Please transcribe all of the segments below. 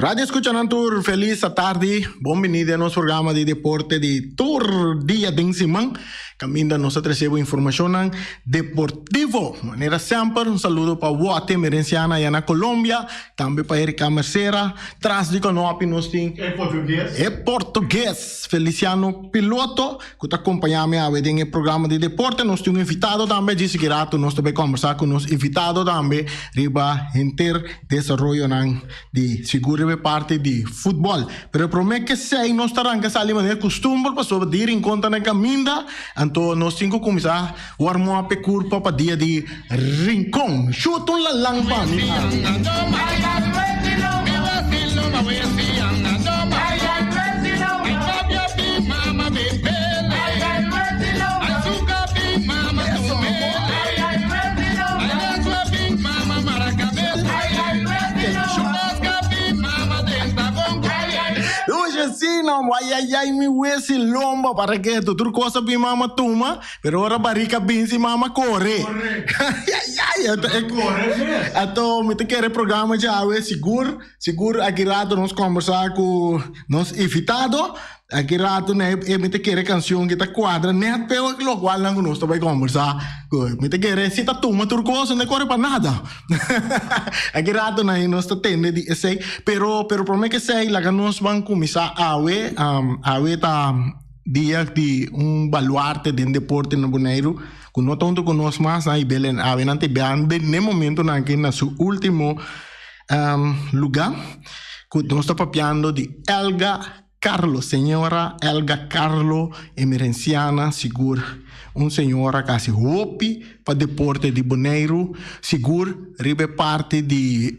Radio escuchanan tur feliz atardi. Bon bini den nos programa di deporte di tur dia den siman. Caminda nos ta trece bo informacionnan deportivo. Manera semper un saludo pa Wote Merenciana allá na Colombia. Tambe pa Erika Mercera. Tras di konopi nos tin E portugues. E portugues Feliciano Piloto ku ta kompañá mi awe den e programa di deporte. Nos tin un invitado tambe. Djis ki rato nos ta bai kombersá ku nos invitado tambe riba henter desaroyonan di sigur riba e parti di futbòl. Pero promé ke esei nos ta ranka sali manera kustumber pasobra di Rincon ta na kaminda, anto nos tin ku kuminsá warm up e kurpa pa dia di Rincon. Shuta un lalan pa mi awe. Lucha si no, ay mi wesi lomba para que tu tur cosa bin mama tuma, pero ora barrica bin si mama corre. Ay ay, ato mi ta kere programa djawe sigur, sigur aki rato nos conversa cu nos invitado. Aki rato na e mi ta kere cancion ki ta cuadra net pe locual nan cu nos ta bay combersa. Mi ta kere si ta tuma tur cos no ta core pa nada. Aki rato na nos ta tende di esey. Pero pero prome ke esey laga nos ban cuminsa awe. Awe ta dia di un baluarte den deporte na Boneiru cu no ta hunto cu nos mas nan y belen awe nan ta biaha den e momentonan aki na su ultimo luga cu nos ta papiando di Elga Carlo, señora Elga Carlo Emerenciana, sigur un señora ku hasi hopi pa deporte di Boneiru, sigur riba e parti di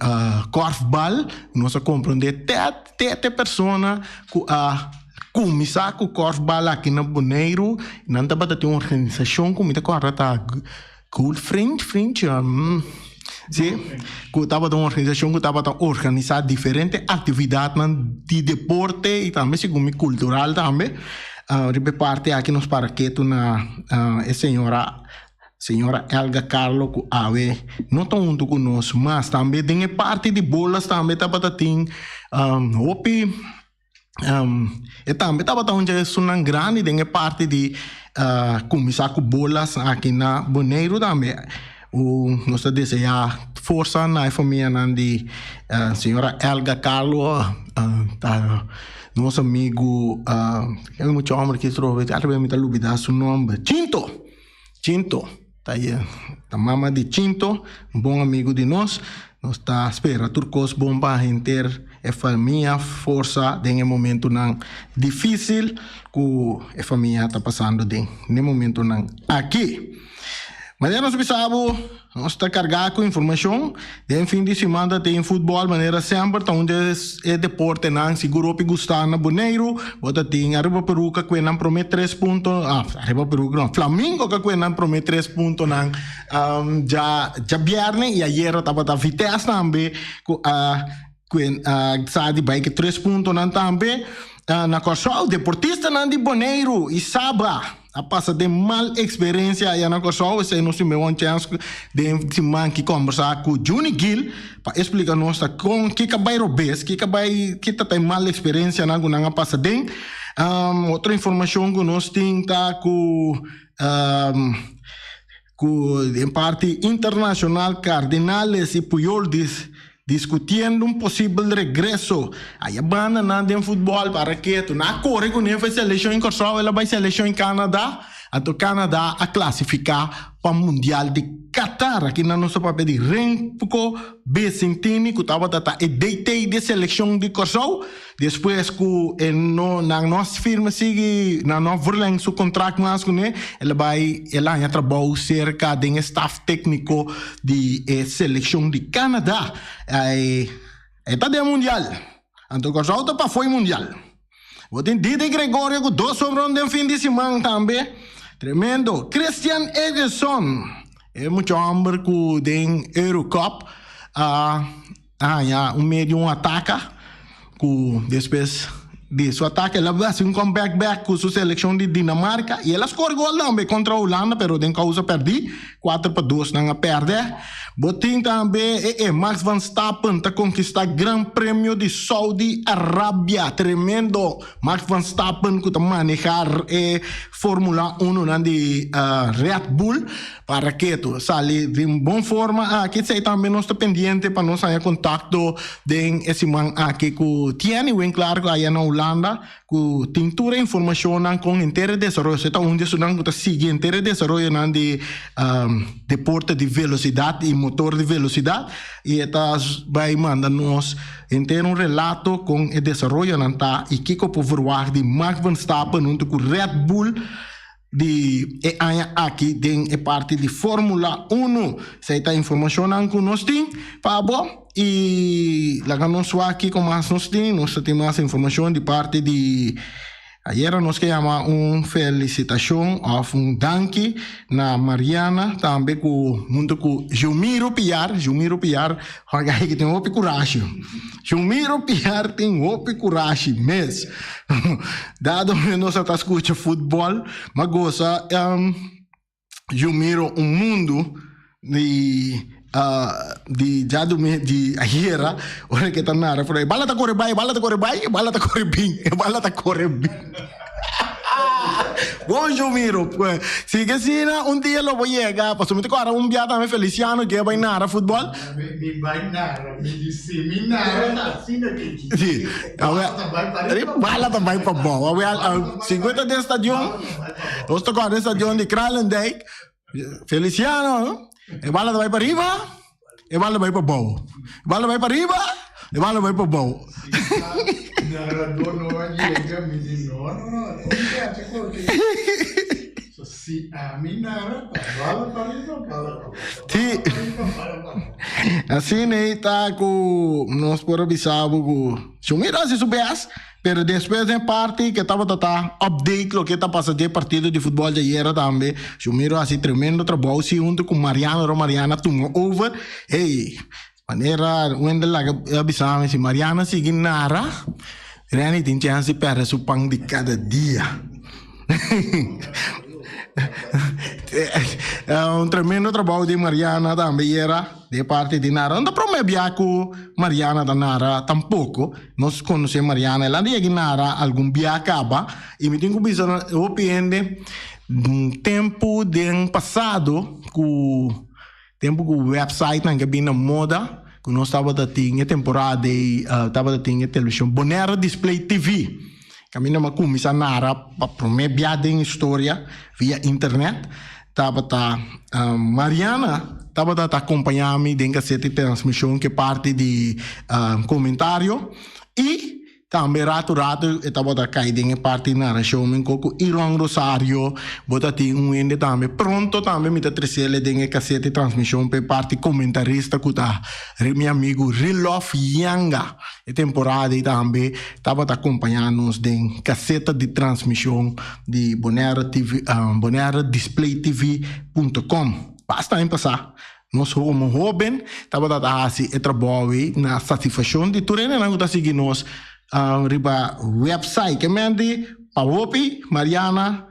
kòrfbal, nos a komprondé te te te persona ku a kuminsá ku kòrfbal aki na Boneiru, nan tabata tin un organisashon ku mi ta kòrda ta Gold Fringe, Fringe, sí, ku tabata un organisashon ku tabata organisá diferente aktividatnan di deporte i tambe segun mi kultural tambe. Riba e parti aki nos para ketu na e señora señora Elga Carlo ku awe no ta huntu ku nos mas. Tambe den e parti di bolas tambe tabata tin hopi. E tambe tabata un dje esunnan grandi den e parti di kuminsá ku bolas aki na Boneiru tambe. Nos ta deseá forsa na e famianan di señora Elga Carlo, ta nos amigu, e mucha homber ki trobe, kada bes mi ta lubidá su nomber, Chinto, Chinto. Ta e ta mama di Chinto, un bon amigu di nos. Nos ta spera tur kos bon pa henter e famia forsa den e momentunan difisil ku e famia ta pasando den n'e momentunan aki. Manera nos bisa bo, nos ta kargá ku informashon. Den fin di siman ta tin futbòl manera semper ta un di e deportenan sigur hopi gustá na Boneiru. Bo ta tin Aruba Peru ka kue nan promé tres punto, ah Aruba Peru no, Flamingo ka kue nan promé tres puntonan dja djabièrnè i ayera tabata Vitesse tambe ku a kue a sa di bai ku tres puntonan tambe. Na Kòrsou deportistanan di Boneiru i Saba. A pasa den mal eksperensia aya na Kòrsou, esei nos tin un chèns den siman ki kòmbersá ku Juni Gil pa e splika nos ta kon kiko a bai robes, kiko a bai ki ta ta e mal eksperensianan ku nan a pasa den. Otro informashon ku nos tin ta ku ku den parti internashonal Cardinales i Puyol Discutiendo un posibel regreso. Aya banda nan den futbol para ketu. Nan a kore ku nan for seleccion in Kòrsou, el a bai seleccion in Canada. Anto Canada a clasifica pa mundial di Qatar. Aki nan nos ta papia di Remco Besentini ku tabata ta e DT di seleccion di Kòrsou. Despues ku e no nan no a firma sigui, nan no a verleng su kontrakt mas kuné, el a bai el a haña trabou serka den e staf tékniko di e selekshon di Canada. E ta den mundial. Anto Kòrsou ta pafó e mundial. Bo tin Didi Gregorio ku dos homerun den fin di siman tambe. Tremendo. Christian Ederson, e mucha hòmber ku den Eurocup a. A haña un medio un ataka ku despues di su atake. El a hasi un comeback bek ku su selekshon di Dinamarka i el a skor gol tambe kontra Hulanda pero den kousa pèrdí, 4-2 nan a pèrdè. Bo tin tambe e e Max Verstappen ta konkistá Gran Premio di Saudi Arabia. Tremendo! Max Verstappen ku ta manehá e Formula Unonan di Red Bull para ketu sali den bon forma aki. Esei tambe nos ta pendiente pa nos haña kontakto den e siman aki ku Tieni Winklaar ku aya na Hulanda ku tin tur e informashonnan kon henter e desaroyo. Esei ta un di esunnan ku ta sigui henter e desaroyonan di deporte di velosidat i motor di velosidat i e ta bai manda nos henter un relato kon e desaroyonan ta i kiko por verwagt di Max Verstappen huntu ku Red Bull di e aña aki den e parti di Formula Uno. Esei ta informashonnan ku nos tin pa bo i laga nos wak kiko mas nos tin. Nos ta tin mas informashon di parti di ayera nos ke yama un felisitashon òf un danki na Mariana tambe ku huntu ku Jumiro Piar. Jumiro Piar Jorge ki tin hopi kurashi. Jumiro Piar tin hopi kurashi mes. Dado mi nos a ta skucha futbòl, m'a gosa Jumiro un mundu di di djadumingu di ayera ora ke ta nara por ahí bala ta kore bai, bala ta kore bai, bala ta kore bin, e bala ta kore bin. Bon Jumiro, sigui asina un dia lo bo yega, pasobra mi ta kòrda un bia tambe Feliciano ke a bai nara futbòl. Mi bai nara, mi di si mi nara ta asina ke ki. Si, bala ta bai pa bou. Awel, 50 den stadion, nos ta kòrda e stadion di Kralendijk, Feliciano, e bala ta bai pa riba, e bala ta bai pa bou. E bala ta bai pa riba, e bala ta bai pa bou. Narador no a yega, mi di no, no, no, So si ami nara ta bala pa riba, bala pa bou. Si, asina ei ta ku nos por a bisa bo ku Shumir a hasi su bes, pero despues den parti ke tabata ta update loke ta pasa dje partido di futbol djayera tambe, Shumir a hasi tremendo trabou si huntu ku Mariano ora Mariano a tuma over, hey, manera Wendel laga a bisa mi si Mariano sigui nara, Renny tin chèns di pèrdè su pan di kada dia. Un tremendo trabou di Mariana tambe yera di e parti di nara. No ta prome bia ku Mariana ta nara tampoko. Nos konosé Mariana, el a yega nara algun bia kaba i mi tin ku bisa hopi hende tempu den pasado ku Tempu ku websitenan ke bin na moda, ku nos tabata tin e temporada ei, tabata tin e televishon Bonaire Display TV. Kaminda mi a kuminsá nara pa promé bia den historia via internet, tabata Mariana tabata ta akompañá mi den kaseta di transmishon ke parti di komentario i Tambe ratu ratu e tabata kai den e parti narashon men ko ku Iron Rosario bo ta tin un hende tambe pronto tambe mi ta tresele den e kasete transmishon pa e parti komentarista ku ta mi amigu Rilof Yanga e temporada ei tambe tabata akompaña nos den kaseta di transmishon di Bonaire TV Bonaire Display TV punto com basta aña pasa. Nos komo hóben tabata ta hasi e trabou ei na satisfakshon di tur hendenan ku ta sigui nos riba wèpsait. Ke men di pa hopi Mariana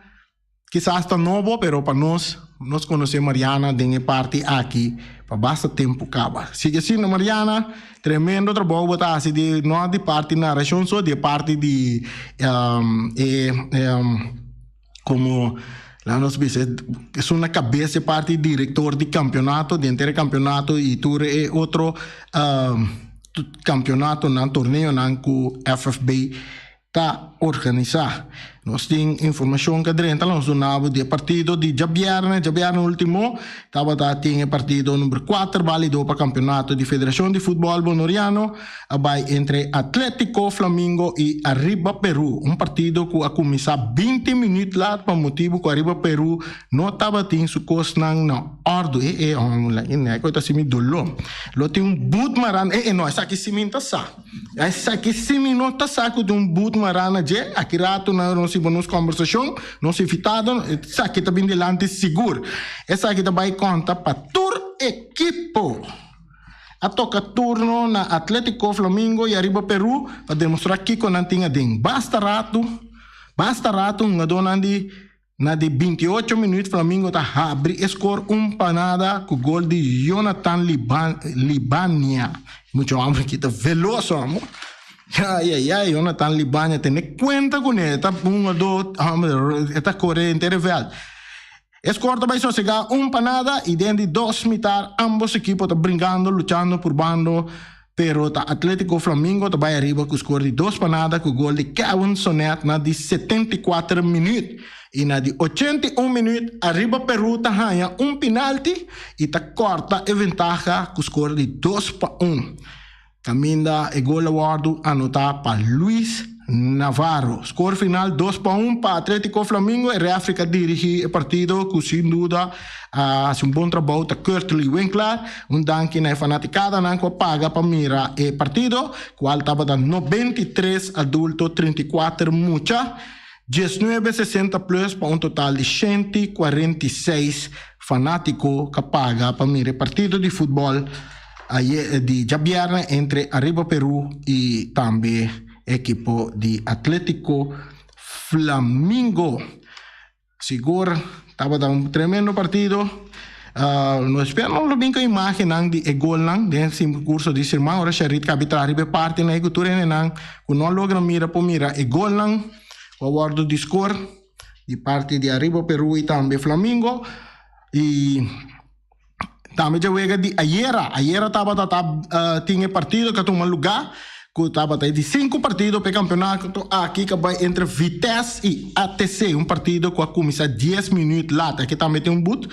kisas ta nobo pero pa nos, nos konosé Mariana den e parti aki pa basta tempu kaba. Sigui asina Mariana, tremendo trabou bo ta hasi di no di parti narashon so, di e parti di e. Como la nos bisa esun na cabeza e parti director di campeonato, di henter e campeonato y tur e otro campeonatonan, torneonan cu FFB ta organisa. Nos tin informacion cu a drenta, nos duna bo di e partido di djabierne, djabierne ultimo tabata tin e partido number cuater balido pa campeonato di Federacion di Futbol Bonoriano. a bai entre Atletico Flamingo i Arriba Peru, un partido ku a kuminsá binti minüt lat pa motibu ku Arriba Peru no tabatin su kosnan na òrdu. E e hòmber la i ku ta hasi mi doló. Lo tin un but mará e e no esaki si mi ta sa. Esaki si mi no ta sa ku tin un but mará na dje. Aki ratu na nos hiba nos kòmbersashon, nos invitado, esaki ta bin dilanti sigur. Esaki ta bai konta pa tur ekipo. A toka turno na Atletico Flamingo y Ariba Peru pa demostra kico nan tin aden. Basta rato, basta rato hungadornan di na di 28 minuut Flamingo ta habri e score un pa nada cu gol di Jonathan Libania. Mucho homber aki ta veloso amo. Ay ay ay Jonathan Libania tene cuenta cune e ta hungador homber e ta core henter e veld. E skor ta bai sosegá un pa nada i den di dos mitar ambos ekipo ta bringando, luchando, purbando, pero ta Atletico Flamingo ta bai ariba ku skor di dos pa nada ku gol di Kevin Sonet na di 74 minüt. I na di 81 minüt Ariba Peru ta haña un pinalti i ta kòrta e ventaha ku skor di 2 pa 1. Kaminda e gol a wòrdu anotá pa Luis Navarro. Skor final 2 pa 1 pa Atletico Flamingo. E referee ku a dirigí e partido ku sin duda a hasi un bon trabou ta Kurtley Winkler. Un danki na e fanatikadanan ku a paga pa mira e partido, kual tabata 93 adulto, 34 mucha, 19 60 plus pa un total di 146 fanátiko ku a paga pa mira e partido di futbòl di djabièrnè entre Ariba Peru i tambe ekipo di Atletico Flamingo. Sigur tabata un tremendo partido. No spera no lo bin ku imágennan di e golnan den kurso di siman ora Sharit kabi traha riba e partinan ei ku tur hendenan ku no a logra mira por mira e golnan ku a wòrdu di skor di parti di Ariba Peru i tambe Flamingo. I tambe djawega di ayera. Ayera tabata ta tin e partido ku a tuma lugá ku tabata e di sinku partido pa e kampeonato aki ku a bai entre Vitesse i ATC. Un partido ku a kuminsá dies minüt lat. Aki tambe tin un but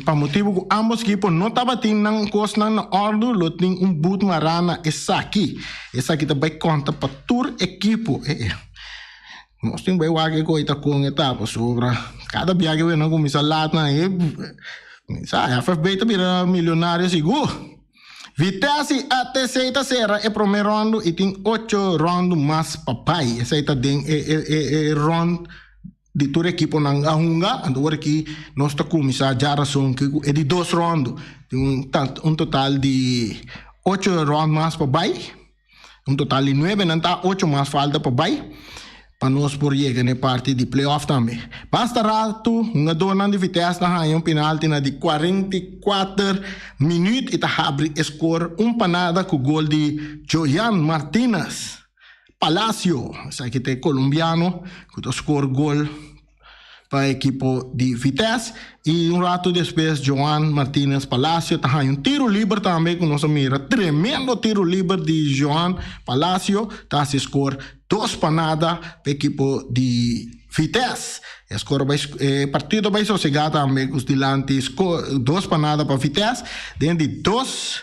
pa motibu ku ambos ekipo no tabatin nan kosnan na òrdu lo tin un but mará na esaki. Esaki ta bai konta pa tur ekipo. Nos tin bai wak e koi ta kon e ta pasobra kada bia ke nan kuminsá lat nan e sa FFB ta bira milionario sigur. Vitesse i ATC ta sera e promé ròndu i tin ocho ròndu mas pa bai. Esei ta den e e e rònd di tur ekiponan a hunga. Anto ora aki nos ta kuminsá djarason ku e di dos ròndu. Tin un un total di ocho rònd mas pa bai. Un total di nuebe, nan ta ocho mas falta pa bai pa nos por yega na e parti di playoff tambe. Basta ratu, hungadornan di Vitesse ta haña un penalti na di 44 minuut i ta habri e skor un pa nada ku gol di Johan Martinez Palacio. Esaki ta e kolombiano ku ta skor gol pa ekipo di Vitesse. I un ratu despues Joan Martinez Palacio ta haña un tiru liber tambe ku nos a mira tremendo tiru liber di Joan Palacio ta hasi skor 2 pa nada pa ekipo di Vitesse. E skor bai e partido bai sosegá tambe ku dilanti skor 2 pa nada pa Vitesse. Den di dos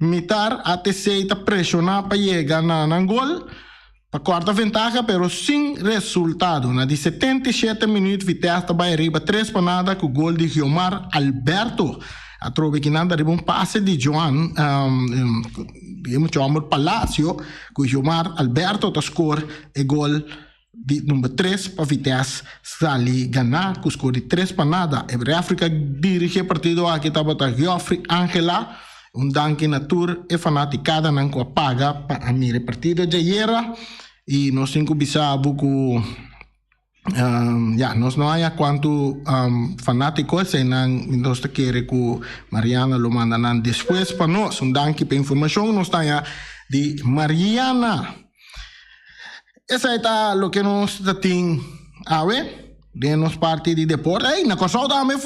mitar ATC ta preshoná pa yega na nan gol pa kòrta ventaha pero sin resultado. Na di 77 minüt Vitesse ta bai ariba 3 pa nada ku gol di Giomar Alberto. Atrobe kinan ta riba un pase di Joan um, um, Palacio ku Giomar Alberto ta skor e gol di number 3 pa Vitesse sali gana ku skor di 3 pa nada. E referee ku a dirigí e partido aki tabata Geoffrey Angela. Un danki na tur e fanatikadanan ku a paga pa a mira e partido djayera i nos tin ku bisa bo ku ya nos no haña kuantu fanátiko eseinan nos ta kere ku Mariana lo manda nan despues pa nos. Un danki pa e informashon nos ta haña di Mariana. Esei ta loke nos ta tin awe den nos parti di deporte. Ey, na Kòrsou tambe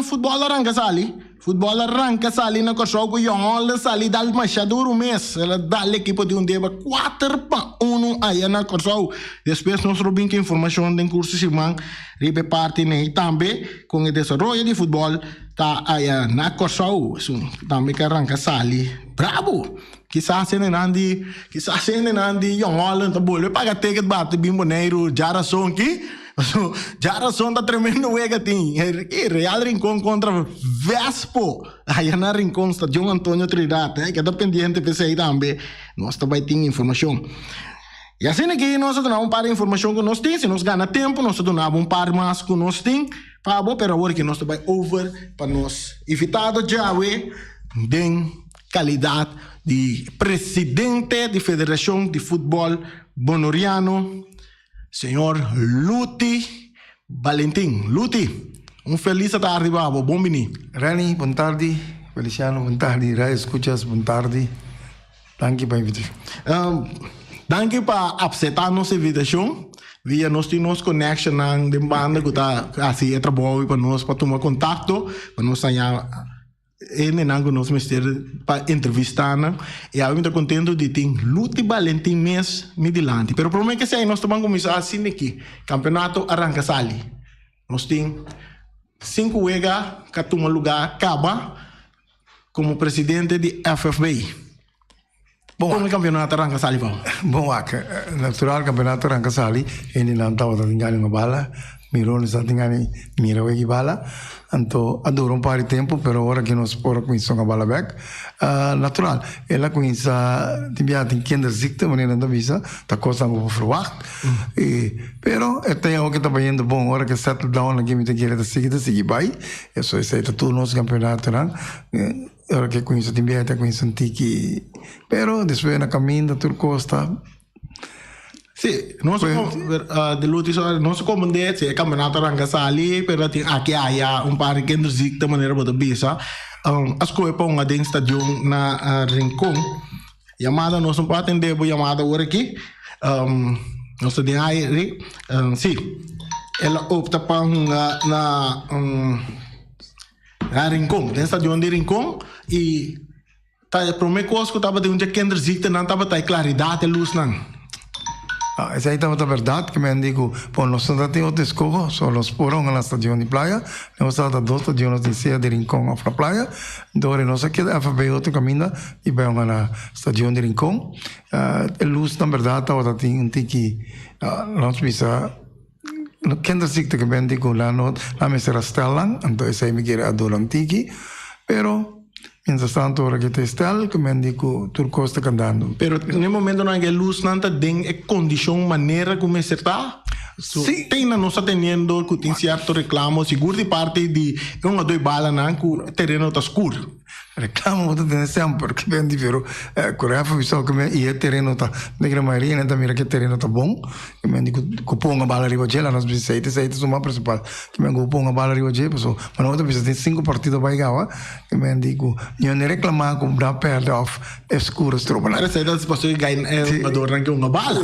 futbòl a ranka sali. Futbòl a ranka sali na Kòrsou ku Jong Holland sali dal masha duru mes. El a dal ekipo di Undeba 4 pa 1 aya na Kòrsou. Despues nos lo bin ku informashon den kurso siman riba e parti nei tambe kon e desaroyo di futbòl ta aya na Kòrsou. Esun tambe ke a ranka sali bravo. Kisas hendenan di Jong Holland ta bolbe paga ticket bati bin Boneiru djarason ki. Djarason ta tremendo wega tin. Real Rincon kontra Vespo aya na Rincon Stadion Antonio Trinidad. Keda pendiente p'esei tambe nos ta bai tin informashon. I asina aki nos a duna un par di informashon ku nos tin. Si nos gana tempu nos ta duna bo un par mas ku nos tin pa bo, pero awor ki nos ta bai over pa nos invitado djawe den. kalidat di presidente di Federashon di Futbòl Bonoriano, señor Luti Balentin. Luti, un felis atardi pa bo. Bon bini. Renny, bon tardi. Feliciano, bon tardi. Radio Escuchas, bon tardi. Danki pa invitashon. Danki pa apseptá nos invitashon. Via nos tin nos connectionnan den banda ku ta hasi e trabou pa nos pa tuma kontakto, pa nos haña hendenan ku nos mester pa entrevistá nan. I awe mi ta kontentu di tin Luti Balentin mes mi dilanti. Pero promé ke esei nos ta ban kuminsá asina aki. Kampeonato a ranka sali. Nos tin sinku wega ku a tuma lugá kaba. Komo presidente di FFB, kon e kampionato a ranka sali pa bo? Bon wak, natural kampionato a ranka sali, hendenan tabata tin gana un bala, mirones tabata tin gana mira weki bala, anto a dura un par di tempu pero ora ku nos por a kuminsá hunga bala bek, natural el a kuminsá tin biaha tin kinderziekte manera nan ta bisa, ta kosnan ku bo verwagt, pero e ta awor ke ta bayendo bon, ora ke settle down aki mi ta kere ta sigui ta sigui bai. Eso esei ta tur nos campeonatonan. Ora ke cuminsa tin biaha ta cuminsa un tiki, pero despues na caminda tur cos ta. Si, nos de Luti so nos comprende si e campeonato a ranca sali, pero tin aki aya un par di kinderziekte manera bo ta bisa. A scohe pa hunga den stadion na Rincon. Yamada nos no por atende bo yamada awor aki. Nos ta den aire. Si, el a opta pa hunga na na Rincon, den stadion di Rincon y ta e prome cos cu tabatin un dje kinderziektenan tabata e claridad e lusnan. Ah, esei tabata berdad cu mi a di cu bon nos no ta tin otro escoho, so nos por hunga na stadion di Playa. Nos tabata dos stadionnan tin sea di Rincon of na Playa. Dor nos a keda FB otro caminda y bai hunga na stadion di Rincon. E lusnan berdad tabata tin un tiki, nos bisa kinderziekte cu mi a di cu nan no nan mester a stel nan, anto esei mi kere a dura un tiki, pero. Mientras tanto ora ke ta estel ke men di ku tur kos ta kandando. Pero n'e momentonan ke lusnan ta den e kondishon manera ku mester ta, so Sí. te ainda nos ta teniendo ku tin sierto reklamo sigur di parti di e un a doi balanan ku e tereno ta skur. Reklamo bo ta tene semper ke men di pero ku ref a bisa ke men i e tereno ta den gran mayoria nan ta mira ke tereno ta bon ke men di ku ku ponga bala riba dje la nos bisa esei ta esei ta su mas prinsipal ke men ku ponga bala riba dje paso ma nos ta bisa tin sinku partido bai gawa. E men di ku ño no reklamá ku nan pèrdè òf e skuro stroba nan. Esei ta pasobra e gai e hungadornan ke hunga bala.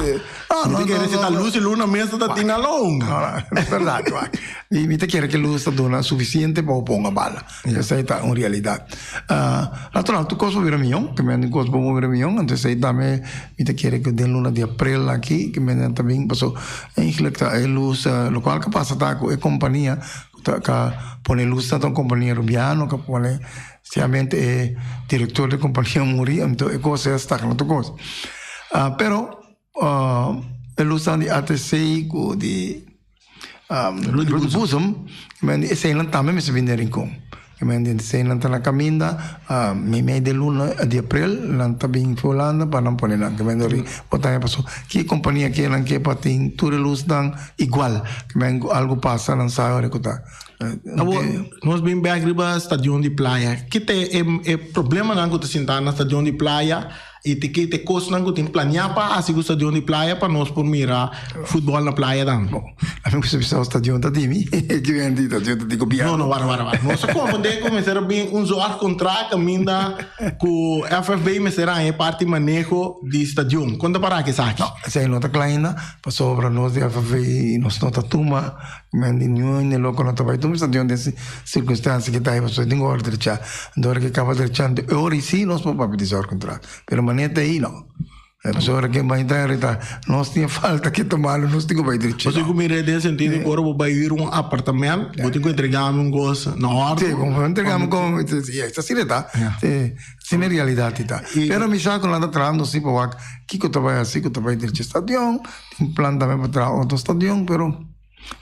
No, Mi no, ta kere no, si ta no. lus i luna mes ta tin nan lo hunga. No, no, es bèrdat wak. Mi mi ta kere ku lus ta duna sufisiente pa bo por hunga bala. Esei ta un realidat. Natural tur kos por bira mion, ke men di kos por bira mion, anto esei tambe mi ta kere ku den luna di aprel aki ke men nan ta bin pasobra eigentlik ta e lus lokual ke pasa ta ku e kompania Ta ka pone luz ta un kompania rubiano ka pone siamente e direktor di kompania muri anto e kos a stagna tur kos. Pero e lusnan di ATC ku di Rudy Boezem eseinan tambe mester bini den Rincon. Eseinan ta na kaminda meimei di luna di aprel nan ta bin for Hulanda pa nan pone nan. Bo ta haña pasobra ki kompania ke nan ke pa tin tur e lusnan igual. Algu pasa nan sa ora ku ta. Awor nos bin bek riba stadion di Playa. Ki ta e problemanan ku ta sinta na stadion di Playa i te ki ta e kosnan ku tin planeá pa hasi ku stadion di Playa pa nos por mira futbòl na playa tambe? Bon, ami ku sa stadion ta di mi, ki wen di stadion ta di gobièrnu. No, no, wara, wara, wara. Nos a komprendé ku mester a bin un zorgkontrakt kaminda ku FFB mester haña e parti maneho di stadion. Kon ta para ku esaki? No, esei no ta kla ainda, pasobra nos di FFB nos no ta tuma Men di niun hende loko no ta bai tuma stadion den sirkunstansia ki ta ei pasobra tin ku ora drechá. Anto ora ki kaba drechá anto e ora ei si nos por papia di zorgcontract. Pero manera ta ei no. Pasobra ora ki bai ta rita nos tin e falta ki ta malo nos tin ku bai drechá. Pasobra ku mi rei den sentido ku ora bo bai hür un apartament bo tin ku entregá mi un kos na òrdu. Si, bo entregá mi kon si asina e ta. Asina e realidat ei ta. Pero mi sa ku nan ta trahando si pa wak kiko ta bai hasi ku ta bai drecha stadion. Tin plan tambe pa traha otro stadion pero.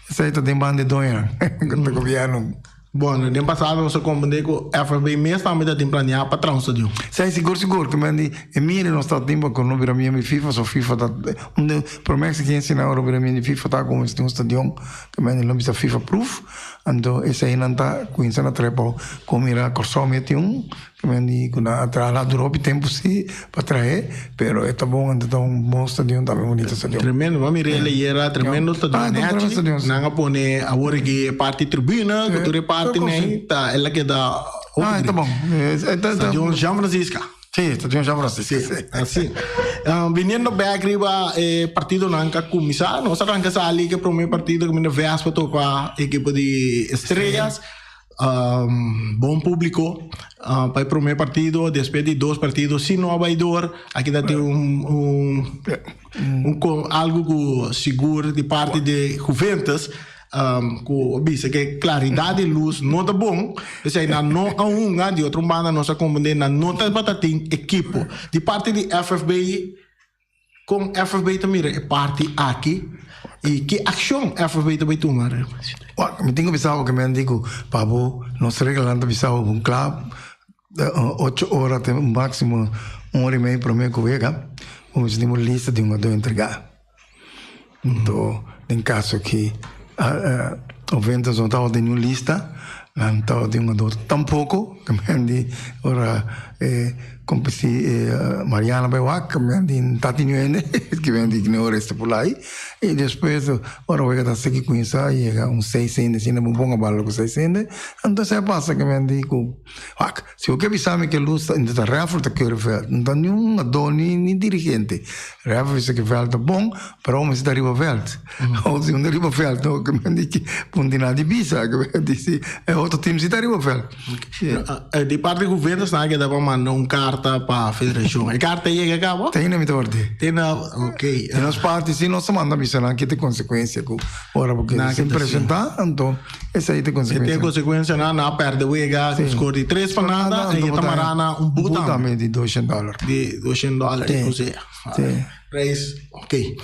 Esei ta den ban di doñonan ku ta gobièrnu. Bueno, den pasado nos a komprendé ku FFB mes tambe ta tin planeá pa traha un stadion. Esei sigur sigur, ku men di e mire nos ta tin pa ku no bira miembro di FIFA, so FIFA ta un di promé eksigensia nan ora bira miembro di FIFA ta ku mester tin un stadion ku men di lo bisa FIFA proof, anto eseinan ta kuminsá na traha pa ku mira Kòrsou mester tin un. Ke men di ku nan a traha la dura hopi tempu si pa trah'é, pero e ta bon, anto ta un bon stadion tambe, bunito stadion. Tremendo, bo a mira e leyera, tremendo stadion Ah, ta un tremendo nechi. stadion, si. Nan a pone awor aki e parti tribuna, ku tur e parti nei, ta el a keda hopi Ah, e ta great. bon. E ta, ta. Stadion Jean Francisca. Si, stadion Jean Francisca, si. Así. Viniendo bek riba e partidonan ku a kuminsá, nos a ranka sali ku e promé partido ku mi na Vespa topa ekipo di Estrellas. Bon publico pa e prome partido, despues di dos partido si no a bay door, aki ta tin un un algo cu sigur di parti di Juventus cu a bisa cu e claridad di luz no ta bon, esey nan no a hunga, di otro banda nos a comprende nan no tabata tin ekipo. Di parti di FFB. Kon FFB ta mira e parti aki i ki akshon FFB ta bai tuma? Wak, mi tin ku bisa bo ke men di ku pa bo nos reglanan ta bisa bo bon kla ocho ora te máksimo un ora i mei promé ku wega bo mester tin bo lista di hungadó entregá. Anto den kaso ki Juventus no tabata den niun lista, nan tabata tin hungadó tampoko ke men di ora e kompetí e Mariano bai wak ke men di no ta tin niun hende ke men di no resta por lai i despues ora wega ta sigui kuminsá yega un seis hende asina bo ponga bala ku seis hende anto esei a pasa ke men di ku wak si bo ke bisa mi ke lus ta ta rèfri ta kere vèlt no ta niun hungadó ni dirigente rèfri bisa ke vèlt ta bon pero bo mester ta riba vèlt o si bo no ta riba vèlt no ke men di ke bo no tin nada di bisa ke men di si e otro tim si ta riba vèlt. Di parti Juventus nan a keda pa manda un karta pa federashon. E karta a yega kaba? Te ainda mi ta ward'é. Te na, ok. Di nos parti si nos ta manda bisa nan ki ta e konsekuensia ku ora bo keda sin presentá, anto esei ta e konsekuensia. E ta e konsekuensia nan, nan a pèrdè wega ku skor di tres pa nada i e ta mará na un but tambe. Di doshen dòler. Di doshen dòler, osea. Prijs, ok.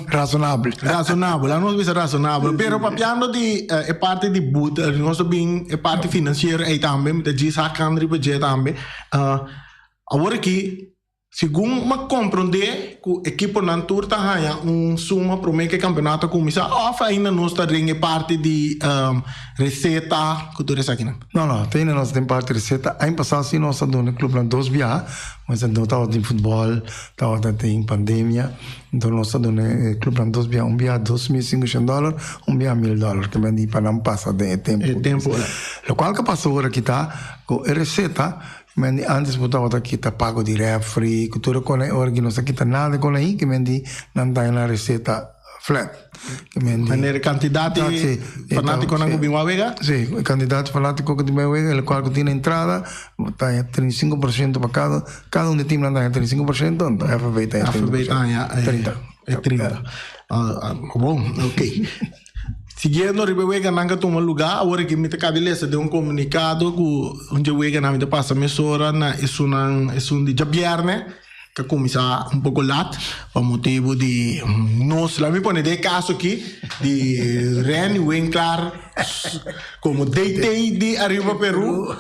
Razonabel. Razonabel, a nos bisa razonabel. Pero papiando di e parti di boete, nos ta bin e parti financiero ei tambe, mi ta djis hakan riba dje tambe. Awor aki, segun mi a comprende cu ekiponan tur ta haña un suma prome cu e campeonato a cuminsa of ainda nos ta den e parti di receta cu tur esakinan? No, no, te ainda nos den parti receta. Aña pasado si nos a duna e clubnan dos biaha. Nos no tabata tin futbòl, tabata tin pandemia, enton nos a duna e clubnan dos bia, un bia 2500 dòler, un bia 1000 dòler, ke men di pa nan pasa den e tempu. E tempu. Lokual ke pasa ora ki ta ku e reseta, men di antes bo tabata kita pago di refri, ku tur e kos, ora ki nos a kita nada kon ahi, ke men di nan ta na reseta flat. Manera kantidat di fanátikonan ku bin wak wega? Sí, e kantidat di fanátiko ku tin bin wega, lokual ku tin na entrada ta haña 35 por siento pa kada, kada un di timnan ta haña 35 por siento, anto FFB ta haña 30 por siento. FFB ta haña e 30. Bon, ok. Siguiendo riba e weganan ku a tuma lugá, awor aki mi ta kaba di lesa den un komunikado ku un dje weganan mi ta pasa mesora na esunnan, esun di djabièrnè. Ta kuminsá un poko lat pa motibu di nos, laat mi pone den e kaso aki di Renny Winklaar komo DT di Arriba Peru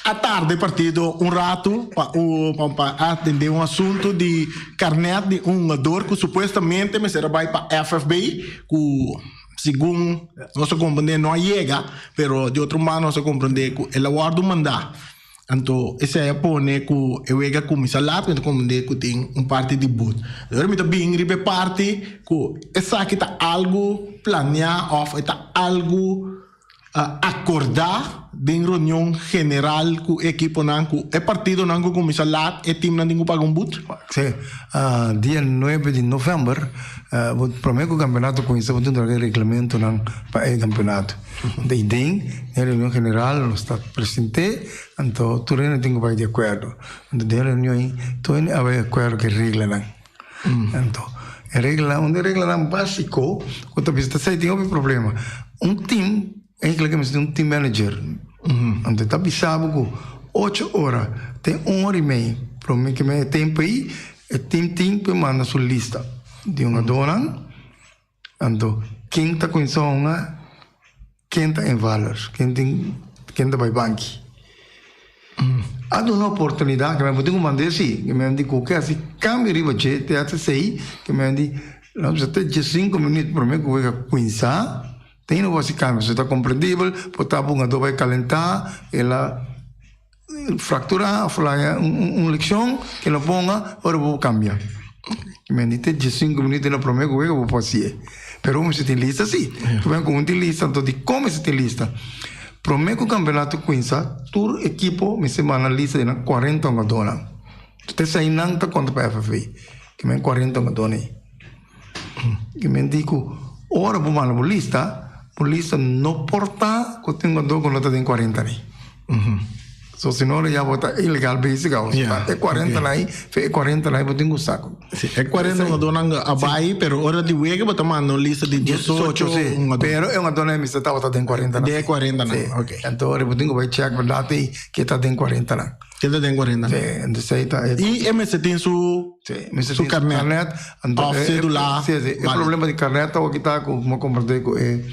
a tarda e partido un ratu pa pa atendé un asuntu di karnèt di un hungador ku supuestamente mester a bai pa FFB ku segun nos a komprendé no a yega pero di otro mano nos a komprendé ku el a wòrdu mandá. Anto esei a pone ku e wega kuminsá lat, mi ta komprendé ku tin un parti di but. Ora mi ta bin riba e parti ku esaki ta algu planeá òf e ta algu akordá den reunion general ku e ekiponan ku e partidonan ku kuminsá lat e timnan tin ku paga un but? Sí, dia nuebe di novèmber promé ku kampeonato kuminsá bo tin traha e reglamentonan pa e kampeonato. Di den e reunion general nos ta presente, anto tur hende tin ku bai di akuerdo. Anto den e reunion ei tur hende a bai di akuerdo ku e reglanan. Anto e reglanan, un di e reglanan básiko ku ta bisa ta esei tin hopi problema. Un tim, eigentlik e mester tin un team manager. Anto e ta bisa bo ku ocho ora te un ora i mei prome ku e tempu ei e tim tin ku manda su lista di hungadónan. Anto ken ta kuminsá hunga, ken ta invallers, ken tin ken ta bai banki. A duna oportunidat ke men por tin ku mand'é si, ke men di ku ke hasi kambio riba dje te hasta esei, ke men di lo bisa te diesinku minüt promé ku wega kuminsá, tin no por hasi kambio, so ta komprendibel por ta hungadó bai kalentá, el a. Fractura of laga un leccion ke no ponga ora bo cambia. Men di te diescinco minuut na prome ku wega bo por haci'e. Pero bo mester tin lista si. Tu ben ku un tin lista anto di kon mester tin lista? Prome ku campeonato cuminsa tur ekipo mester manda lista di nan cuarenta hungadornan. Te esei nan ta conta pa FFB. Ke men cuarenta hungadornan ei. Ke men di ku ora bo manda bo lista, bo lista no por ta ku tin hungador ku no ta den cuarenta ni. So si no ya bo ta ilegal bezig awo. Yeah, E 40 okay. nai, fe e 40 nai bo tin ku saku. Si, e 40 hungadornan a bai, pero ora di wega bo ta manda un lista di 18 sí. hungador. Pero e hungadornan e mester tabata den 40 nan. Den e 40 nan, Sí. ok. Anto ora bo tin ku bai check berdad ei ke ta den 40 nan. Ke ta den 40 nan. Sí, entonces ei ta e. I e mester tin su Sí, mester su tin su carnet. carnet. Anto Of e- e- cedula. Sí, sí. E Vale. problema di carnet ta awor ta ku mo komprende ku e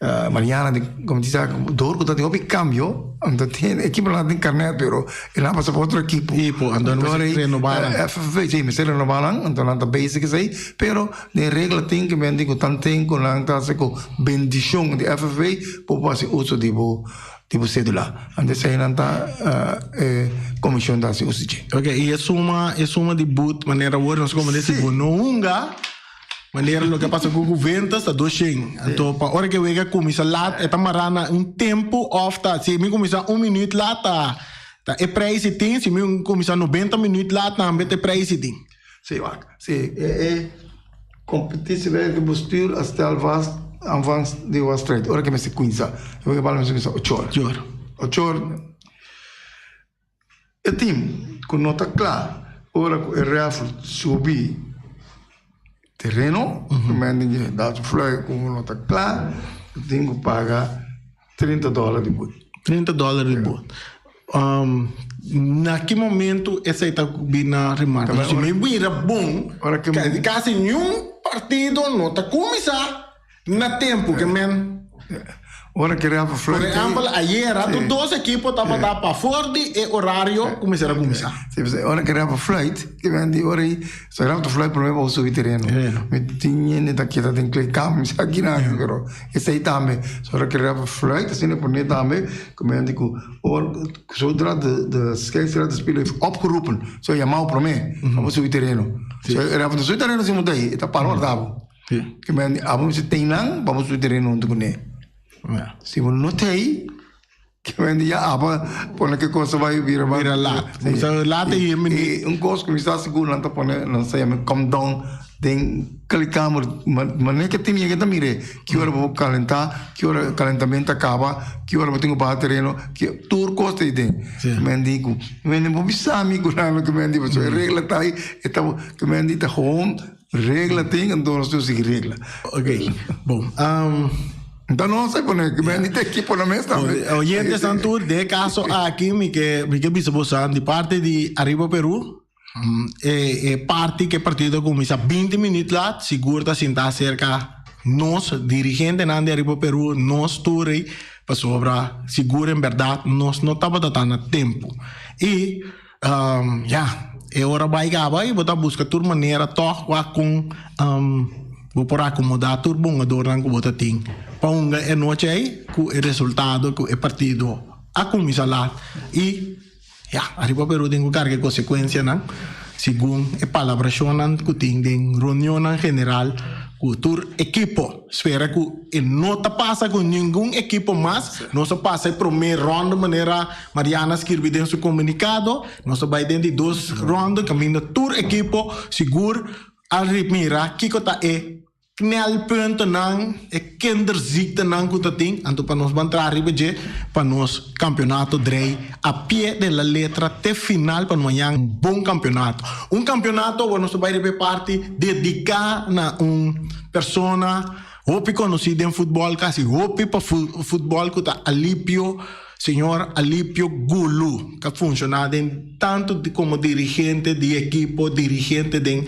Mariana di como di sa door cu ta tin hopi cambio anto tin ekipo nan tin carnet pero e nan a pasa pa otro ekipo. Ekipo, anto nan mester renoba nan. FFV si mester renoba nan anto nan ta bezig esey pero den regla tin cu men di cu tan tin cu nan ta haci cu bendicion di FFV bo por haci uso di bo di bo cedula anto esey nan ta e comision ta haci uso dje. Ok y e suma e suma di boet manera awor nos como deci bo no hunga. Manera loke a pasa ku Juventus ta 200. Anto pa ora ke wega kuminsá lat e ta mará na un tempu òf ta si mi kuminsá un minüt lat ta ta e preis i tin, si mi kuminsá 90 minüt lat tambe ta e preis i tin. Sí, wak. Sí, e e competitiewerk bestuur a stel vast aanvang di wedstrijd ora ke mester kuminsá. E wega bal mester kuminsá ocho ora. Ocho ora. Ocho ora. E team ku no ta kla ora ku e rèfri subi tereno, men dat fluit ku no ta kla, tin ku paga 30 dòler di but. 30 dòler di but. Na ki momento esei ta bini remarka? Si mi mira bon, kasi niun partido no ta kuminsá Na tempu ke men. Ora ke Rafa Por Floyd. ehempel, ayera tur dos ekipo tabata pafor di e orario ku mester a kuminsá. Sí, pues, ora ke Rafa Floyd, ke men di ora ei, so Rafa Floyd promé pa subi tereno. Mi tin hende ta keda den kleedkamer, mi sa kina aki, pero esei tambe. So ora ke Rafa Floyd, asina e pone tambe, ku men di ku ora, zodra de de scheidsrechter de speler heeft opgeroepen, so e yamao promé pa bo subi tereno. So Rafa ta subi tereno sin bo ta ei, e ta para warda bo. Ke men abo mester ten nan pa bo subi tereno huntu kuné. Si bo no tei, ke men di ya abo pone ke kos ta bai bira mas. Bira lat. Kuminsá lat i e I un kos ku mi sa sigur nan ta pone nan sa yama come down den kleedkamer manera ke tin yega ta mira ki ora bo kalentá, ki ora kalentamentu a kaba, ki ora bo tin ku baha tereno, ki tur kos ta ei den. Ke men di ku men bo bisa mi ku nan ke men di pasobra e regla ta ei e ta ke men di ta gewoon. Regla tin, anto nos tin sigui regla. Ok, bon. Anto nos a pone, men di ta ekipo na mes tambe. Oyentes nan tur, den e kaso aki mi ke mi ke bisa boso di parti di Ariba Peru, e e parti ke partido a kuminsá binti minüt lat, sigur ta sintá serka nos dirigentenan di Ariba Peru, nos tur ei, pasobra sigur en bèrdat nos no tabata ta na tempu. I. Ya, e ora bai gaba y bo ta busca tur manera tog wak con bo por acomoda tur bongadornan cu bo ta tin pa hunga e nochi ey cu e resultado cu e partido a cuminsa laat y ya, ariba Peru tin cu carga e consecuencianan segun e palabracionnan cu tin den reunionnan general cu tur ekipo. Spera cu e no ta pasa cu ningun ekipo mas. Nos a pasa e prome ronde manera Mariana skirbi den su comunicado. Nos a bay den di dos ronde caminda tur ekipo sigur a mira kico ta e knelpuntennan, e kinderziektenan cu ta tin. Anto pa nos ban traha riba dje pa nos campeonato drei a pie de la letra te final pa no haña un bon campeonato. Un campeonato awor nos ta bay riba e parti dedica na un persona hopi conoci den futbol, casi hopi pa futbol cu ta Alipio. Señor Alipio Gulu ta funciona den tanto como dirigente di ekipo, dirigente den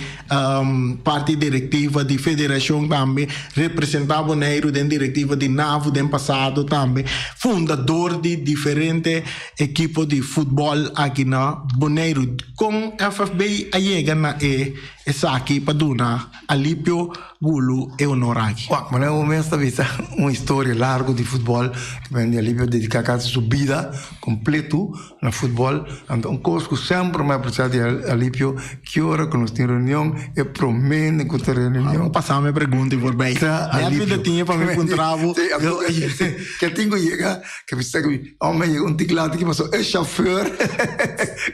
parti directiva di federacion tambe, representa Boneiru den directiva di NAVU den pasado tambe, fundador di diferente ekipo di futbol aki na Boneiru. Con FFB a yega na e. Esaki pa duna Alipio Gulu e honor aki. Wak, manera bo mes ta bisa un historia largu di futbòl, ku men di Alipio a dediká kasi su bida kompletu na futbòl. Anto un kos ku semper mi a apresiá di Alipio, ki ora ku nos tin reunion, e promé hende ku ta reunion. Bo pasa mi pregunta i por bai. Ta Alipio. Nèt mi ta tin pa mi puntra bo. Sí, anto ke tin ku yega, ke bisa ku mi, ò mi a yega un tik lat aki pasobra e shofèr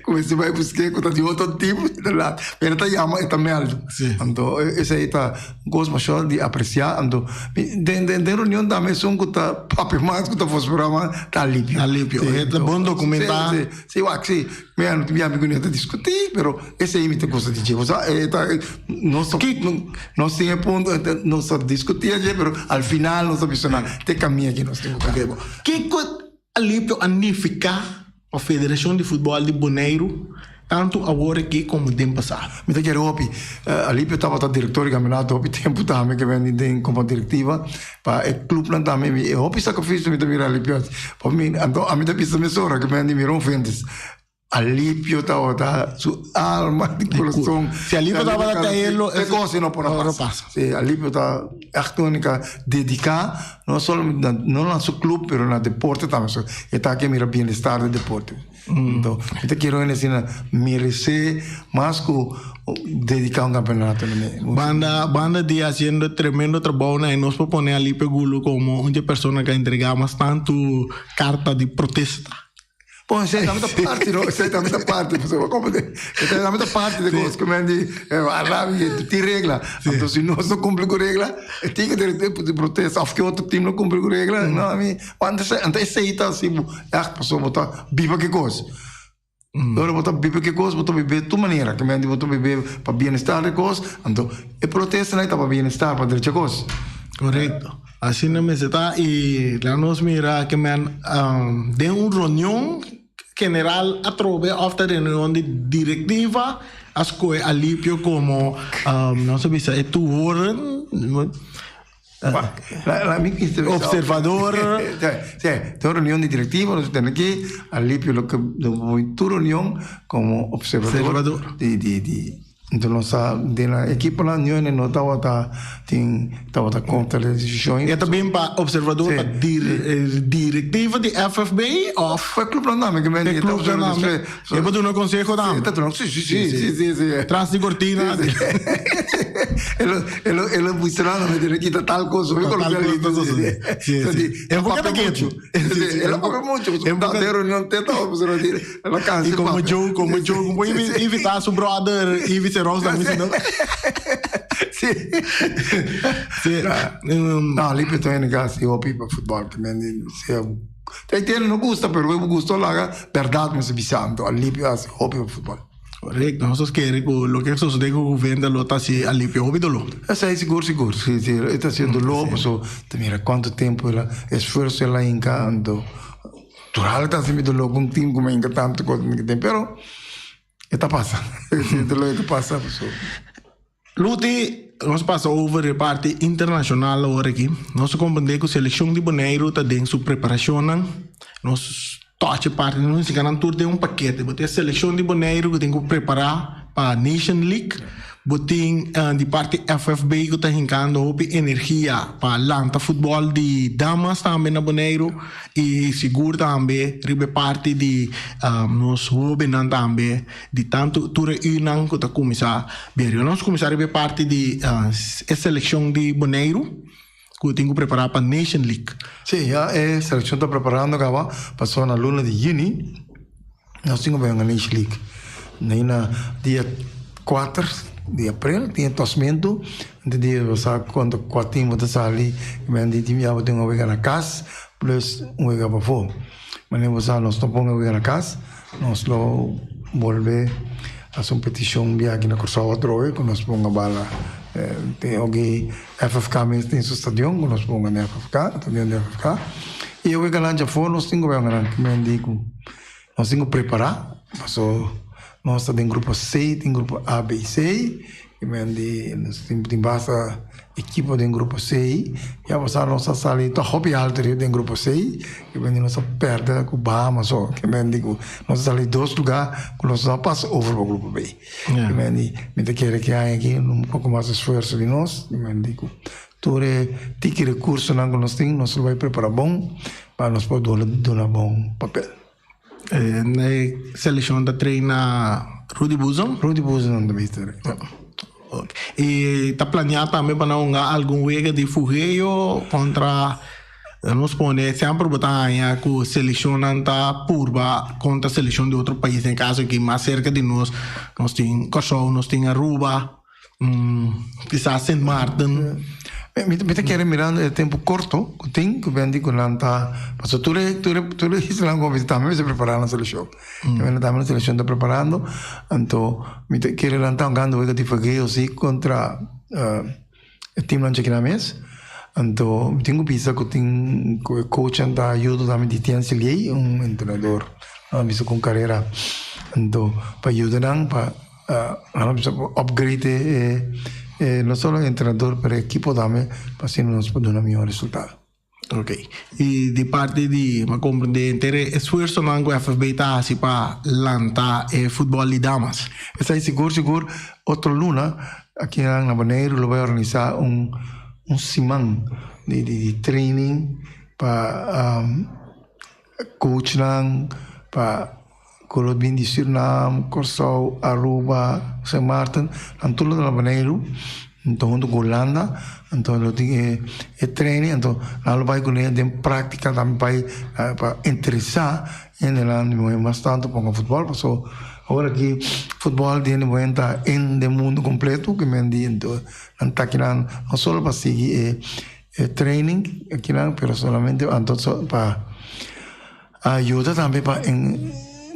ku mester bai busk'é ku ta di otro tim ta lat. Pero e ta yama, e ta mèldu. Anto esei ta un kos masha di apresiá. Anto den den reunion tambe esun ku ta papia mas, ku ta fosforá mas, ta Alipio. Alipio, e ta bon dokumentá. Si, si, wak si. Mi a mi amigu no ta diskutí, pero esei mi ta gusta di dje. Bo sa, e ta nos ta nos tin e punto, nos ta diskutí dje, pero al final nos ta bisa nan te kaminda ku nos tin ku kaba. Kiko Alipio a nifiká pa Federashon di Futbòl di Boneiru tantu awor aki komo den pasado? Mi ta kere hopi. Alipio tabata direktor di kampionato hopi tempu tambe ke bini den komo direktiva pa e klupnan tambe. Mi e hopi sakrifisio mi ta mira Alipio hasi. Pa mi anto ami ta bisa mesora ke bini mira un fentes. Alipio tabata su alma di kurason. Si Alipio tabata ta elo, e kos no por a pasa. Si Alipio ta ègt un única dediká no solo no na su club pero na deporte tambe. So e ta ke mira bienestar di deporte. Anto mi ta kere hende asina meresé mas ku dediká un kampeonato na mi. Banda banda di hasiendo tremendo trabou na e nos por pone Alipio Gulu komo un dje persona ku a entregá mas tantu karta di protesta. Bon, esei tambe ta parti, no? Esei tambe ta parti, pasobra bo komprende? Esei tambe ta parti di kos ku men di arabia tin regla. Anto si nos no kumpli ku regla, e tin ku tene tempu di protesta òf ke otro tim no kumpli ku regla, no, ami, anto esei ta hasi bo ègt pasobra bo ta biba ki kos. Ora bo ta biba ki kos, bo ta biba tur manera, ke men di bo ta biba pa bienestar di kos, anto e protestanan ta pa bienestar, pa drecha kos. Korekto. Asina mester ta y laga nos mira ke men den un reunion general atrobe of ta reunion di directiva a scoge Alipio como nos a bisa e toehoorder, observador. Si, den reunion di directiva nos a tene aki Alipio lo ke tur reunion como observador di. Enton nos ta den nan ekiponan niun hende no tabata tin tabata kontra e desishon. E ta bin pa observador pa direktiva di FFB of? Pa e klupnan tambe ke men E klupnan tambe. E por duna konseho tambe? E ta duna si si si si si si. Tras di kortina. E lo e lo mustra nan mester kita tal kos. Tal kos. Si si. E papia muchu. E lo papia muchu. Den reunion te tabata pasobra di. Y como Joe, como Joe, como invita a su brother Ivy Seros también, si no. Sí. Sí. No, Lipe ta hende casi hopi pa futbol. Que men di, sea, te tiene no gusta, pero we gusto laga, verdad me se bisando. A Lipe hace hopi pa futbol. Correcto, nosotros quere cu lo que sucede cu Juventa lo ta haci a Lipe hopi dolor. Esey sigur, sigur. Sí, sí, e ta haciendo dolor, paso te mira cuanto tempo el a esfuerzo el a hinca, anto Tural ta hasi mi doló ku un tin ku mi hinka tantu kos mi tin, pero e ta pasa. E doló e ta pasa paso. Luti, nos pasa over e parti internashonal awor aki. Nos a komprendé ku selekshon di Boneiru ta den su preparashonnan. Nos touch e parti, nos hinka nan tur den un pakete. Bo tin e selekshon di Boneiru ku tin ku prepará pa Nation League. Bo tin di parti FFB ku ta hinkando hopi energia pa lanta futbòl di damas tambe na Boneiru i sigur tambe riba e parti di nos hóbennan tambe di tantu tur e unan ku ta kuminsá bira. Nos kuminsá riba e parti di e selekshon di Boneiru ku tin ku prepará pa Nation League. Sí, ya e selekshon ta preparando kaba pasobra na luna di yüni. Nos tin ku bai un Nation League. Na dia kuater di aprel tin e tosmentu. Antes di bo sa konta kua tim bo ta sali. Men di tim ya bo tin un wega na kas plus un wega pafó. Manera bo sa nos no pon e wega na kas. Nos lo bolbe hasi un petishon bia aki na Kòrsou atrobe ku nos ponga bala. Tin oki FFK mes tin su stadion ku nos ponga na FFK, stadion di FFK. I e weganan djafó nos tin ku bai un gran men di ku. Nos tin ku prepará, paso nos ta den grupo C, tin grupo A, B i C. I men di nos tin tin basta ekipo den grupo C. Ya pasá nos a sali tòg hopi alto riba den grupo C. I men di nos a pèrdè ku Bahamas so. Ke men di ku nos a sali dos lugá ku nos no a pasa over pa grupo B. I men di mi ta kere ke aña aki un poko mas esfuerso di nos. I men di ku tur e tiki rekursonan ku nos tin nos lo bai prepará bon pa nos por duna bon papel. Na e selekshon ta traina Rudy Boezem? Rudy Boezem ta mister. I ta planea tambe pa nan hunga algun wega di fugeo kontra nos pone semper bo ta haña ku selekshonnan ta purba kontra selekshon di otro pais den kaso aki mas serka di nos nos tin Kòrsou nos tin Aruba. Kisas Sint Maarten. Mi ta kere mirando e tempu korto ku tin ku ben di ku nan ta pasobra tur e tur e tur e islanan ku bo bisa tambe mester prepara nan selekshon. Tambe nan tambe nan selekshon ta preparando anto mi ta kere nan ta hungando wega di fegeo si kontra e timnan chikina mes anto mi tin ku bisa ku tin ku e coachnan ta yuda tambe di Tien Siliey un entrenador nan a bisa ku un karera anto pa yuda nan pa. Nan a upgrade e no solo e entrenador pero e ekipo tambe pa asina nos por duna mihor resultado. Ok. I di parti di mi a komprendé henter e esfuersonan ku FFB ta hasi pa lanta e futbòl di damas. Esei sigur sigur otro luna aki na Boneiru lo bai organisá un un siman di di training pa coachnan pa Ku lo bin di Surinam, Kòrsou, Aruba, Sint Maarten, nan tur lo ta na Boneiru, anto huntu ku Hulanda, anto lo tin e e training, anto nan lo bai kuné den práktika tambe bai pa interesá hendenan di muhé mas tantu ponga futbòl, pasobra awor aki futbòl di hende muhé ta en den mundu kompleto, ke men di anto nan ta kinan no solo pa sigui e e training akinan pero solamente anto pa. A yuda tambe pa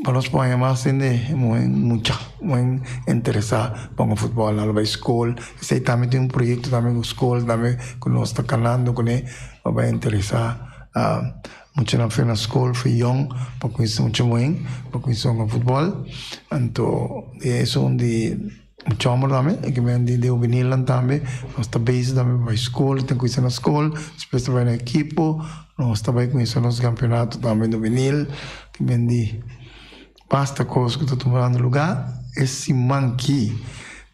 pa nos por haña mas hende muhé mucha muhé interesá pa hunga futbòl nan lo bai skol esei tambe tin un proyekto tambe ku skol tambe ku nos ta kanando kuné pa bai interesá muchanan for na skol for yòn pa kuminsá mucha muhé pa kuminsá hunga futbòl anto esun di. Mucha homber tambe, e ke men di den hubenilnan tambe, nos ta bezig tambe pa bai skol, tin kuminsa na skol, despues ta bai na ekipo, nos ta bai kuminsa nos kampeonato tambe den hubenil, ke men di basta kos ku ta tumando lugá. E siman ki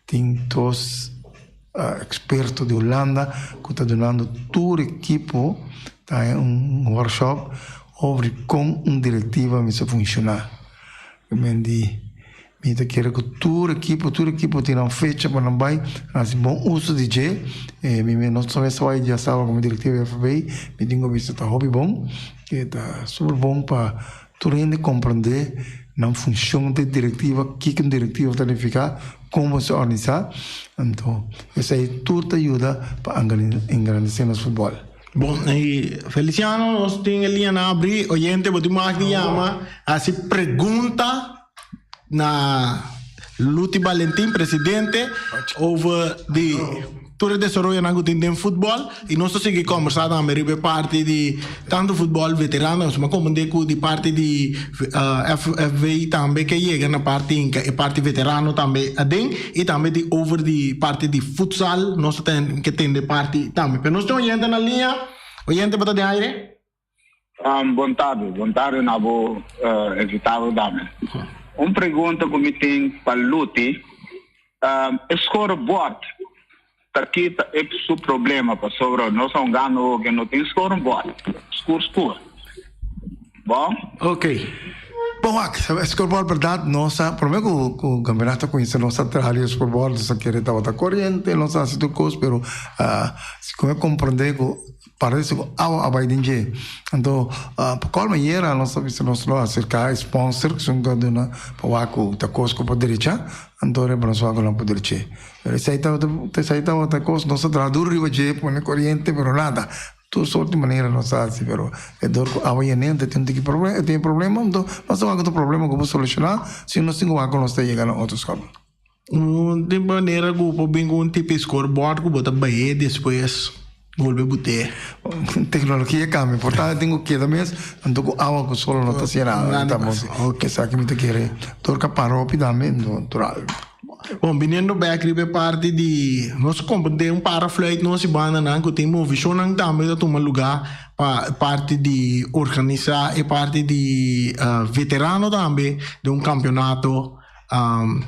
tin dos eksperto di Hulanda ku ta dunando tur ekipo ta haña un workshop over di kon un direktiva mester funshoná. Ke men di Mi ta kere ku tur ekipo, tur ekipo tin nan fecha pa nan bai hasi bon uso di dje. E mi mes no solamente sa bai diasaba komo direktiva di FB, mi tin ku bisa ta hopi bon, e ta super bon pa tur hende komprendé nan funshon di direktiva, kiko un direktiva ta nifiká, kon bo sa organisá. Anto esei tur ta yuda pa engrandesé nos futbòl. Bon, i Feliciano, nos tin e liñanan abrí. Oyente, bo tin mag di yama, hasi pregunta. Na Luti Balentin, presidente, over di tur e desaroyonan ku tin den futbòl i nos ta sigui kòmbersá tambe riba e parti di tantu futbòl veterano, nos a komprendé ku di parti di FFV tambe ke yega na parti hinka e parti veterano tambe aden i tambe di over di parti di futsal nos ta ten ke tende parti tambe. Pero nos tin oyente na liña, oyente bo ta den aire? Bon tardi, bon tardi na bo invitado dame. Un pregunta ku mi tin pa Luti, e scorebord ta kita e su problema pasobra nos a hungando hopi no tin scorebord, skur skur. Bon? Ok. Bon wak, e scorebord berdad nos a, prome ku ku campeonato a cuminsa nos a traha riba e scorebord, nos a kere tabata coriente, nos a hasi tur cos pero si ku mi a comprende ku Parece cu awa a bay den dje. Anto pa cual manera nos ta bisa nos lo acerca e sponsor cu sun ta duna pa wak cu ta cos cu por drecha, anto riba nos wak cu nan por dreche. Pero esey tabata esey tabata cos nos ta traha duro riba dje pone coriente pero nada. Tur soort di manera nos ta haci pero e dor cu awa yene anto tin un tiki problema e tin e problema anto nos ta wak otro problema cu por soluciona si nos tin cu wak cu nos ta yega na otro stap. Un di manera ku bo por bin ku un tipi scoreboard ku bo ta bah'é despues bolbe but'é. Teknologia kambia, por tanto tin ku keda mes anto ku awa ku solo no ta hasié nada. Nada pasa, ok. Esaki mi ta kere dor ka para hopi tambe, natural. Bon, biniendo bek riba e parti di nos comprende un para fluit nos y bandanan cu tin movicionnan tambe ta tuma lugar pa e parti di organisa e parti di veterano tambe den un campeonato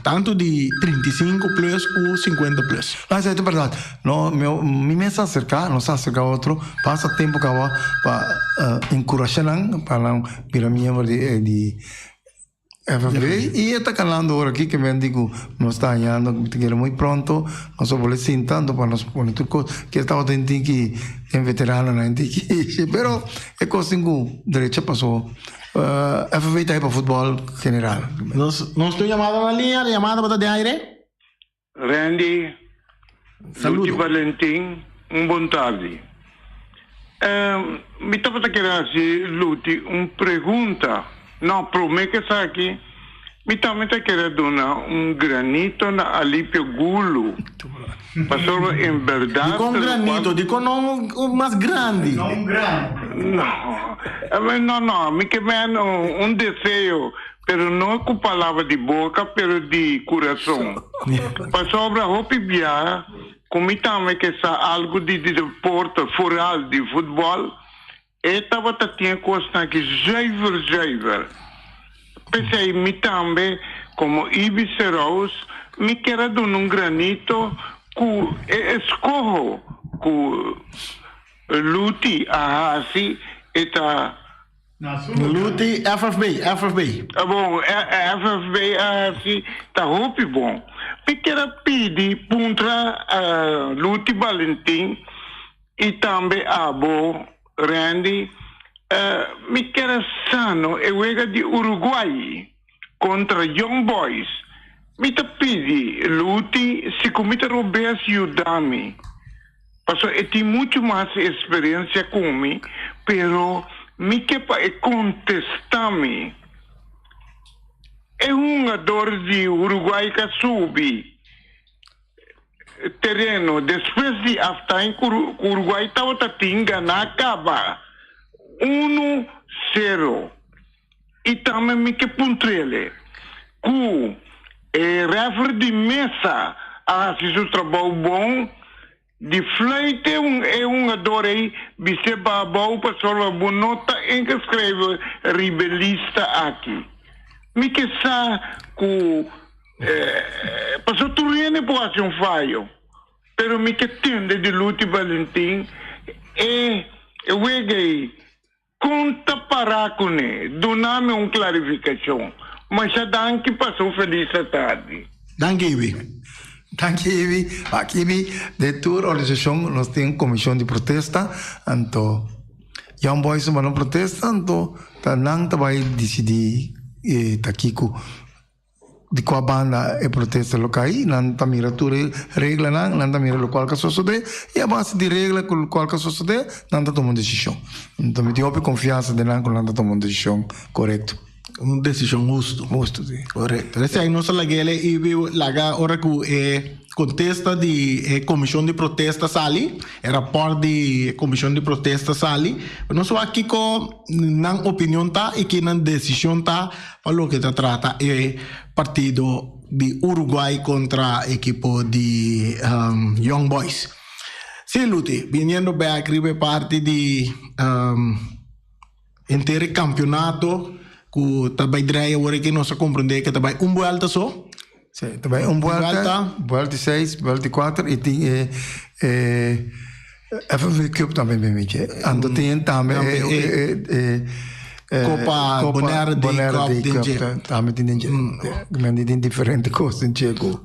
tanto di 35 plus cu 50 plus. Ah, esei ta berdad. No, mi mes a acerca, nos a acerca otro, pasa tempo caba pa encurasha nan pa nan bira miembro di FFB y e ta calando ora aki ke men di cu nos ta hañando cu ta kere muy pronto nos a bole sinta anto pa nos pone tur cos ke tabata tin ki den veteranonan tin ki pero e cos tin cu drecha paso FFB ta ahí pa futbol general. Nos nos tin un yamada na liña, yamada bo ta den aire. Randy, Saludo. Luti Valentin, un bon tardi. Mi tabata kere hasi Luti un pregunta. No, prome ke esaki, mi tambe ta kere duna un granito na Alipio Gulu. Pasobra en berdad Dikon lokual. granito? Dikon no un mas grandi? No, no, no, mi ke men un deseo Pero no ku palabra di boka, pero di kurason. Pasobra hopi biaha ku mi tambe ke sa algu di deporte, foral di futbòl, e tabata tin e kosnan aki zuiver zuiver. P'esei mi tambe, komo Ibi Serous, mi ker a duna un granito ku e eskoho ku Luti a hasi, e ta. Luti, FFB, FFB. Bon, FFB a hasi ta hopi bon. Mi kier a pidi puntra Luti Balentin y tambe abo Randy, mi kier a sa no e wega di Uruguay contra Young Boys. Mi ta pidi Luti si cu mi ta robes yuda mi. Pasobra e tin muchu mas eksperensia ku mi, pero mi ke pa e kontestá mi. E hungador di Uruguay ka subi tereno despues di halftime ku Uruguay tabata tin ganá kaba unu sero. I tambe mi ke puntr'ele ku e refer di mesa a hasi su trabou bon, di fluite un e hungador ei bis'é ba abou pasobra bo no ta ingeskreve riba e lista aki. Mi ke sa ku pasobra tur hende por hasi un fayo, pero mi ke tende di Luti Valentin e wega ei. Kon ta pará kuné? Duna mi un klarifikashon. Masha danki pasa un felis atardi. Danki Ibi. Danki Ibi. Aki Ibi, den tur organisashon nos tin un komishon di protesta, anto Young Boys no protesta, anto ta nan ta bai disidí ta kiko. Di kua banda e protesta lo kai, nan ta mira tur e reglanan, nan ta mira lokual ka sosodé i a base di regla ku lokual ka sosodé nan ta tuma un desishon. Anto mi tin hopi konfiansa den nan ku nan ta tuma un desishon korekto. Un desishon hustu. Hustu, si. Korekto. Esei nos ta lag'el i laga ora ku e Kontesta di e komishon di protesta sali, e rapòrt di e komishon di protesta sali, nos wak kiko nan opinion ta i ki nan desishon ta pa loke ta trata e partido di Uruguay kontra ekipo di Young Boys. Si Luti, biniendo bèk riba e parti di henter e kampionato ku ta bai drei awor aki nos a komprendé ke ta bai un buèlta so. Sí, ta bai un buelta, buelta seis, buelta kuater i tin e e FFV Cup tambe mi michi. Anto tin tambe e e e Copa Bonaire Day Cup den dje. Tambe tin den dje. Men di tin diferente kos den dje ku.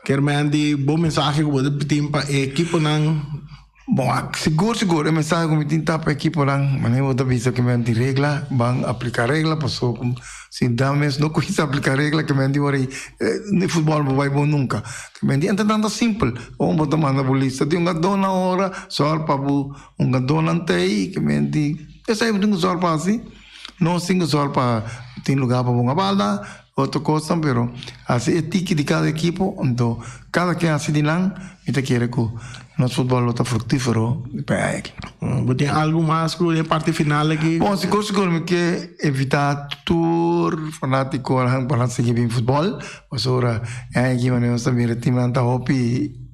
Kier men di bo mensahe ku bo ta tin pa e ekiponan. Bon, sigur sigur e mensahe ku mi tin ta pa ekiponan, manera bo ta bisa ke men tin regla, ban aplika regla paso ku si nan mes no kuminsa aplika regla ke men di ora ei e futbòl no por bai bon nunka. Ke men di enta tanta simpel, ora bo ta manda bo lista di hungadónan ora, sòr pa bo hungadónan ta ei, ke men di esei bo tin ku sòr pa hasi. Nos tin ku sòru pa tin lugá pa bunga balda, otro kosnan, pero hasi e tiki di kada ekipo, anto kada ken hasi di nan, mi ta kere ku nos futbòl lo ta fruktífero pa e aña aki. Bo tin algu mas ku e parti final aki? Bon, sigur sigur mi ke invitá tur fanátikonan pa nan sigui bin futbòl, pasobra e aña aki manera nos ta mira timnan ta hopi.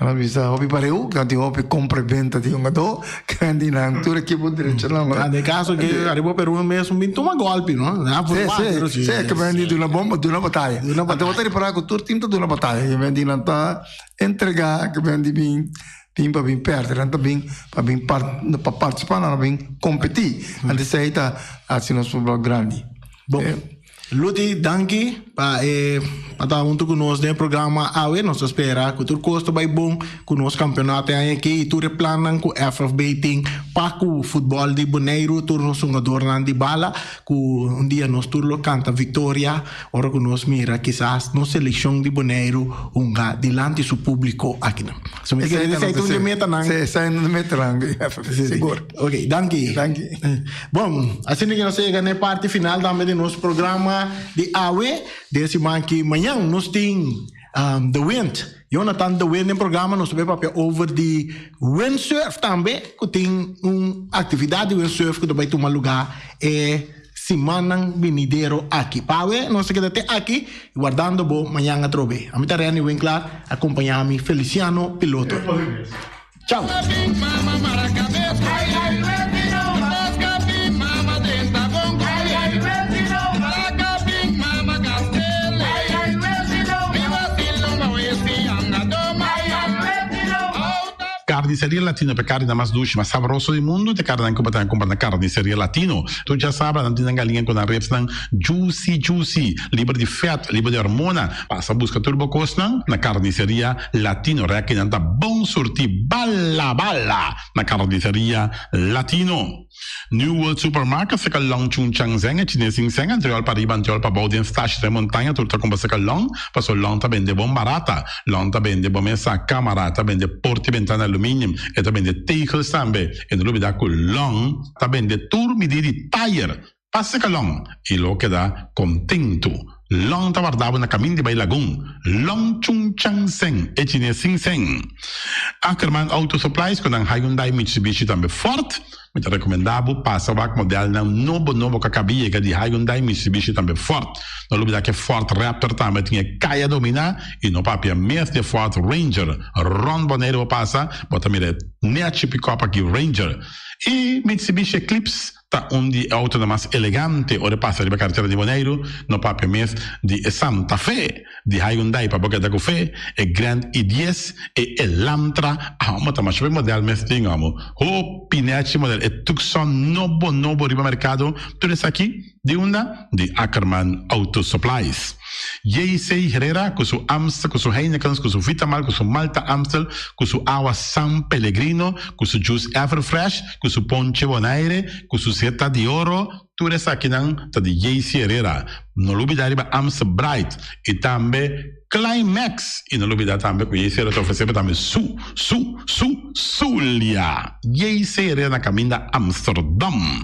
Nan a bisa hopi pareu, nan tin hopi compra y benta di hungadó, kende di nan tur ekipo drecha nan. Ah, den caso ke ariba Peru mes un bin tuma golpi, no? Nan a Sí, forma, sí, pero sí. sí, ke men di duna bon, duna bataya. Duna Anto bo ta ripara ku tur team ta duna bataya, ke men di nan ta entrega, ke men di bin bin pa bin perde, nan ta bin pa bin par pa participa, nan a bin competi. Anto esei ta hasi nos futbol grandi. Bon. Luti, danki pa e pa ta huntu ku nos den e programa awe. Nos ta spera ku tur kos ta bai bon ku nos kampeonato e aña aki i tur e plannan ku FFB tin pa ku futbòl di Boneiru, tur nos hungadornan di bala, ku un dia nos tur lo kanta viktoria ora ku nos mira kisas nos selekshon di Boneiru hunga dilanti su públiko akinan. So mi ta kere esei ta un di e metanan. Sí, esei ta un di e metanan di FFB, sigur. Ok, danki. Danki. Bon, asina ke nos a yega na e parti final tambe di nos programa di awe. Den siman ki mañan nos tin The Wind, Jonathan The Wind den programa. Nos ta bay papia over di windsurf tambe, ku tin un aktividat di windsurf ku ta bay tuma luga e simannan binidero aki. Pa awe nos ta keda te aki i wardando bo mañan atrobe. Ami ta Renny Winklaar, akompañá mi Feliciano Piloto. Chao. Carniceria Latino pa e carninan mas dushi, mas sabroso di mundu, ta e carninan cu bo ta cumpra na Carniceria Latino. Tur djasabra nan tin nan galiña cu nan ribsnan juicy juicy, liber di vet, liber di hormona. Pasa busca tur bo cosnan na Carniceria Latino. Rekinan ta bon surti bala bala na Carniceria Latino. New World Supermarket seka long Chung Chang Zeng e chines sin seng antriol pa riba antriol pa bou den stash den montaña tur ta cumpra seka long paso long ta bende bon barata. Long ta bende bo mesa, camara, ta bende porta y bentana aluminium, e ta bende tegels tambe. E no lubida cu Long ta bende tur midi di tayer. Pasa ka Long y lo keda contento. Long ta warda bo na camin di bay Lagun. Long Chung Chang Seng, e chines sin seng. Ackerman Auto Supplies cu nan Hyundai, Mitsubishi tambe Ford. Mi ta recomenda bo pasa wak modelnan nobo nobo cu a caba yega di Hyundai, Mitsubishi tambe Ford. No lubida cu e Ford Raptor tambe tin e caya domina y no papia mes di e Ford Ranger. Rond Bonaire bo pasa, bo ta mira e nechi pick-up aki Ranger. Y Mitsubishi Eclipse. Ta un di e autonan mas elegante ora e pasa riba karetera di Boneiru, no papia mes di e Santa Fe, di Hyundai pa bo keda ku fe, e Grand i dies, e Elantra, amo ta masha hopi model mes tin amo, hopi nechi model, e Tucson nobo nobo riba merkado, tur esaki di unda? Di Ackerman Auto Supplies. JC Herrera ku su Amstel, ku su Heinekens, ku su Vitamal, ku su Malta Amstel, ku su awa San Pellegrino, ku su juice Everfresh, ku su ponche Bonaire, ku su Zeta di Oro, tur esakinan ta di JC Herrera. No lubida riba Amstel Bright i tambe Climax! I no lubida tambe ku JC Herrera ta ofresé bo tambe su, su, su, Zulia! JC Herrera na kaminda Amsterdam.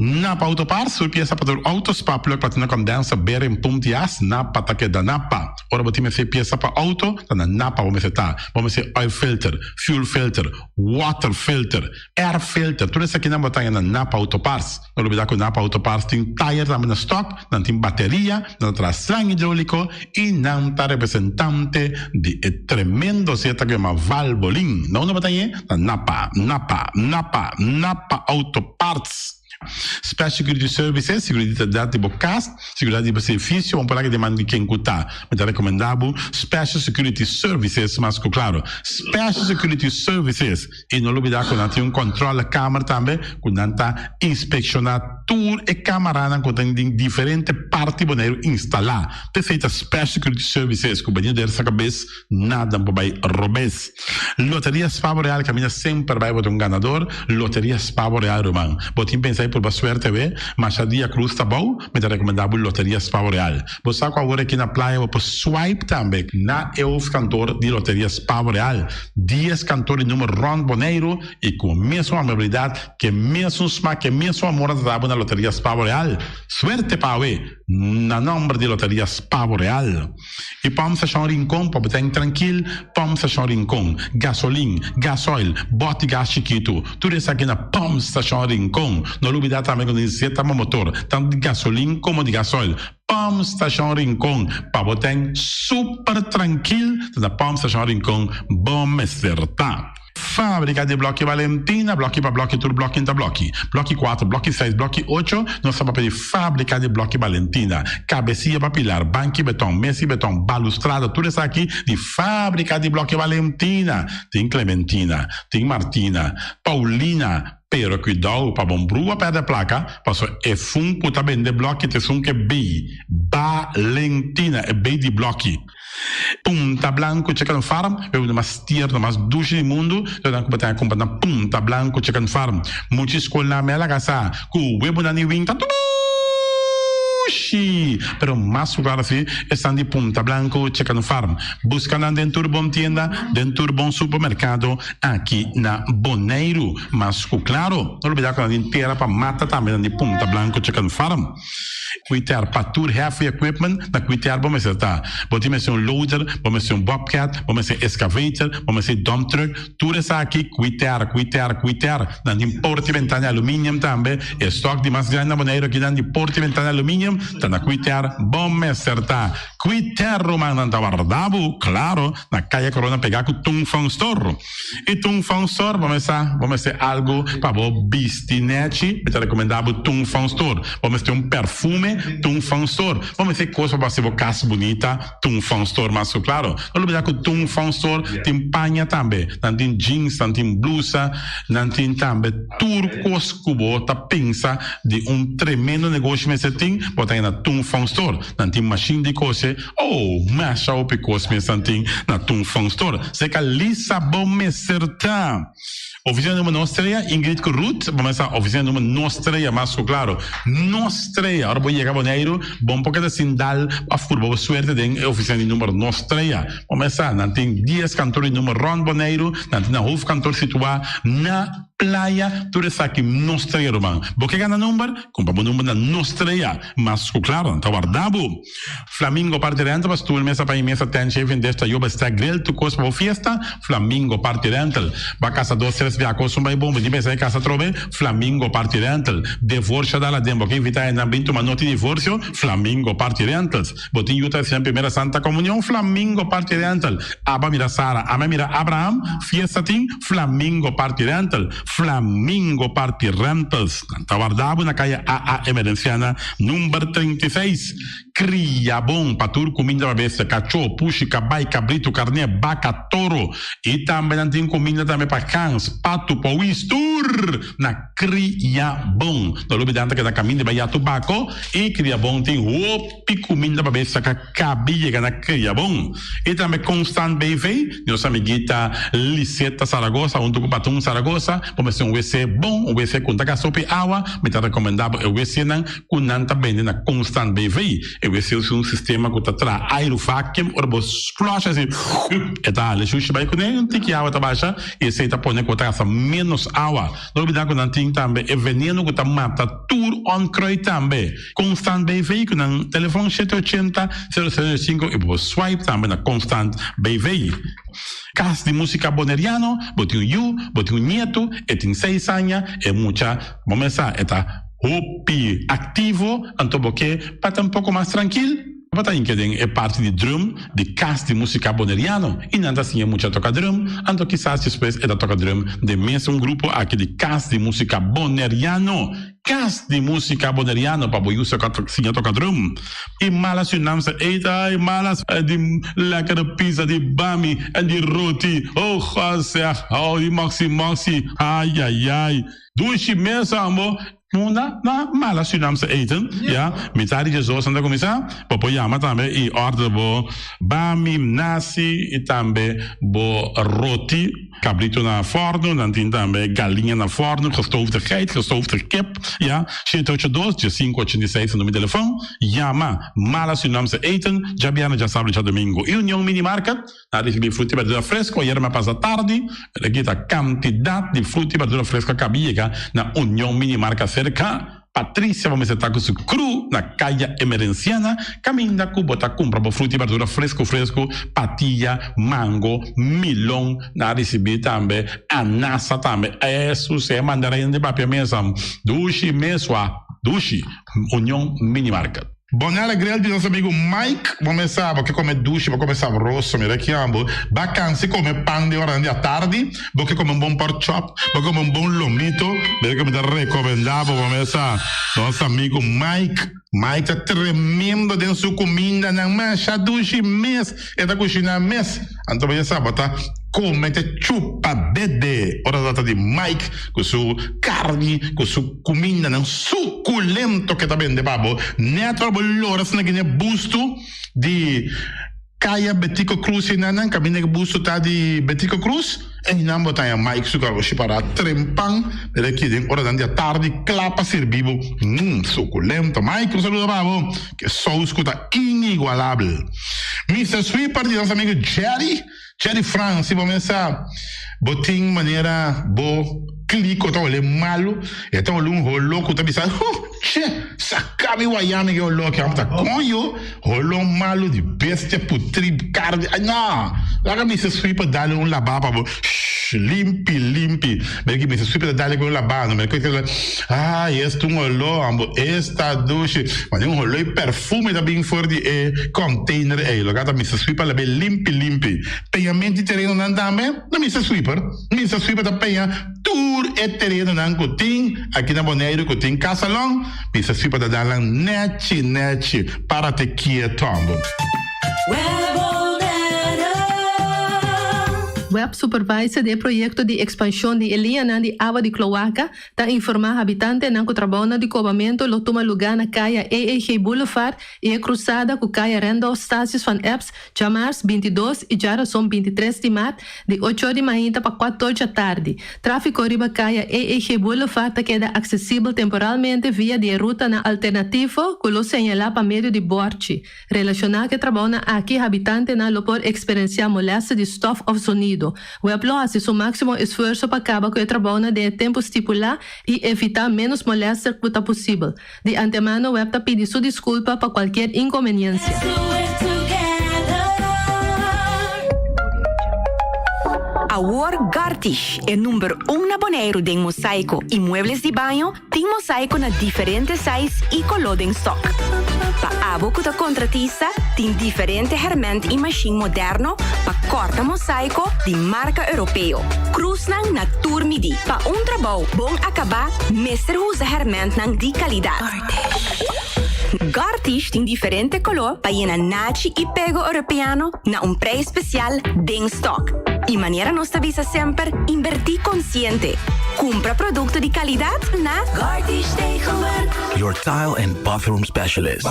Napa Autoparts, Tur piesa pa tur auto, spark plug, platina condenser, bearing, pump di as, Napa ta keda Napa. Ora bo tin mester piesa pa auto, ta na Napa bo mester ta. Bo mester oil filter, fuel filter, water filter, air filter, tur esakinan bo ta haña na Napa Autoparts. No lubida ku Napa Autoparts tin tayer tambe na stock, nan tin bateria, nan ta traha slang hidrolico y nan ta representante di e tremendo zeta ku yama Valvoline. Na unda bo ta hañ'e? Na Napa, Napa, Napa, Napa Autoparts. Special Security Services, Seguridat di bo kas, seguridat di bo servicio, bo por laga di man di ken ku ta. Mi ta rekomendá bo Special Security Services mas ku klaro. Special Security Services i no lubidá ku nan tin un kòntròl kamer tambe ku nan ta inspekshoná tur e kamaranan ku ta den diferente parti Boneiru instalá. P'esei ta Special Security Services ku bini der sa kabes nada por bai robes. Loteria Spavo Real kaminda semper bai bo ta un ganador. Loteria Spavo Real ruman. Bo tin pensa. bai purba suerte awe, masha dia krus ta bou, mi ta rekomendá bo Loteria Spavo Real. Bo sa ku awor aki na playa bo por swipe tambe na e hoofdkantoor di Loteria Spavo Real. Dies kantoor di number rònt Boneiru i ku mesun amabilidat, ku e mesun smak, ku e mesun amor nan ta da bo na Loteria Spavo Real. Suerte pa awe na nòmber di Loteria Spavo Real. I Pump Station Rincon pa bo ta trankil, Pump Station Rincon, gasolin, gasoil, bòt di gas chikitu, tur esaki na Pump Station Rincon. No lubidá tambe ku nos zeta bo motor, tantu di gasolin komo di gasoil. Pump Station Rincon, pa bo ta super trankil, ta na Pump Station Rincon bo mester ta. Fábrika di Blòki Valentina, blòki pa blòki, tur blòki ta blòki. Blòki kuater, blòki seis, blòki ocho, nos ta papia di Fábrika di Blòki Valentina. Kabesia pa pilar, banki beton, mesi beton, balustrada, tur esaki di Fábrika di Blòki Valentina. Tin Clementina, tin Martina, Paulina, pero kuidou pa bon brua pèrdè plaka, paso e fun ku ta bende blòki ta esun ku e bei, Valentina, e bei di blòki. Punta Blanco Chicken Farm, e uno mas tierno, mas dushi di mundu, lo nan ku bo ta kumpra na Punta Blanco Chicken Farm. Mucha skolnan me a laga sa ku webonan di winta dushi, pero mas ku klaro si esnan di Punta Blanco Chicken Farm. Buska nan den tur bon tienda, den tur bon supermerkado aki na Boneiru. Mas ku klaro, no lubida ku nan tin tera pa mata tambe nan di Punta Blanco Chicken Farm. Kuiter pa tur heavy equipment na kuiter bo mester ta. Bo tin mester un loader, bo mester un bobcat, bo mester excavator, bo mester dump truck, tur esaki kuiter, kuiter, kuiter. Nan tin porta y ventana di aluminium tambe. E stock di mas grandi na Boneiru aki nan di porta y ventana di aluminium ta na kuiter bo mester ta. Kuiter ruman nan ta warda bo, claro, na Kaya Corona pega ku Tung Fong Store. I Tung Fong Store bo mester bo mester algu pa bo bisti nechi, mi ta rekomendá bo Tung Fong Store. Bo mester un perfume, Tung Fong Store. Bo mester kos pa bo hasi bo kas bunita, Tung Fong Store mas ku klaro. No lubidá ku Tung Fong Store tin paña tambe. Nan tin jeans, nan tin blusa, nan tin tambe tur kos ku bo ta pensa di un tremendo negoshi mester tin, bo ta haña na Tung Fong Store. Nan tin mashin di kose. Oh, masha hopi kos mes nan tin na Tung Fong Store. Seka Lisa bo mester ta. Oficina numero nos trea, Ingrid ku Ruth, bo mester oficina numero nos trea, mas ku klaro. Nos trea, ora bo yega Boneiru, bo no por keda sin dal pa furba bo suerte den e oficina di numero nos trea. Bo mester sa, nan tin dies kantor di numero rond Boneiru, nan tin nan hoofdkantoor situa na Playa, tur esaki nos trea ruman. Bo ke gana number? Kumpra bo number na nos trea. Mas ku klaro, nan ta warda bo. Flamingo Party Rental pa stoel, mesa pa mesa, tent, shaving dish, tayoba, stack, grill, tur kos pa bo fiesta, Flamingo Party Rental. Ba kasa dos tres bia kos un bai bon, bo tin pensa e kasa atrobe, Flamingo Party Rental. Devorsio dal aden, bo ke invita hendenan bin tuma noti divorsio, Flamingo Party Rentals. Bo tin yu ta hasinan primera Santa Comunion, Flamingo Party Rental. Aba mira Sara, ame mira Abraham, fiesta tin, Flamingo Party Rental. Flamingo Party Rentals. Nan ta warda bo na kaya AA Emerenciana number 36. Kria bon pa tur kuminda pa bestia, kachó, pushi, kabai, kabritu, karné, baka, toro. I tambe nan tin kuminda tambe pa gans, patu, powis, tur na Kria Bon. No lubida nan ta keda kaminda bai ya tubako i Kria Bon tin hopi kuminda pa bestia ka kabi yega na Kria Bon. I tambe Constant BV, nos amiguita Liseta Zaragoza huntu ku Batun Zaragoza, bo mester un wc bon, un wc ku no ta gasta hopi awa, mi ta rekomendá bo e wcnan ku nan ta bende na Constant BV. E wc usa un sistema ku ta traha airu vacuum, ora bo flush asi e ta hala e shushi bai kuné, un tiki awa ta basha i esei ta pone ku bo ta gasta ménos awa. No olbida ku nan tin tambe e veneno ku ta mata tur onkruid tambe. Constant BV ku nan telefon shete ochenta, sero sero sinku i bo por swipe tambe na Constant BV. Kas di Musika Boneriano, bo tin un yu, bo tin un nietu, e tin seis aña, e mucha bo mesa e ta hopi aktivo, anto bo ke pa ta un poko mas trankil? Bo ta hinka den e parti di drum di Kas di Musika Boneriano i nan ta siña mucha toka drum, anto kisas despues e ta toka drum den mesun grupo aki di Kas di Musika Boneriano. Kas di Musika Boneriano pa bo yu siña toka drum. I malas yu nam sa eet, ai malas di lekkere pizza di bami en di roti, oh God zeg, oh di moxi moxi, ai ai ai. Dushi mes ambo. Munda na mala Surinaamse eten, ya, mitar di 12 nan ta kuminsá, bo por yama tambe i order bo bami, nasi i tambe bo roti, kabrito na fòrnu, nan tin tambe galiña na fòrnu, gestoofde geit, gestoofde kip, ya, shete ocho dos, diesinku ochenta i seis ta number di telefòn, yama Mala Surinaamse Eten, djabièrnè, djasabra i djadumingu. I Union Mini Market. A ricibi fruta y berdura fresco ayer me pasa tardi, pero aki ta cantidad di fruta y berdura fresco a caba yega na Union Mini Marca cerca Patricia bo mester ta cu su crew na Caya Emerenciana caminda cu bo ta cumpra bo fruta y berdura fresco fresco, patilla, mango, milon, na ricibi tambe anasa tambe, esu se mandarin di papia mesa dushi mesua dushi Union Mini Market. Bonella Grill di nos amigo Mike. Bo mes sa, bo ke kome dushi, bo kome sabroso. Mira ki amo. Ba kansi kome pan den oranan di atardi. Bo ke kome un bon pork chop. Bo ke kome un bon lomito. Mira ke mi ta rekomendá bo, bo mes sa. Nos amigo Mike. Mike ta tremendo den su kumindanan. Masha dushi mes. E ta kushiná mes. Anto bo ya sa, bo ta kome te chupa dede. Ora ta trata di Mike ku su karni, ku su kumindanan sukulento ke ta bende pa bo. Nèt ora bo lora asina gine bustu di Kaya Betico Cruz enanan, kaminda ku bustu ta di Betico Cruz, einan bo ta haña Mike su karoshi pará trempan mira aki den oranan di atardi kla pa sirbi bo. Mmm, sukulento. Mike, un saludo pa bo. Ke sous ku ta inigualabel. Mister Sweeper di nos amigo Jerry, Jerry Frans, si bo mesa bo tin manera bo kliko ta hole malu, e ta hole un holo ku ta bisa, huh, che, saka mi waya mi ke holo aki, amo ta koño, holo malu di bestia putri karni, ay no, laga Mister Sweeper dale un laba pa bo, shh, limpi, limpi, mira ki Mister Sweeper ta dale ku un laba, no mira ku Ay, esta un oló, ambo, esta dushi. Mane un oló y perfume ta bin for di e container ey. Loke ta Mister Sweeper la bay limpi limpi. Peñamento di terenonan tambe na Mister Sweeper. Mister Sweeper ta peña tur e terenonan cu tin aki na Boneiru cu tin casalon. Mister Sweeper ta dalan nechi nechi. Parate kieto, ambo. Web Supervisor di e proyekto di ekspanshon di e liñanan di awa di kloaka ta informá habitantenan ku trabounan di kobamentu lo tuma lugá na Kaya EEG Boulevard i e krusada ku Kaya Randolph Statius van Eps djamars 22 i djarason 23 di mart di ocho or di mainta pa kuator djatardi. Tráfiko riba Kaya EEG Boulevard ta keda aksesibel temporalmente via di e rutanan alternativo ku lo señalá pa medio di bòrchi. Relashoná ku e trabounan aki, habitantenan lo por eksperensiá molèster di stòf òf zonido. Web lo hasi su máksimo esfuerso pa kaba ku e trabounan den e tempu stipulá i evitá ménos molèster ku ta posibel. Di antemano web ta pidi su diskulpa pa kualkier inkonbeniensia. Awor Gartish, e number un na Boneiru den mosaiko i muebles di baño, Tin mosaico na diferente size y coló den stock. Pa abo cu ta contratista, tin diferente herment y machine moderno pa corta mosaico di marca Europeo. Cruznan na tur midi. Pa un trabou bon acaba, mester usa hermentnan di calidad. Gartish tin diferente color pa yena nachi y pego Europeano na un prijs special den stock. Y manera nos ta bisa semper, inverti consciente. Cumpra producto di calidad na Gartish Tegelwerk. Your tile and bathroom specialist.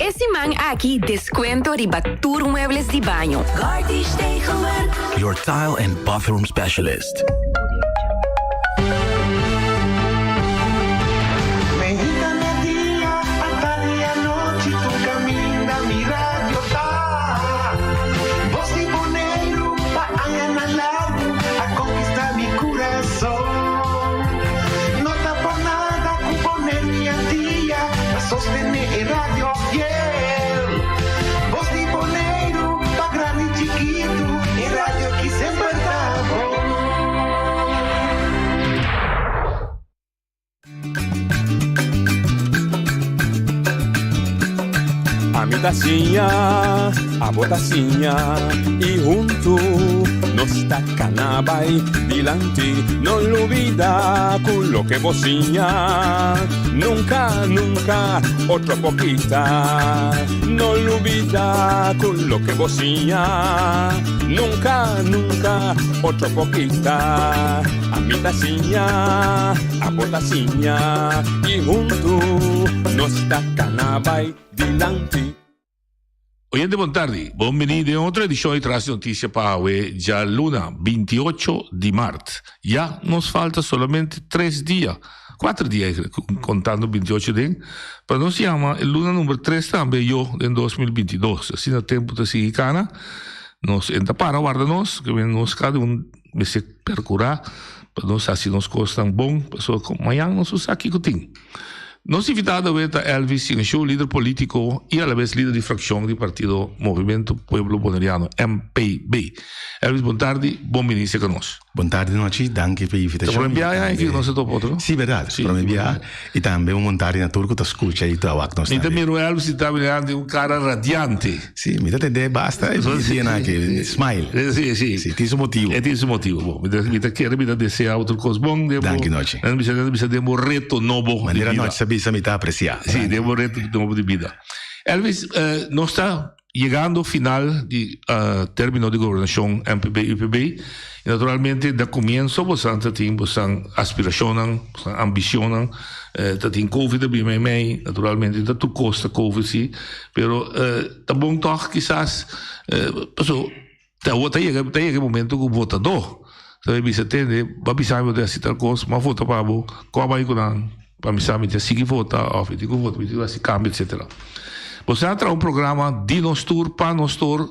E siman aki descuento riba tur muebles di baño. Your tile and bathroom specialist. ta siña, abo ta siña i huntu nos ta kana bai dilanti. No lubida ku loke bo siña nunka, nunka otro por kita. No lubida ku loke bo siña nunka, nunka otro por kita. Ami ta siña, abo ta siña i huntu nos ta kana bai dilanti. Oyente bon tardi, bon bini den otro edishon di Tras di Notisia pa awe djaluna 28 di mart. Ya nos falta solamente tres dia, kuater dia eigenlijk, kontando 28 den, pa nos yama e luna number tres tambe yo den 2022. Asina tempu ta sigui kana, nos en ta para warda nos, ke nos kada un mester percura pa nos haci nos cosnan bon, pasobra mañan nos no sa kico tin. Nos invitado awe ta Elvis Sinshu, lider politico y alabes lider di fraccion di partido Movimento Pueblo Boneriano, MPB. Elvis, bon tardi, bon bini cerca nos. Bon tardi Nochi, danki pa e invitacion. Ta prome biaha aki nos ta topa otro? Si, berdad, prome biaha. Y tambe un bon tardi na tur cu ta scucha y ta wak nos tambe. Mi ta mira Elvis y ta mira un cara radiante. Si, mi ta tende basta e dianan aki, smile. Si, si. Si, tin su motibo. E tin su motibo. Bon, mi ta kere, mi ta desea otro cos bon. Danki Nochi. Mi ta bisa den bo reto nobo di bida. Manera Nochi sa bisa mi ta aprecia. Si, den bo reto nobo di bida. Elvis, nos ta Yegando final di termino di gobernacion MPB-UPB y naturalmente na comienzo bosan ta tin bosan aspiracionnan, bosan ambicionnan, ta tin covid a bin meimei, naturalmente ta tur cos ta covid si, pero ta bon toch kisas paso ta awor ta yega ta yega e momento cu votador ta bay bisa tende bo a bisa mi bo ta haci tal cos, mi a vota pa bo, cu a bay cu nan? Pa mi sa mi ta sigui vota of mi tin ku vota, mi tin ku hasi kambio etcetera. Boso a traha un programa di nos tur, pa nos tur,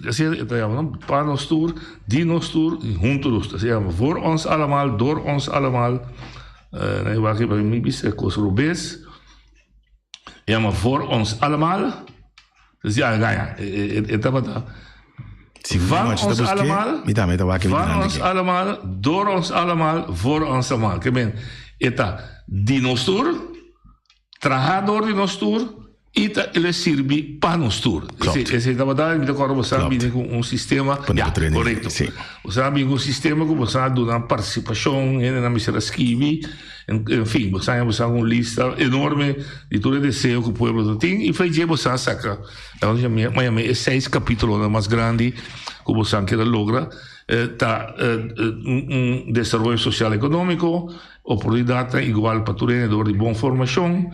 asina e ta yama no, pa nos tur, di nos tur i huntu nos tur. Asina e yama, voor ons allemaal, door ons allemaal. Na e wak mi bisa e kos robes. E yama voor ons allemaal. Dus ja, gaña. E tabata van ons allemaal, van ons allemaal, door ons allemaal, voor ons allemaal. Ke men, e ta di nos tur, traha door di nos tur, i ta e lo sirbi pa nos tur. Esei tabata, mi ta kòrda boso a bini ku un sistema, ya, korekto. Boso a bini ku un sistema ku boso a duna partisipashon, hendenan mester a skibi. En fin, bo sa bo sa un lista enorme di tur e deseo ku pueblo ta tin i fei dje bo sa saka ma yama e seis kapitulonan mas grandi ku bo sa keda logra ta un desaroyo sosial ekonómiko, oportunidatnan igual pa tur hende dor di bon formashon,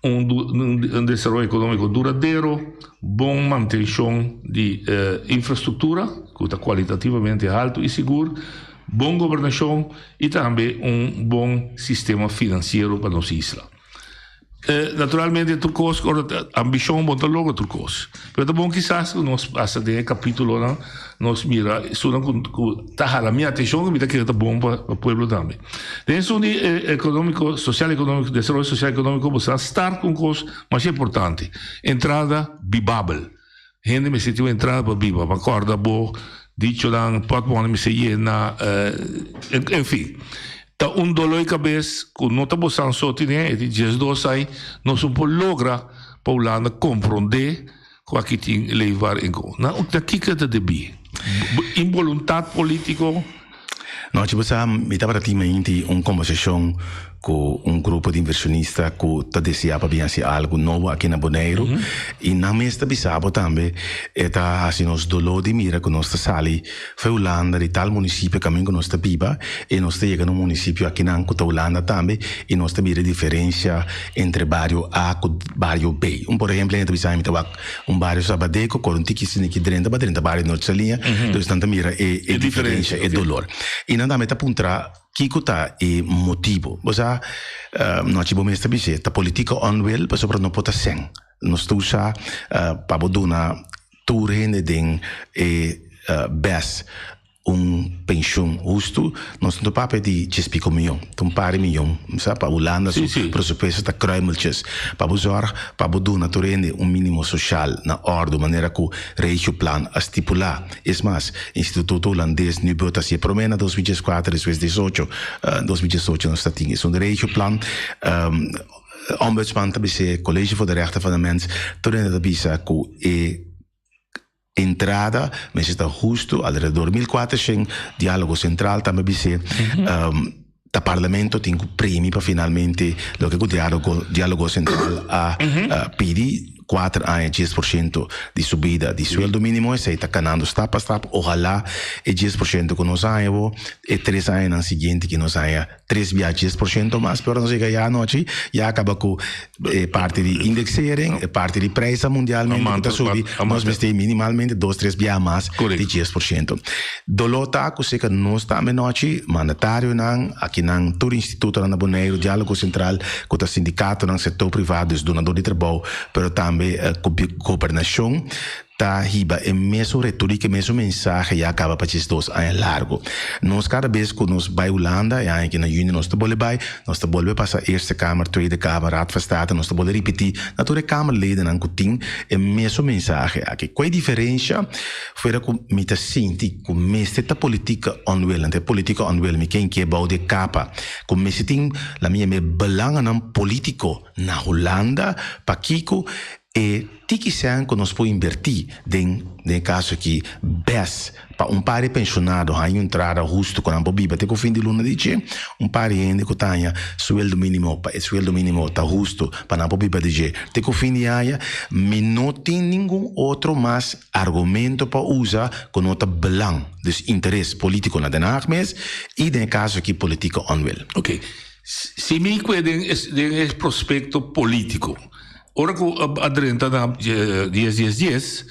un desaroyo ekonómiko duradero, bon mantenshon di infrastruktura ku ta kualitativamente haltu i sigur, bon gobernashon i tambe un bon sistema finansiero pa nos isla. Naturalmente tur kos ora ta ambishon bo ta logra tur kos, pero ta bon kisas ku nos pasa den e kapitulonan nos mira esunnan ku ku ta hala mi atenshon ku mi ta kere ta bon pa pueblo tambe. Den esun di ekonómiko, sosial ekonómiko, desaroyo sosial ekonómiko bo sa start ku un kos masha importante, entrada bibabel. Hende mester tin un entrada pa biba, pa kòrda bo dichonan, pòtmòne mester yena, en fin. Ta un doló di kabes ku no ta bosan so tine, e tin diesdos ai, nos no por logra pa Hulanda komprondé ku aki tin leefbaar inkomen. Na na kiko ta debí? Inboluntat polítiko? Nochi bo sa, mi tabata tin mainti un kombersashon ku un grupo di invershonista ku ta deseá pa bin hasi algu nobo aki na Boneiru i nan mes ta bisa bo tambe e ta hasi nos doló di mira ku nos ta sali for Hulanda di tal munisipio kaminda ku nos ta biba i nos ta yega na un munisipio akinan ku ta Hulanda tambe i nos ta mira e diferensia entre bario A ku bario B. Un por ehempel hende ta bisa mi ta wak un bario Sabadeco kor un tiki siniki drenta pa drenta bario Noord Saliña dus nan ta mira e diferensia e dolor i nan tambe ta puntra Kiko ta e motibo? Bo sa, nochi bo mes ta bis'é, ta politica onwil pasobra no por ta sèn. Nos ta usa pa bo duna tur hende den e bes un penshun hustu, nos no ta papia di djes piko miyon, ta un par di miyon, bo sa, pa Hulanda su presupuesto ta kruimeltjes. Pa bo zòrg pa bo duna tur hende un minimo soshal na òrdu manera ku Regioplan a stipulá. Es mas, Instituto Hulandes Nibud a hasi e promé na 2014, despues 18, 2018 nos ta tin esun Regioplan. Ombudsman ta bis'é, College voor de Rechten van de Mens, tur hende ta bisa ku e entrada mester ta hustu, alrededor 1400, Diálogo Sentral tambe bis'é. Ta Parlamento tin ku primi pa finalmente loke ku Diálogo Diálogo Sentral a pidi, kuater aña 10% di subida di sueldo mínimo, esei ta kanando stap pa stap, ohalá e 10% ku nos haña bo e tres añanan siguiente ki nos haña tres bia 10% mas, pero ora nos yega ya anochi ya a kaba ku e parti di indexering, e parti di prijsnan mundialmente ku ta subi, nos mester minimalmente dos tres bia mas di 10%. Doló ta ku seka nos tambe anochi, mandatarionan, akinan tur institutonan na Boneiru, Diálogo Sentral ku ta sindikatonan, sektor privá, dus dunadó di trabou, pero tambe gobernashon, ta hiba e mesun retorika, e mesun mensahe ya kaba pa 12 aña largo. Nos kada bes ku nos bai Hulanda, e aña aki na yüni nos ta bolbe bai, nos ta bolbe pasa Eerste Kamer, Tweede Kamer, Raad van State, nos ta bolbe ripití na tur e kamerledennan ku tin e mesun mensahe aki. Kua e diferensha? Fuera ku mi ta sinti ku mester ta politika onwillend, e politika onwillend, mi ken ke bou di e kapa, ku mester tin la mi yama e belangennan politiko na Hulanda, pakiko E tiki sèn ku nos por inbertí den, den e kaso aki, bes pa un par di penshonado haña un entrada hustu ku nan por biba te ku fin di luna di dje. Un par di hende ku ta haña sueldo mínimo pa e sueldo mínimo ta hustu pa nan por biba di dje te ku fin di aña. Mi no tin ningun otro mas argumento pa usa ku no ta belang, dus interes polítiko na Den Haag mes i den e kaso aki politike onwil. Oké, si mi kue den den e prospekto polítiko, Ora ku a drenta na dies dies dies,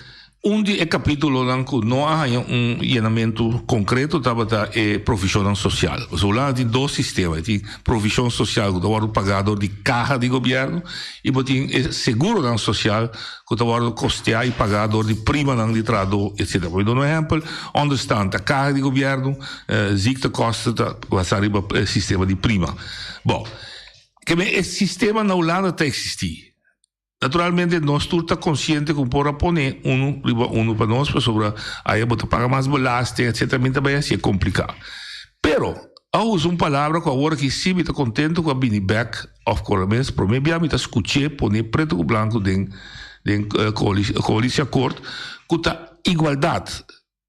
un di e kapítulonan ku no a haña un yenamentu konkreto tabata e provishonnan sosial. Pasobra Hulanda tin dos sistema, e tin provishon sosial ku ta wòrdu pagá dor di kaha di gobièrnu i bo tin e seguronan sosial ku ta wòrdu kosteá i pagá dor di primanan di trahadó etsetera. Pa mi duna un ehèmpel, ònderstant ta kaha di gobièrnu, ziektekosten ta basá riba e sistema di prima. Bon. Keme e sistema na Hulanda ta eksistí. Naturalmente nos tur ta konsiente ku por a pone unu riba unu pa nos pasobra aya bo ta paga mas belasting etcetera mi ta bai hasi e kompliká. Pero a usa un palabra ku awor aki sí mi ta kontento ku a bini bèk òf por lo menos promé bia mi ta skuch'é pone pretu ku blanku den den koalisieakkoord ku ta igualdat.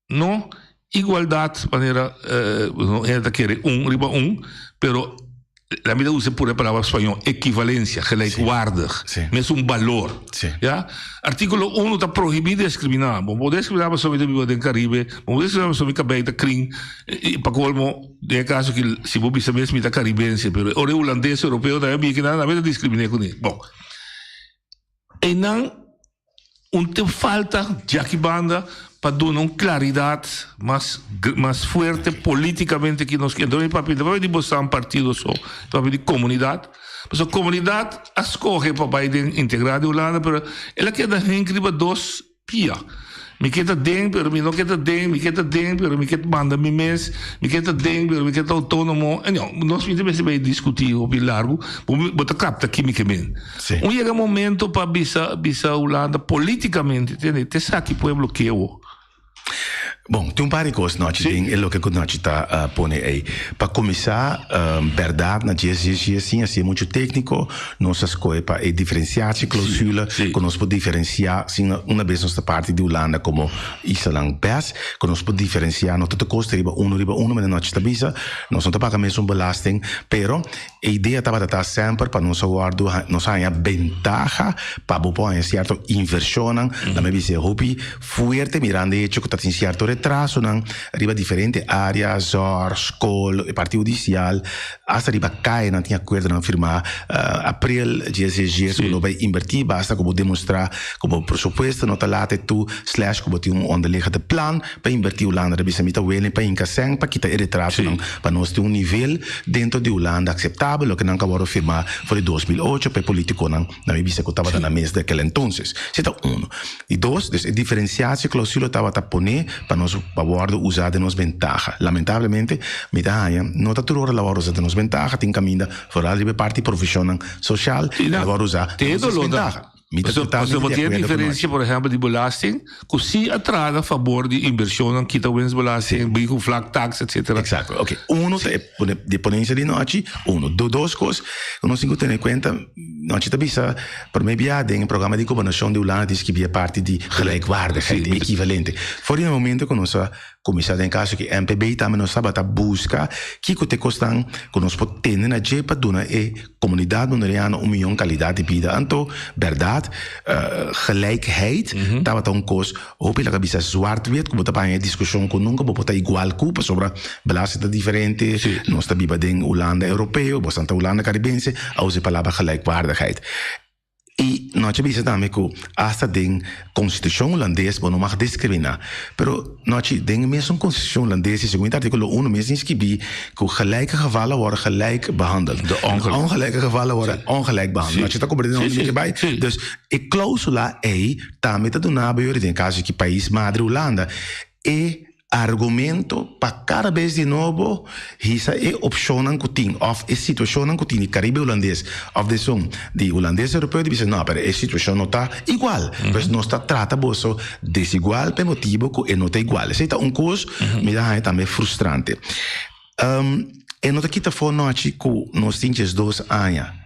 No igualdad manera hende ta kere un riba un, pero la mi ta usa pura e palabra spañol, equivalencia, gelijkwaardig, mesun balor. Ya? Artículo uno ta prohibí diskriminá. Bo por diskriminá pasobra mi ta biba den Caribe, bo por diskriminá pasobra mi kabei ta krin, i pa kolmo den e kaso aki si bo bisa mes mi ta karibense, pero ora e hulandes europeo tambe bini akinan tambe ta diskriminé kuné. Bon, einan Un tin falta djaki banda pa duna un claridad mas mas fuerte politicamente ki nos kier. Mi papia no papia di bosan partido so, mi papia di comunidad. Pasobra comunidad a scoge pa bay den integra di Hulanda pero el a keda henk riba dos pia. Mi ke ta den pero mi no ke ta den, mi ke ta den pero mi ke manda mi mes, mi ke ta den pero mi ke ta autónomo. Anyhow, nos mi ta mester bay discuti hopi largu, bo bo ta capta ki mi ke men. Un yega momento pa bisa bisa Hulanda politicamente, tende, te esaki pueblo ke wo. Bon, tin un par di kos nochi den e loke ku nochi ta pone ei. Pa kuminsá, bèrdat na djes djes djes sin hasié muchu tékniko, nos a skohe pa e diferensiatieklausule ku nos por diferensiá sin una bes nos ta parti di Hulanda komo islanan bes, ku nos por diferensiá no ta tur kos ta riba unu riba unu, manera nochi ta bisa, nos no ta paga mesun belasting, pero E idea tabata ta semper pa nos a wòrdu nos haña bentaha pa bo por haña sierto invershonnan, nan mi bisa e hopi fuerte mirando e hecho ku ta tin sierto retrasonan riba diferente área, zòrg, skol, e parti hudisial, asta riba kayanan tin akuerdonan firmá aprel dies dies dies ku lo bai inbertí basta ku bo demostrá ku bo presupuesto no ta late tu slash ku bo tin un onderliggende plan pa inbertí. Hulanda ta bisa mi ta welen pa hinka sèn pa kita e retrasonan pa nos tin un nivel dentro di Hulanda akseptabel, loke nan ka wòrdu firmá for di 2008 pa e politikonan na mi bisa ku tabata na mes di akel entonces. Esei ta unu. Di dos, dus e diferensiatieklausule tabata poné pa nos pa wòrdu usá den nos bentaha. Lamentablemente mi ta haña no ta tur ora la wòrdu usá den nos bentaha, tin kaminda foral riba e parti profeshonnan soshal la wòrdu usá den nos desbentaha. Mi ta totalmente Pasobra di tin akuerdo ku diferensia, Nochi. por ehèmpel, di belasting, ku si a traha na fabor di invershonnan, kita winstbelasting, bin ku vlaktaks, etcetera. Eksakto. Oké, uno ta e pone di ponensia di Nochi, uno. Do dos kos ku nos tin ku tene kuenta, Nochi ta bisa promé bia den e programa di gobernashon di Hulanda tin skibí e parti di gelijkwaardigheid, ekivalente. For di e momento ku nos a Kuminsá den kaso ki MPB tambe nos tabata buska kiko ta e kosnan ku nos por tene na dje pa duna e komunidat boneriano un mion kalidat di bida. Anto bèrdat gelijkheid tabata un kos hopi laga bisa zwart-wit ku bo ta baña e diskushon ku nunka bo por ta igual ku pasobra belasting ta diferente, nos ta biba den Hulanda Europeo, boso ta Hulanda Karibense, a usa e palabra gelijkwaardigheid. I no a bisa tambe ku asta den konstitushon hulandes bo no mag diskriminá. Pero nochi den e mesun konstitushon hulandes i segun e artíkulo uno mes tin skibí ku gelijke gevallen worden gelijk behandeld. De ongelijke. Ongelijke gevallen worden ongelijk behandeld. Nochi ta komprendé dónde mi ke bai. Dus e klóusula ei tambe ta duna bo yori den kaso ki pais madre Hulanda e Argumento pa kada bes di nobo hisa e opshonnan ku tin òf e situashonnan ku tin di Karibe Hulandes òf di esun di Hulandes Europeo di bisa no, pero e situashon no ta igual. Pues nos ta trata boso desigual pa e motibu ku e no ta igual. Esei ta un kos mi ta haña tambe frustrante. E no ta kita afó nochi ku nos tin diesdos aña.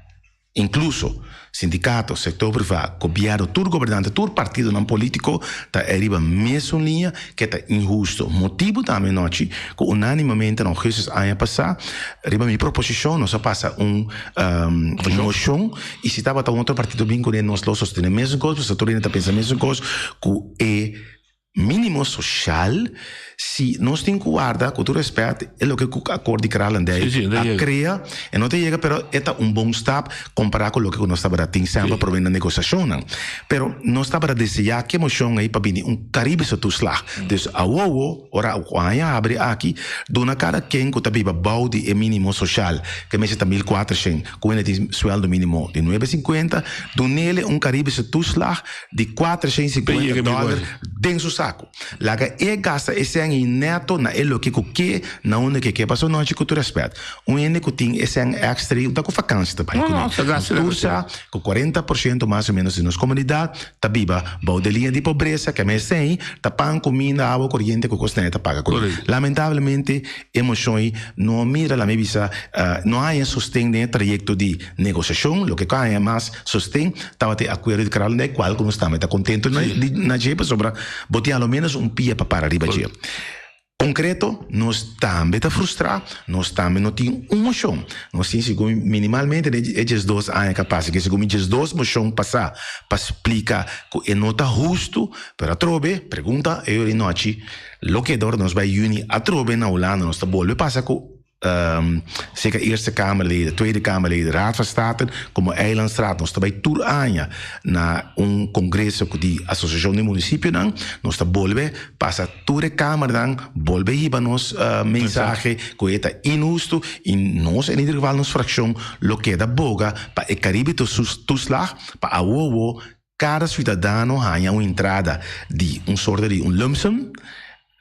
Inkluso, sindikato, sektor privá, gobièrnu, tur gobernante, tur partidonan polítiko ta e riba mesun liña ke ta inhusto. Motibu tambe nochi ku unánimamente na ougùstus aña pasá riba mi proposishon nos a pasa un moshon i si tabata un otro partido bin kuné nos lo sostené mesun kos pasobra tur hende ta pensa mesun kos ku e Mínimo social, si nos tin ku warda, ku tur rèspèt, e loke ku Akord di Kralendijk a krea, e no ta yega, pero e ta un bon stap kompará ku loke ku nos tabata tin semper promé na negosiashonnan. Pero nos tabata deseá ku e moshon ei pa bini un Karibische toeslag. Dus awowo, ora ku aña habri aki, duna kada ken ku ta biba bou di e mínimo social, ke mester ta 1400, ku hende tin suèldo mínimo di 950, dun'ele un Karibische toeslag di 450 dòler den su saku. Laga e gasta e sèn ei nèto na e loke ku ke, na unda ke ke. Pasobra nochi ku tur rèspèt, un hende ku tin e sèn èkstra ei, un ta ku fakansi ta bai kuné. Nos tur sa ku 40 por shento mas o ménos di nos komunidat ta biba bou di liña di pobresa, keme e sèn ei ta pan, kuminda, awa koriente ku kosnan ei ta paga kuné. Lamentablemente e moshon ei no a mira, laga mi bisa, no a haña sosten den e trayekto di negosiashon, loke ku a haña mas sosten tabata e akuerdo di Kralendijk, kual ku nos tambe ta kontentu na dje pasobra bo tin alomenos un pia pa para riba dje. Konkreto, nos tambe ta frustrá, nos tambe no tin un moshon. Nos tin segun mi minimalmente den e diesdos aña ku a pasa, ke segun mi diesdos moshon pasá pa splika ku e no ta hustu, pero atrobe, pregunta e ora di nochi, loke dor nos bai yüni atrobe na Hulanda nos ta bolbe pasa ku Zeker Eerste Kamerleden, Tweede Kamerleden, Raad van State komo Eilandsraad. Nos ta bai tur aña na un kongreso ku di Asosiashon di Munisipionan. Nos ta bolbe pasa tur e kamernan, bolbe hiba nos mensahe ku e ta inhustu i nos en ieder geval nos frakshon lo keda boga pa e Caribe toeslag pa awowo kada siudadano haña un entrada di un sorte di un lumpsum.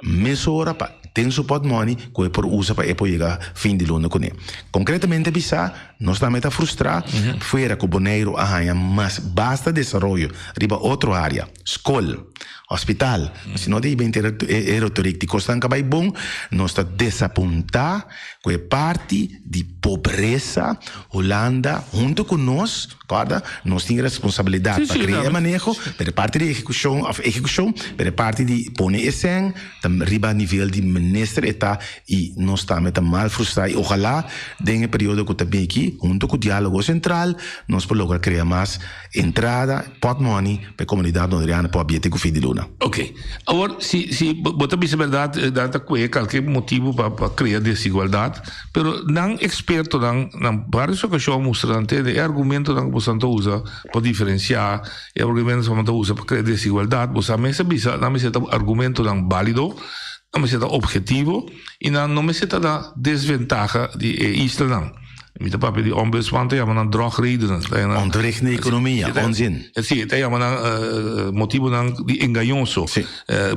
Mesora pa den su pòtmòni ku e por usa pa e por yega fin di luna kuné. Konkretamente bisá, nos tambe ta frustrá fuera ku Boneiru a haña mas basta desaroyo riba otro área, skol, hospital, si no di benti e retoriek di kosnan ka bai bon, nos ta desapuntá ku e parti di pobresa Hulanda huntu ku nos. Kòrda, nos tin responsabilidat pa krea e maneho, pero e parti di ehekushon òf ehekushon, pero e parti di pone e sèn ta riba nivel di minister e ta i nos tambe ta mal frustrá i ojalá den e periodo ku ta bin aki huntu ku Diálogo Sentral nos por logra krea mas entrada, pòtmòni, pa e komunidat norderiano por abiete ku fin di luna. Ok. Awor, si si bo ta bisa bèrdat, nan ta kuehe kalke motibu pa pa krea desigualdat. Pero nan ekspertonan na vários okashon a mustra nan tende e argumentonan ku boso ta usa pa diferensiá, e argumentonan ku bo ta usa pa krea desigualdat, boso a mester bisa nan mester ta argumentonan bálido, nan mester ta ophetivo i nan no mester ta na desventaha di e islanan. Mi ta papia di ombudsman ta yama nan drogredenen. Ontwrichtende ekonomia, onzin. Si, ta yama nan motibonan di engañoso.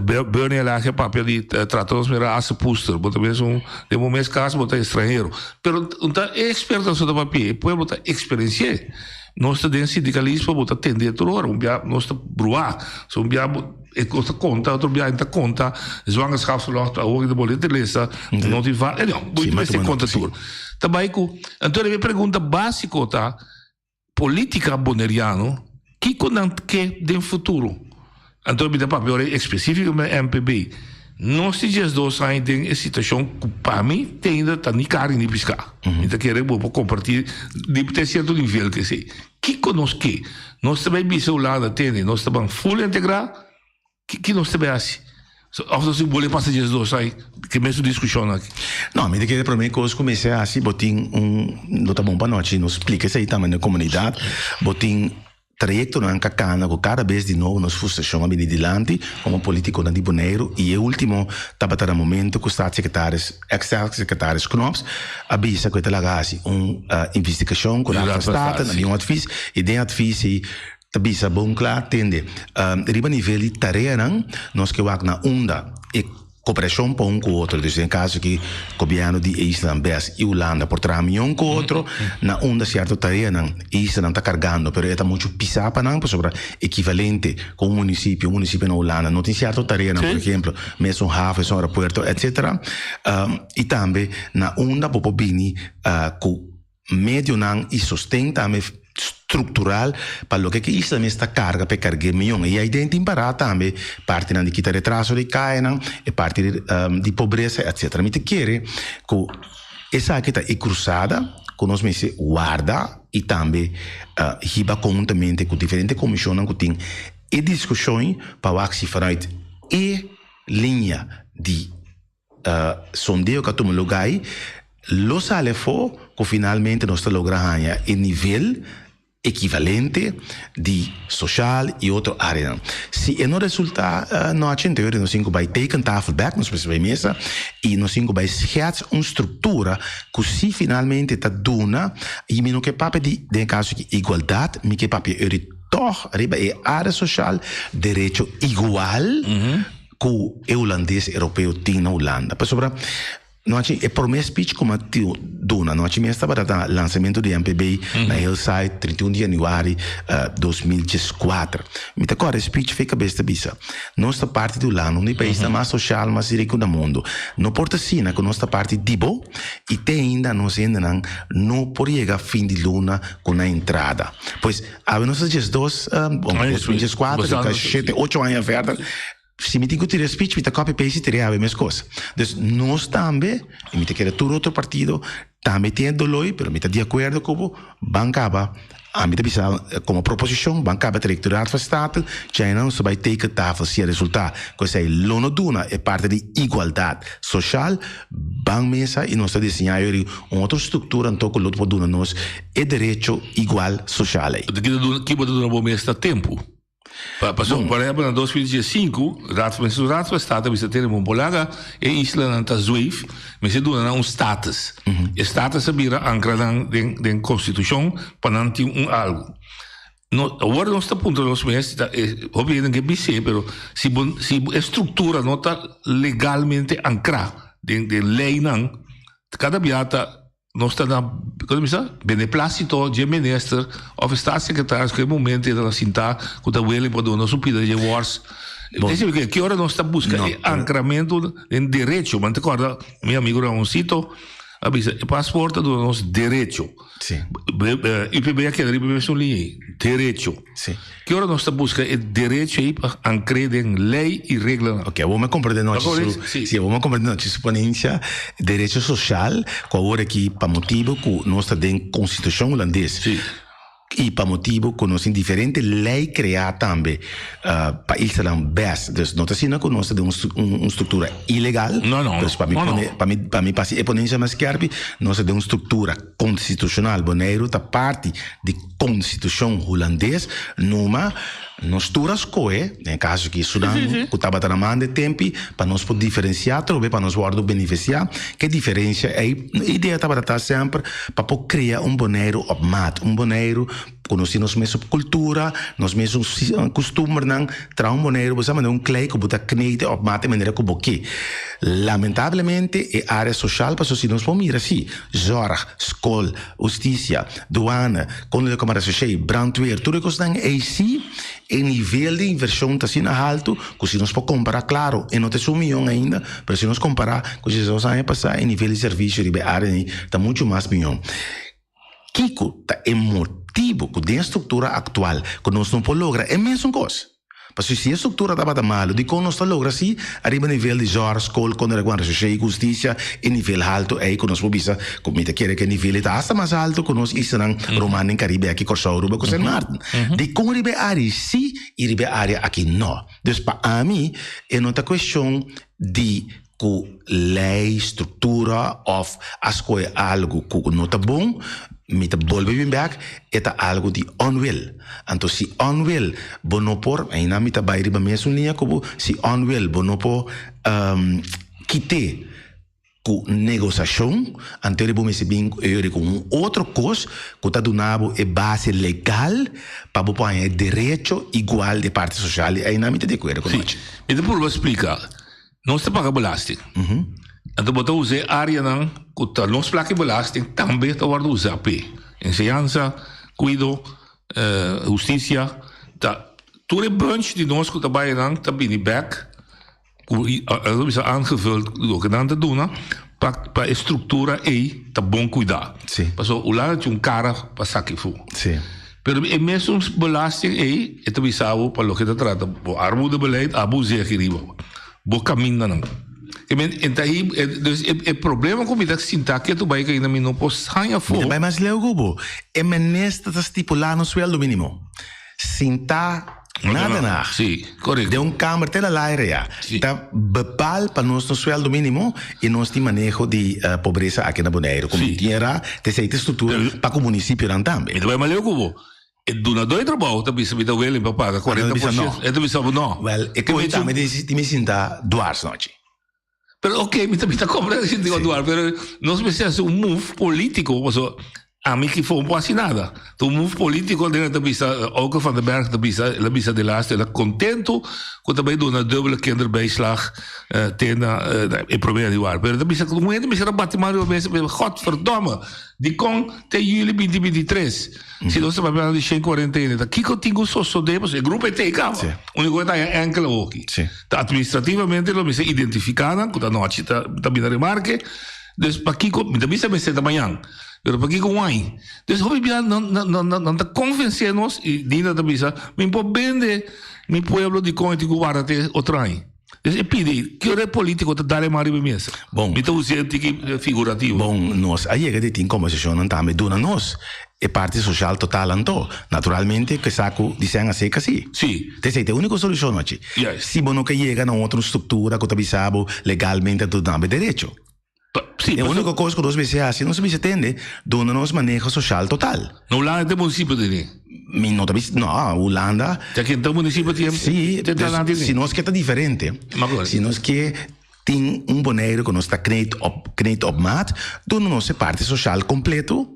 Bernie a laga papia di trata nos mira assepoester. Bo ta mes un, den bo mes cas bo ta estranhero. Pero un ta e experto so ta papia, e pueblo ta experienci'e. Nos ta den sindikalismo bo ta tende tur ora, un bia nos ta bruá, so un bia bo e kos ta konta, otro bia ta konta, zwangerschapsverlof awor ta bolbe te lesa, no tin va, no, bo mester konta tur. Ta bai ku, anto e pregunta básiko ta, Politica Boneriano, kiko nan ke den futuro? Anto mi ta papia ora específicamente MPB. Nos tin 12 aña den e situacion cu pa mi te ainda ta ni carni ni pisca. Mi ta kere bo por comparti di te cierto nivel cu esey. Kiko nos ke? Nos ta bay bisa Hulanda tende nos ta ban full integra? Ki nos ta bay haci? Of nos tin bolbe pasa 12 aña ke mesun discusion aki? No, mi ta kere prome cos cu mester haci bo tin un, lo ta bon pa nochi nos splica esey tambe na e comunidad, bo tin trayectonan ka cana cu cada bes di nobo nos frustracion a bini dilanti como politiconan di Boneiru y e ultimo tabata na momento cu staatssecretaris, ex staatssecretaris Knops a bisa cu e ta laga haci un investigacion cu Raad van State, nan bin un advies y den advies ey Ta bisa bon kla, tende. Riba nivel di tareanan, nos ke wak na unda e koperashon pa un ku otro, dus den e kaso aki gobièrnu di e islanan bes i Hulanda por traha mion ku otro, na unda sierto tareanan e islanan ta kargando, pero e ta muchu pisá pa nan pasobra ekivalente ku un munisipio, un munisipio na Hulanda no tin sierto tareanan, por ehemplo, mes un haven, mes un aeropuerto, etcetera. I tambe na unda bo por bini ku Medionan i sosten tambe struktural pa loke ku isla mes ta karga pa e karg'é mion. I aiden tin pará tambe partinan di kita retraso di kayanan, e parti di pobresa etcetera. Mi ta kere ku esaki ta e krusada ku nos mester warda i tambe hiba konhuntamente ku diferente komishonnan ku tin e diskushon pa wak si vanuit e liña di Sondeo ku a tuma lugá ei lo sali afó ku finalmente nos ta logra haña e nivel ekivalente di soshal i otro áreanan. Si e no resultá nochi anterior nos tin ku bai tekentafel bèk, nos mester bai mesa i nos tin ku bai schets un struktura ku si finalmente ta duna i mi no ke papia di den e kaso aki igualdat, mi ke papia eri tòg riba e área soshal derecho igual. Ku e hulandes europeo tin na Hulanda. Pasobra nochi e prome speech ku mi a duna nochi mes tabata ta lansamento di MPB na Hillside 31 di januari 2014. Mi ta kòrda e speech fe kabes ta bisa, Nos ta parti di Hulanda, un di paisnan mas soshal, mas riku na mundu. No por ta asina ku nos ta parti di bo i te ainda nos hendenan no por yega fin di luna ku nan entrada. Pues Awe nos ta 12, bon, 2014, ta shete, ocho aña verder. Si mi tin ku tira speech, mi ta copy paste i tira awe meskos. Dus nos tambe, i mi ta kere tur otro partido, tambe tin e doloi, pero mi ta di akuerdo ku bo, ban kaba, ami ta bisa komo proposishon, ban kaba trayekto Raad van State, djainan nos ta bai tekentafel si a resultá ku esei lo no duna e parti di igualdat soshal, ban mesa i nos ta diseñá yori un otro struktura anto ku lo por duna nos E derecho igual social ei. Ki bo ta duna bo mes na tempu? Pasobra, por ehempel, na 2015, Raad van Raad van State a bisa tene bon por laga e islanan ta zweef, mester duna nan un status. E status a bira ancra nan den constitucion pa nan tin un algo. No, awor nos ta puntra nos mes, ta, e, hopi hende ke bis'é, pero si bo, si e structura no ta legalmente ancra den, den leynan, cada bia ta Nos ta na, kon ta bisa, beneplacito dje minister of e staatssecretaris ku e momento e ta na sintá ku ta willing pa duna su pida dje wors. Bon. Esei ke ki ora nos ta buska No, e pero- ankramento den derecho. Man ta kòrda mi amigo Ramoncito a bisa e paspoort ta duna nos derecho. Sí. UPB a keda riba e mesun liña ei, derecho. Sí. Ki ora nos ta buska e derecho ei pa ankr'é den lei i reglanan? Ok, awor mi a komprende nochi su, Sí. sí, awor mi a komprende nochi su ponencia, derecho social, ku awor aki pa motibu ku nos ta den konstitushon hulandes. Sí. I pa motibu ku nos tin diferente lei kreá tambe pa islanan bes. Dus no ta asina ku nos ta den un un struktura ilegal. No, no, Dus pa mi no, no. pone, pa mi, pa mi pasi e ponencia mas skerpi, nos ta den un struktura konstitushonal. Boneiru ta parti di konstitushon hulandes. Numa nos tur a skohe, den e kaso aki Sudan ku tabata na man de tempi, pa nos por diferensiá atrobe, pa nos wòrdu benefisiá. Ke diferensia ei? E idea tabata ta semper pa por krea un Boneiru op maat, un Boneiru. Ku nos tin nos mesun kultura, nos mesun kustumbernan, traha un Boneiru bo sa manera un klei ku bo ta knete òf mata e manera ku bo ke. Lamentablemente e área soshal pasobra si nos por mira si, zòrg, skol, hustisia, duana, Koninklijke Marechaussee, brandweer, tur e kosnan ei si e nivel di invershon ta asina haltu ku si nos por kompará, klaro e no ta esun miyon ainda, pero si nos kompará ku diesdos aña pasá e nivel di servisio riba e área ei ta muchu mas miyon. Kiko ta e motibu ku den e struktura aktual ku nos no por logra e mesun kos? Pasobra si e struktura tabata malu, dikon nos ta logra si ariba nivel di zòrg, skol, kontra recherche i hustisia, e nivel haltu ei ku nos por bisa ku mi ta kere ku e nivel ei ta asta mas haltu ku nos islanan ruman den Karibe aki, Kòrsou, Aruba ku Sint Maarten. Dikon riba e área si i riba e área aki no? Dus pa ami e no ta kuestion di ku lei, struktura òf a skohe algu ku no ta bon, mi ta bolbe bin bèk, e ta algu di onwil. Anto si onwil bo no por, einan mi ta bai riba mesun liña ku bo, si onwil bo no por kit'é ku negosashon, anto bo mester bin ku un otro kos ku ta duna bo e base legal pa bo por haña e derecho igual di parti soshal, i einan mi ta di akuerdo ku Nochi. Mi ta purba splika. Nos ta paga belasting. Anto bo ta usa e areanan ku ta nos plaka e belasting tambe ta wòrdu usá p'e. Enseñansa, kuido, hustisia, ta tur e bunch di nos ku ta bai einan ta bini bèk ku lo bisa aangevuld loke nan ta duna pa pa e struktura ei ta bon kuidá. Pasobra Hulanda tin un kara pa saki fu. Pero e mesun belasting ei e ta bisa bo pa loke ta trata bo armoedebeleid abo us'é aki riba bo kamindanan. E men e ta hi dus e problema ku mi ta sinta ketu bai kainda mi no por haña afó. Mi ta bai mas leu ku bo. E minister ta stipulá nos sueldo mínimo. Sinta na Den Haag. Sí, korekto. Den un kamer te la laire ya. Sí. Ta bepaal pa nos nos sueldo mínimo i nos tin maneho di pobresa aki na Boneiru. Komo Sí. tierra te esei ta struktura pa ku munisipionan tambe. Mi ta bai maleu ku bo. E dunadó di trabou ta bisa mi ta willing pa paga Anto kuarenta ta bisa por no. shento. E ta bisa bo no. Wèl, e koe tambe tin mi sinta dwars nochi. Pero ok, mi ta mi ta comprende sinti Sí. dwars, pero nos mester hasi un move politico, paso ami ki for no por hasi nada. Ta un move politico den ta bisa, Auke van der Berg ta bisa, el a bisa de laatste, el a contento cu ta bay duna dubbele kinderbijslag te na e prome di war. Pero el ta bisa cu un hende mester a bati man riba mesa, godverdomme, dicon te juli binti 23? Si nos ta papia di shen kuarenta i ta kiko tin ku sosodé pasobra e grupo e tei kaba. Uniko e ta haña enkele hoki. Ta administrativamente lo mester identifiká nan ku ta nochi ta ta bini remarke. Dus pakiko mi ta bisa mester ta mañan pero pakiko wai. Dus hopi bia nan nan nan nan ta konvensé nos i Dina ta bisa mi por bende mi pueblo dikon e tin ku warda te otro aña. Dus e pidi, ki ora e politico ta dal e man riba e mesa? Bon. Mi ta usa e tiki figurativo. Bon, nos a yega di tin kombersashonnan tambe duna nos e parti soshal total anto. Naturalmente ke sa ku disen a seka si. Si. Ta esei ta e uniko solushon nochi. Juist. Si bo no ke yega na un otro struktura ku ta bisa bo legalmente a duna bo e derecho. Sí, E úniko kos ku nos mester hasi, nos mester tende duna nos maneho soshal total. Na Hulanda te munisipio tene? Mi no ta bisa, no, Hulanda. Ta ken ta munisipio tin? Sí, dus, si nos ke ta diferente, si nos ke tin un Boneiru ku nos ta kneed op, kneed op maat, duna nos e parti soshal kompleto,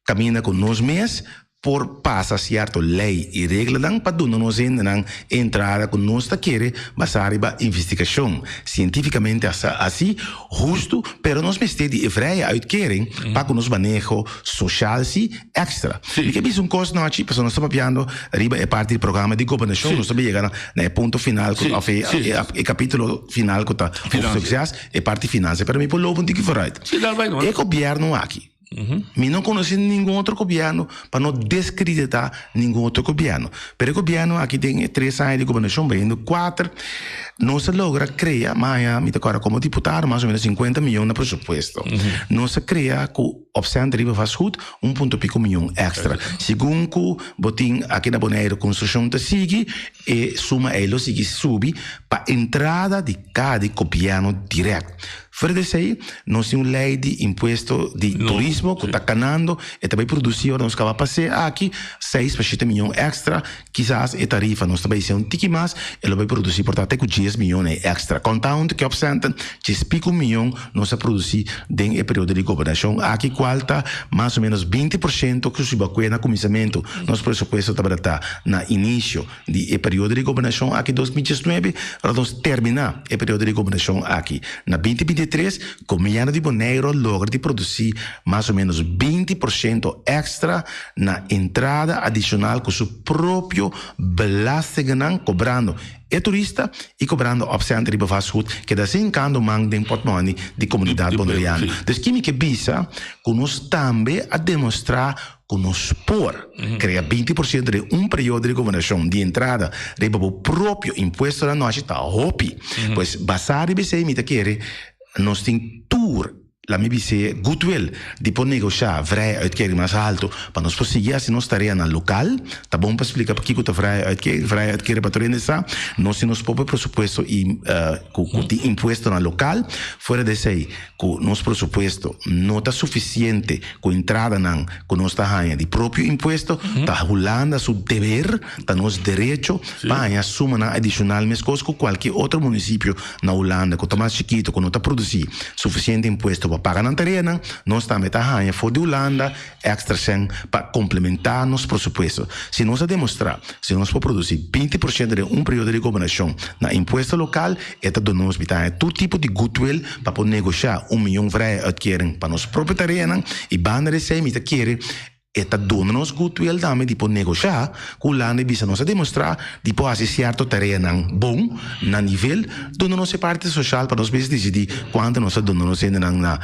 kaminda ku nos mes por pasa sierto lei i reglanan pa duna nos hendenan e entrada ku nos ta kere basá riba investigashon sientífikamente así hustu, pero nos mester di e vrije uitkering pa ku nos maneho soshal si èkstra. Mi ke bisa un kos nochi, pasobra nos ta papiando riba e parti di programa di gobernashon, nos ta bin yega na e punto final ku òf e kapítulo final ku ta hoofdstuk zes, e parti finansia, pero mi por loop un tiki vooruit. E gobièrnu aki. Mi no konosé ningun otro gobièrnu pa no deskreditá ningun otro gobièrnu. Pero e gobièrnu aki den e tres aña di gobernashon bayendo kuater, nos a logra krea, maña mi ta kòrda komo diputado, mas o ménos sinkuenta mion na presupuesto. Nos a krea ku opcent riba vastgoed un punto piko mion èkstra. Segun ku bo tin aki na Boneiru konstrukshon ta sigui, e suma ei lo sigui subi pa entrada di kada di gobièrnu dirèkt. Fuera di esei, nos tin un lei di impuesto di turismo ku ta kanando, e ta bai produsí ora nos kaba pas'é aki seis pa shete mion èkstra, kisas e tarifa nos ta bai hasié un tiki mas, e lo bai produsí por ta te ku dies mion ei èkstra. Konta huntu ku e opsènten, djes piku mion nos a produsí den e periodo di gobernashon aki, kual ta mas o ménos 20% ku si bo a kue na kuminsamentu nos presupuesto tabata ta na inisio di e periodo di gobernashon aki 2019, ora nos terminá e periodo di gobernashon aki na 2023, gobièrnu di Boneiru a logra di produsí mas o ménos 20% èkstra na entrada adishonal ku su propio belastingennan kobrando e turista i kobrando opsènt riba vastgoed keda sin kando man den pòtmòni di komunidat boneriano. Dus ki mi ke bisa ku nos tambe a demostrá ku nos por krea 20% den un periodo di gobernashon di entrada riba bo propio impuestonan no haci ta hopi. Pues basá riba esei mi ta kere nos tin tur La mi bis'é goodwill di por negoshá vrije uitkering mas haltu pa nos por sigui hasi nos tareanan lokal. Ta bon pa splika pakiko ta vrije uitkering. Vrije uitkering pa tur hende sa, nos tin nos propio presupuesto i ku ku tin impuestonan lokal. Fuera di esei ku nos presupuesto no ta sufisiente ku entradanan ku nos ta haña di propio impuesto, ta Hulanda su deber, ta nos derecho pa haña sumanan adishonal meskos ku kualke otro munisipio Na Hulanda, ku ta mas chikitu, ku no ta produsí sufisiente impuesto pa paga nan tareanan, nos tambe ta haña for di Hulanda èkstra sèn pa komplementá nos presupuesto. Si nos a demostrá si nos por produsí 20% den un periodo di gobernashon na impuesto lokal, e ta duna nos bita haña tur tipo di goodwill pa por negoshá un mion vrije uitkering pa nos propio tareanan i banda di esei mi ta kere E ta duna nos goodwill tambe di por negoshá ku Hulanda i bisa nos a demostrá di por hasi sierto tareanan bon na nivel, duna nos e parti soshal pa nos mes disidí kuantu nos ta duna nos hendenan na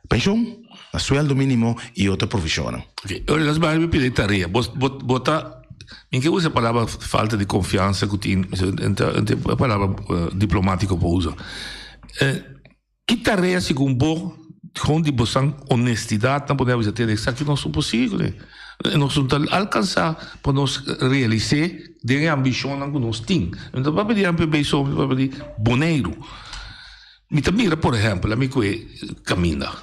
penshon, na sueldo mínimo i otro provishonnan. Oke, ora nos bai pidi tarea, bo bo bo ta, mi ke usa e palabra falta di konfiansa ku tin, e palabra diplomátiko por usa. Ki tarea segun bo gewoon di bosan honestidad nan por bisa tene esaki nos no por sigui cune. Nos no ta alcansa pa nos realise den e ambicionnan cu nos tin. Mi no ta papia di MPB so, mi ta papia di Boneiru. Mi ta mira por ehempel ami cu e caminda.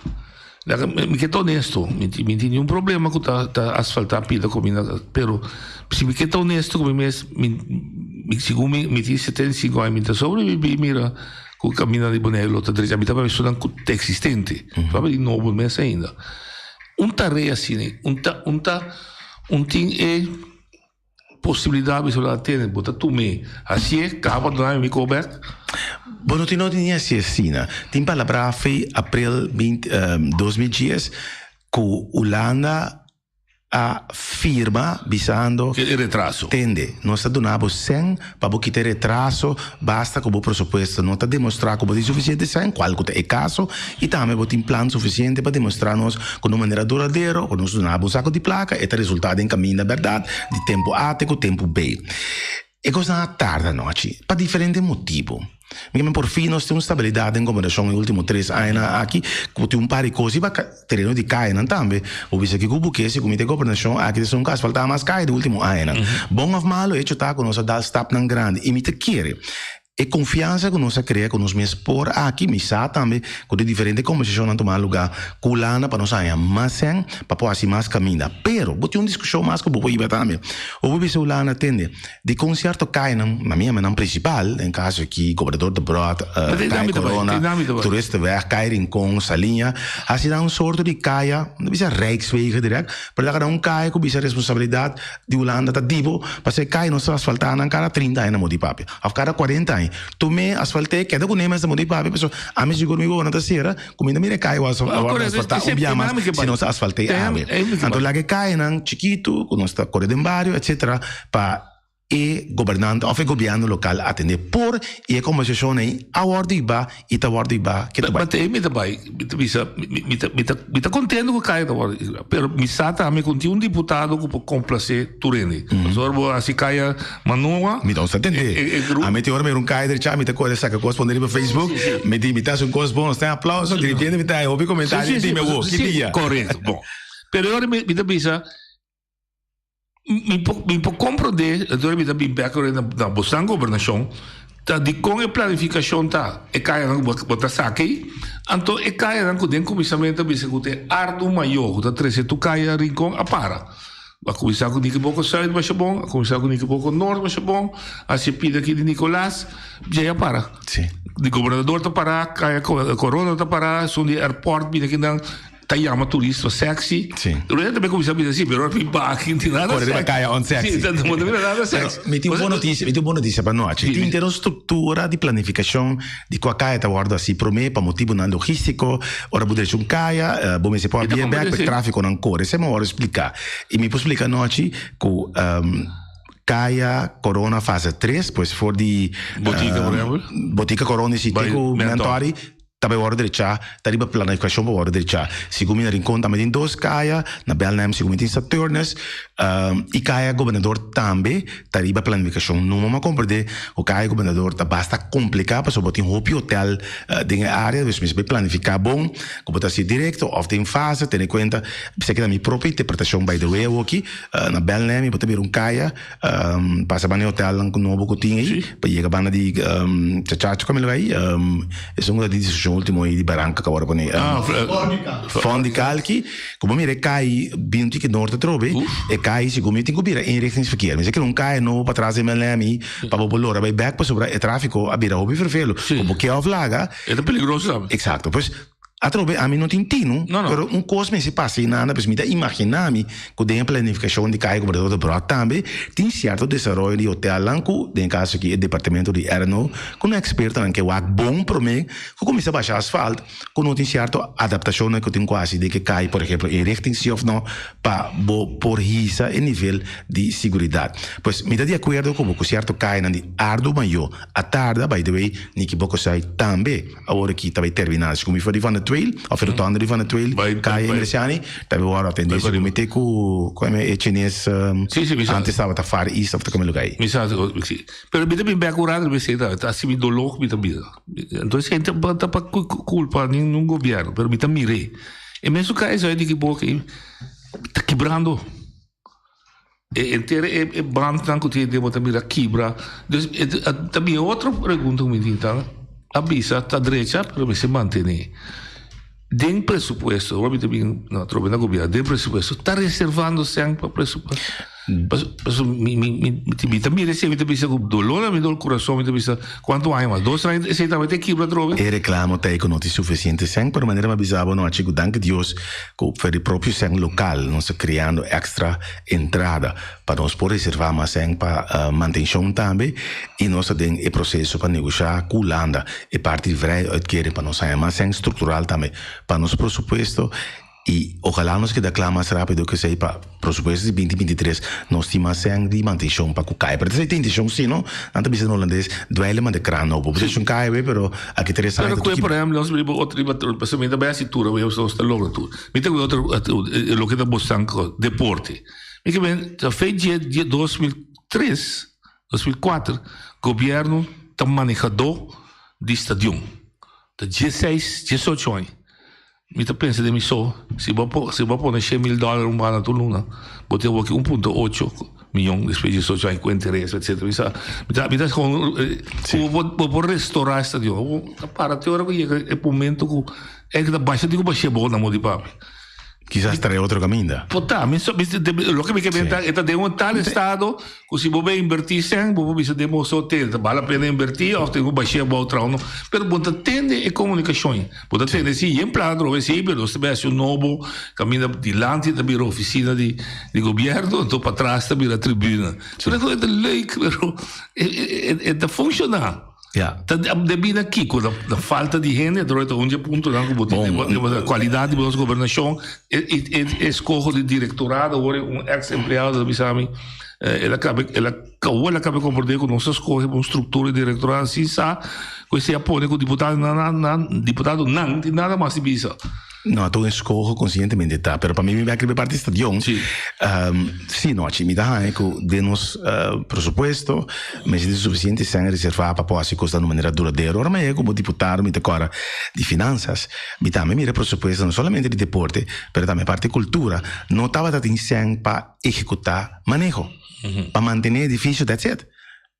Mi ke ta honesto, mi tin ningun problema cu ta asfalta pida caminda, pero si mi ke ta honesto cu mi mes, mi segun mi, mi tin 75 aña, mi ta sobrevivi mira. Ku kaminda di Boneiru lo ta drecha. Mi ta papia esunnan ku ta eksistente. Mi ta papia di nobo mes ainda. Un tarea asina, un ta un ta un tin e posibilidat bisa bo ta tene, bo ta tum'é hasié, kaba duna mi mi bèk. Bo no tin nodi ni hasié asina. Tin palabrá fe aprel binti 2010 ku Hulanda a firma bisando. E retraso. Tende, nos ta duna bo sèn pa bo kita e retraso, basta ku bo presupuesto no ta demostrá ku bo tin sufisiente sèn, kual ku ta e kaso, i tambe bo tin plan sufisiente pa demostrá nos ku na un manera duradero ku nos duna bo un sako di plaka, e ta resultá den kaminda bèrdat di tempu A te ku tempu B. E kosnan a tarda anochi pa diferente motibu. Mi ke men porfin nos tin un stabilidat den gobernashon e ultimo tres añanan aki ku tin un par di kos riba tereno di kayanan tambe. Bo bisa kiko bo ke si ku mi ta e gobernashon aki ta esun ku asfaltá mas kaya den ultimo añanan. Bon òf malu hecho ta ku nos a dal stapnan grandi i mi ta kere e konfiansa ku nos a krea ku nos mes por aki mi sa tambe ku den diferente kombersashonnan tuma lugá ku Hulanda pa nos haña mas sèn pa por hasi mas kaminda. Pero bo tin un diskushon mas ku bo por hiba tambe. Bo por bisa Hulanda tende. Di kon sierto kayanan, na mi nan prinsipal, den kaso aki Gobernador Debrot, Kaya Corona, Toeristenweg, Kaya Rincon, Saliña, hasi nan un sorto di kaya, no bisa Rijkswegen direct, pero ta kada un kaya ku bisa responsabilidat di Hulanda ta dibo, pasobra e kaya nos ta asfaltá nan kada 30 aña na Modi Papia, òf kada 40 aña. Tum'é, asfalt'é, keda kuné mes na Modi Papia, pasobra ami sigur mi wowo no ta sera, ku mi ta mira e kaya wòrdu asfaltá un bia mas si nos asfalt'é awe. Anto laga e kayanan chikitu ku nos ta kore den bario, etcetera, pa e gobernante òf e gobièrnu lokal atendé por i e kombersashon ei a wòrdu hibá i ta wòrdu hibá ke ta bai. But mi ta bai, mi ta bisa, mi ta mi ta mi ta kontento ku kaya ta wòrdu hibá, pero mi sa tambe ku tin un diputado ku por komplasé tur hende. Pasobra bo hasi kaya manoa. Mi ta atendé. Ami tin ora mira un kaya drechá mi ta kore saka kos pone riba Facebook, mi di mi ta hasi un kos bon, nos tin aplauso, diripiente mi ta haña hopi komentario di mi awor, ki dia? Korekto, bon. Pero e ora mi ta bisa. Mi por, mi por comprende, entonces mi ta bin bek na, na bosnan gobernacion. Ta dikon e planifikashon ta e kayanan ku bo ta saka ei? Anto e kayanan ku den kuminsamentu a bisa ku ta e ardu mayó ku ta trese tur kaya Rincon a para. A kuminsá ku Nikiboko Sùit masha bon, a kuminsá ku Nikiboko Nort masha bon, hasi e pida aki di Nikolas, djei a para. Di Gobernador ta para, kaya Corona ta para, esun di airport bini akinan. Ta yama turista sexy. Sí. Pero ella también comienza a mirar así, pero ahora pa aquí no nada Corre riba sexy. kaya onsexy. Sí, no mira nada sexy. Pero mi tin un bon noticia, mi tin un bon noticia pa nochi. Tin ter un structura di planificacion di cua kaya ta wordo haci prome pa motibonan logistico. Ora bo drecha un kaya, eh, bo mester por E ta habia bek comprende, pa sí. traficonan core. Esei mi wordo splica. Y mi por splica anochi cu ehm, Kaya Corona fase tres, pues for di Botica, por ehm, ehempel. Botica Corona y si Bai te cu Mentori. Mentori. Ta bai wòrdu drechá, ta riba planifikashon pa wòrdu drechá. Segun mi na Rincon tambe tin dos kaya, na Belnem segun mi tin Saturnus, i kaya Gobernador tambe ta riba planifikashon. No mama komprendé ku kaya Gobernador ta basta kompliká pasobra bo tin hopi hotel den e área, dus mester bai planifiká bon ku bo ta hasi direkto òf den fase, tene kuenta, esaki ta mi propio interpretashon by the way awoki, na Belnem bo ta bira un kaya. Pasa banda e hotelnan ku nobo ku tin ei, pa yega banda di Chachacho kaminda bai, esun ku ta di diskushon ultimo ei di baranka ku a wòrdu pone. Fond di Kalki, ku bo mira e kai bin tiki norte atrobe, e kai segun mi tin ku bira eenrichtingsverkeer. Mi sa kere un kai nobo patras di MLM ei pa bo por lora bai bèk pasobra e trafiko a bira hopi fervelo. Ku bo ke òf laga. E ta peligroso tambe. Eksakto. Pues. Atrobe ami no tin tinu, pero un kos mester pasa i nanda, pues mi ta imaginá mi ku den e planifikashon di Kaya Gobernador Debrot tambe tin sierto desaroyo di hotelnan ku, den e kaso aki e departamento di RNO, ku nan ekspertonan ke wak bon promé ku kuminsá basha asfalt, ku no tin sierto adaptashonnan ku tin ku hasi den ke kai, por ehemplo, e richting si òf no, pa bo por hisa e nivel di siguridat. Pues mi ta di akuerdo ku bo ku sierto kayanan di Ardu Mayó a tarda, by the way, Niki Bokosai tambe. Awor aki ta bay termina. Si cu mi for di Van der Tweel, of e rotonde di Van der Tweel, Calle Ingresiani, ta bay worde atende. Si cu mi te cu, cu e chines antes tabata Far East of ta come lugar ey. Mi sa, si. Pero mi ta bin bek un rato mi seta, ta haci mi dolor cu mi ta mira. Entonces gente ta pa culpa ningun gobierno, pero mi ta mir'e. E mesun calle esaki di Kiboki ta kibrando. E henter e bandnan ku tin den bo ta mira kibra. Dus e ta bin otro pregunta ku mi tin ta, a bisa ta drecha pero mester mantene. Den presupuesto, ora mi ta bin atrobe na gobierno, den presupuesto ta reservando sèn pa presupuesto? Pasobra mi mi mi ta mira esei mi ta bisa ku dolor na mi dol kurason mi ta bisa kuantu aña mas dos aña esei tambe ta kibra atrobe. E reklamo ta ei ku no tin sufisiente sèn pero manera mi a bisa bo nochi ku danki Dios Ku for di propio sèn lokal nos ta kreando èkstra entrada pa nos por reservá mas sèn pa mantenshon tambe i nos ta den e proseso pa negoshá ku Hulanda e parti di vrije uitkering pa nos haña mas sèn struktural tambe pa nos prosupuesto i ojalá nos keda kla mas rápido ku esei pa Prosupuesto di binti binti tres nos tin mas sèn di mantenshon pa ku kai. Pero ta esei ta intenshon si no? Nan ta bisa na holandes, dweilen man de kraan open. Bo ta hasi un kai awe pero aki tres aña Pero ta ku e tuki. por ehempel nos riba otro riba pasobra mi ta bai hasi tur awe nos ta logra tur. Mi ta ku otro loke ta bosnan ku deporte. Mi ke men ta fe dje dje 2003, 2004 gobierno ta manehadó di stadion. Ta diesseis, diesocho aña. Mi ta pensa den mi so, si bo a si bo a pone shen mil dòler un banda tur luna, bo tin awor ki un punto ocho miyon despues di diesocho aña ku interes etcetera. Mi sa mi ta mi ta kon ku bo bo por restorá e stadion. Bo ta para te ora ku yega e momento ku e ta basha di ku bash'é bo na modo di papia. Kisas trae otro kaminda. Por ta, mi so mi loke mi ke menta e ta den un tal estado Ku si bo bay invertí sèn, bo por bisa den bo hotel, ta bal la pena invertí òf tin ku bash'é abou traha no. Pero bo ta tende e komunikashon ei. Bo ta tende si yen plaka atrobe si, pero nos ta bay hasi un nobo kaminda dilanti ta bira ofisina di di gobièrnu, anto patras ta bira tribuna. Pero e ta leuk, pero e ta funshoná. Ta debí na kiko? Na falta di hende? Anto ta un di e puntonan ku bo tin kualidat di nos gobernashon. E eskoho di direktorado awor un eks empleado ta bisa mi el a kaba el a kaba el a kaba komprendé ku nos a skohe pa un struktura di direktorado sin sa ku esei a pone ku diputadonan nan diputadonan tin nada mas di bisa. No, ta un eskoho konsientemente ta, pero pa mi mi bai riba e parti stadion. Sí. Sí, nochi, mi ta haña ku den nos presupuesto mester tin sufisiente sèn reservá pa por hasi kos na un manera duradero. Ora mi a yega komo diputado mi ta kòrda di finansas, mi tambe mira e presupuesto no solamente di deporte, pero tambe parti kultura, no tabata tin sèn pa ehekutá maneho, pa mantené edifisio, that's it.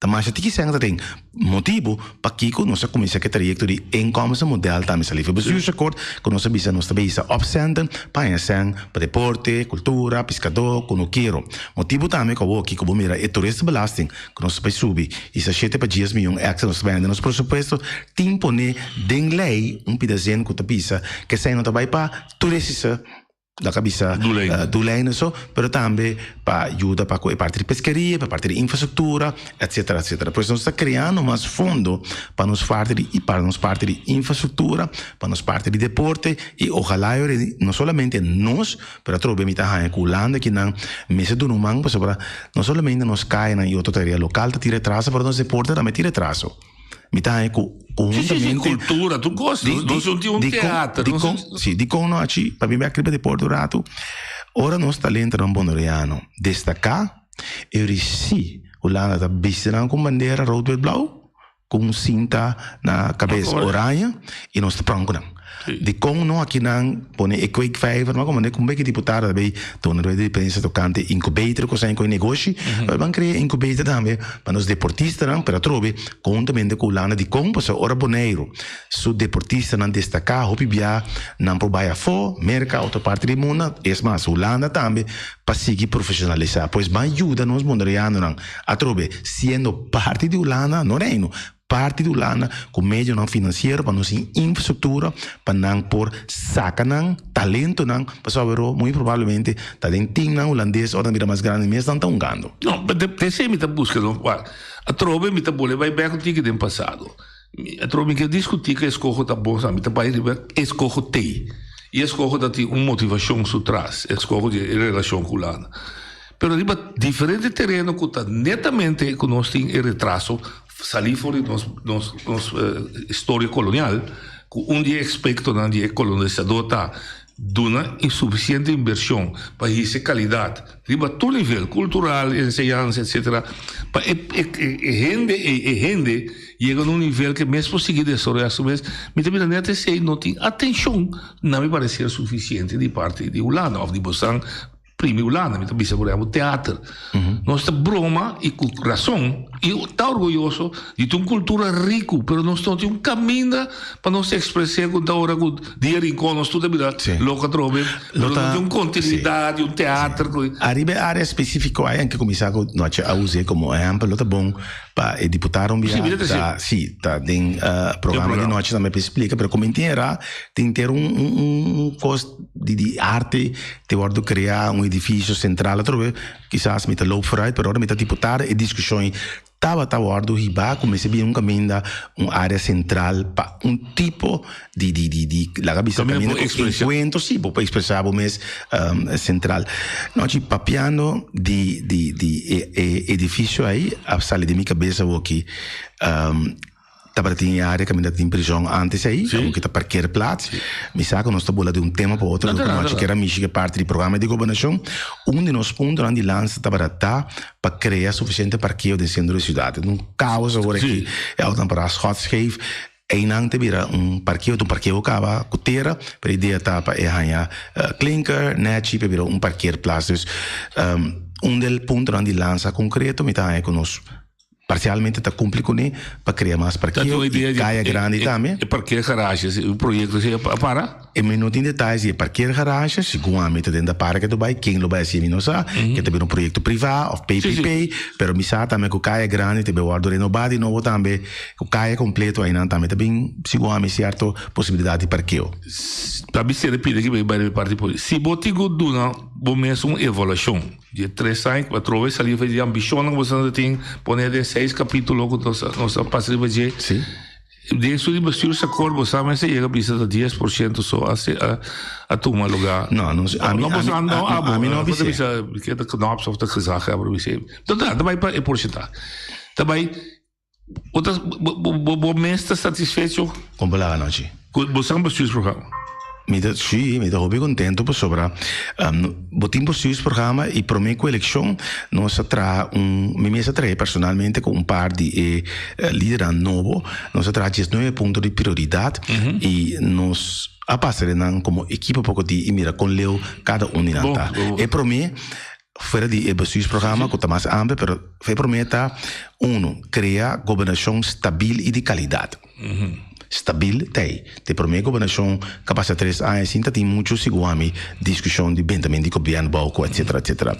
Ta masha tiki sèn ta tin motibu pakiko nos a kuminsá ku e trayekto di inkomstenmodèl tambe sali for bestuursakkoord ku nos a bisa nos ta bisa opcenten pa haña sèn pa deporte, kultura, piskadó, kunukero. Motibu tambe ku awoki ku bo mira e toeristenbelasting ku nos ta bai subi i sa shete pa dies miyon èkstra nos ta bai hende nos presupuesto tin pone den lei un pida zin ku ta bisa ku esei no ta bai pa turistische Laga bisa doeleinden so, pero tambe pa yuda pa ku e parti di peskeria, pa e parti di infrastruktura, etcetera, etcetera. Pues nos ta kreando mas fondo pa nos parti di pa nos parti di infrastruktura, pa nos parti di deporte i ojalá yo no solamente nos, pero atrobe mi ta haña ku Hulanda kinan mester duna un man pasobra no solamente nos kayanan i otro tarea lokal ta tin retraso, pero nos deporte tambe tin retraso. Mi ta haña ku Sí, sí, sí, kultura, tur kos. Nos no tin un teater. Dikon, sí, dikon no haci, pa mi bek riba deporte un ratu, ora nos talentonan boneriano destaká, e ori sí Hulanda ta bisti nan ku un bandera rood wit blauw, ku un sinta na kabes oranje, i nos ta pran ku nan. Dikon no aki nan pone e kweekvijver, ma komo un beki diputado ta bay duna rueda di prensa tokante incubator ku esei ku e negoshi, pero ban krea incubator tambe pa nos deportistanan, pero atrobe konhuntamente ku Hulanda dikon pasobra ora Boneiru su deportistanan destaká hopi bia nan por bai afó, Merka, otro parti di mundo, es mas Hulanda tambe pa sigui profeshonalisá. Pues ban yuda nos bonerianonan atrobe siendo parti di Hulanda, no Reino, Parti di Hulanda ku medionan finansiero pa nos tin infrastruktura pa nan por saka nan talentonan pasobra awor muy probablemente ta den teamnan hulandes ora nan bira mas grandi mes nan ta hungando. No, p'esei mi ta buska no wak. Atrobe mi ta bole bai bek un tiki den pasado. Atrobe mi ke diskutí ku eskoho ta bon, mi ta bai riba eskoho tei. I eskoho ta tin un motivashon su tras, eskoho di e relashon ku Hulanda. Pero riba diferente tereno ku ta netamente ku nos tin e retraso Salí for di nos nos nos historia kolonial ku un di e aspektonan di e kolonisadó ta duna insufisiente invershon pa hisa e kalidat riba tur nivel, kultural, enseñansa etsetera, pa e e hende ei e hende yega na un nivel ke mes por sigui desaroyá su mes. Mi ta mira nèt esei no tin atenshon na mi pareser sufisiente di parti di Hulanda òf di bosan Primi Hulanda, mi ta bisa por ehempel teater. Nos ta broma y cu razon y ta orguyoso di tin un cultura rico, pero nos no tin un caminda pa nos exprese cu ta ora cu dia Rincon nos tur ta bira loco atrobe, pero no tin un continuidad di un teater cu. Ariba e area specifico ay anke cuminsa cu nochi a use como ehempel lo ta bon pa e diputado un bia ta si ta den programa di nochi tambe pa explica pero como tin era tin ter un un cos di di arte te wordo crea un edificio central atrobe kisas mi ta loop vooruit pero ora mi ta diputado e discusion tabata wordo hiba cu mester bini un caminda un area central pa un tipo di di di di laga bisa Caminda caminda por cu expresa. encuentro si bo por expresa bo mes central. Nochi papiando di di di e e edificio ahi a sali den mi cabeza awoki tabata tin e area caminda tin prison antes ahi awoki ta parkeerplaats mi sa cu nos ta bula di un tema pa otro Natural, nochi natural. kier a mishi cu e parti di programa di gobernacion un di nos puntonan di lansa tabata ta pa crea suficiente parkeo den centro di ciudad. Un caos awor aki e autonan para schot scheef. Einan ta bira un parkeo, ta un parkeo kaba ku tera, pero e idea ta pa e haña klinker, nèchi pa e bira un parkeerplaats. Dus un del puntonan di lansa konkreto mi ta haña ku nos parsialmente ta kumpli kuné pa krea mas parkeo i kaya grandi tambe. E parkeergarage, un proyekto así a para? E mi no tin detayes di e parkeergarage, segun ami ta den ta para ke ta bai, ken lo bai hasi mi no sa, ke ta bira un proyekto privá òf PPP, pero mi sa tambe ku kaya grandi ta bin wòrdu renobá di nobo tambe, ku kaya kompleto einan tambe ta bin segun ami sierto posibilidat di parkeo. Ta bisa e pidi aki bai riba e parti político. Si bo tin ku duna bo mes un evaluashon di e tres aña ku atrobe sali di ambishonnan ku bo tin pone den seis kapítulo ku nos a pasa riba dje. Den su di bestuursakkoord bo sa mester yega bisa ta 10% so a a tuma lugar. No, no, ami, no, ami, no, ami, ami no bisa. bisa. Ke ta knops of ta gezaghebber bisa. Ta ta bai pa e porcentahe. Ta bai bo ta bo bo mes ta satisfecho? Kon por laga nochi? Ku bo sa bestuursprogramma? Mi ta, sí, mi ta hopi contento pasobra bo tin bestuursprogramma y prome cu eleccion nos a traha un, mi mes a traha personalmente cu un par di e lidernan nobo, nos a traha diesnuebe punto di prioridad y nos a pasa den nan como ekipo poco di y mira con leu cada un di nan ta. E prome. Fuera di e bestuursprogramma ku ta mas amplio, pero e promé ta, uno, krea gobernashon stabil i di kalidat. Stabil ta ei. Ta e promé gobernashon ku a pasa tres aña sin ta tin muchu, segun ami, diskushon di bentament di gobièrnu bou ku etsetera etsetera.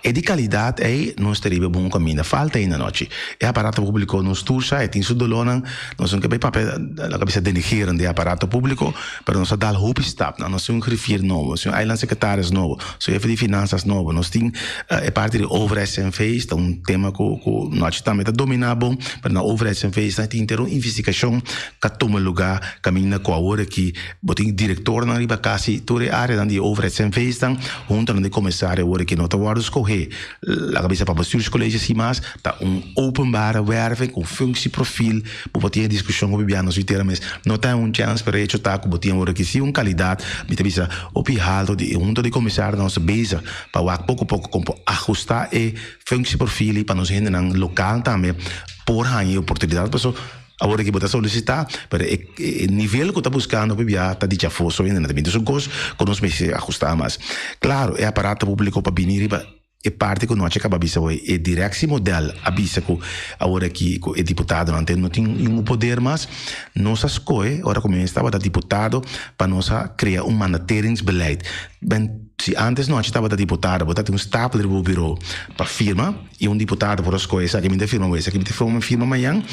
E di kalidat ei nos ta riba e bon kaminda. Falta ainda nochi. E aparato públiko nos tur sa e tin su dolónan. Nos no ke bai papia loke a bisa denigerend di e aparato públiko, pero nos a dal hopi stapnan. Nos tin un griffier nobo, nos tin un eilandsecretaris nobo. Su hefe di finansas nobo. Nos tin e parti di overheids-NV's, ta un tema ku ku nochi tambe ta dominá bon, pero na overheids-NV's nan tin henter un investigashon ku a tuma lugá kaminda ku awor aki bo tin direktornan riba kasi tur e áreanan di overheids-NV's nan huntu nan di komisario awor aki no ta wòrdu skohé. Laga bisa pa bestuurscollege si mas ta un openbare werving ku functieprofiel bo por tin e diskushon ku bibiano su tera mes no ta un chèns pero hecho ta ku bo tin awor aki si un kalidat mi ta bisa hopi halto di e hunta di komisario nos ta bezig pa wak poko poko kon por ahusta e functieprofiel i pa nos hendenan lokal tambe por haña e oportunidat paso awor aki bo ta solisita pero e e nivel ku ta buskando hopi bia ta dicha afó so hendenan ta binti su kos ku nos mester ahusta mas klaro e aparato publiko pa bini riba E parti ku nochi a kaba bisa hoy, e directiemodel a bisa ku awor aki ku e diputadonan te no tin ningun poder mas. Nos a skohe ora ku mi mes tabata diputado pa nos a krea un mandateringsbeleid. Ben si antes nochi tabata diputado bo ta tin un stapel riba bo biro pa firma i un diputado por a skohe esaki mi ta firma hoy, esaki mi ta firma mañan.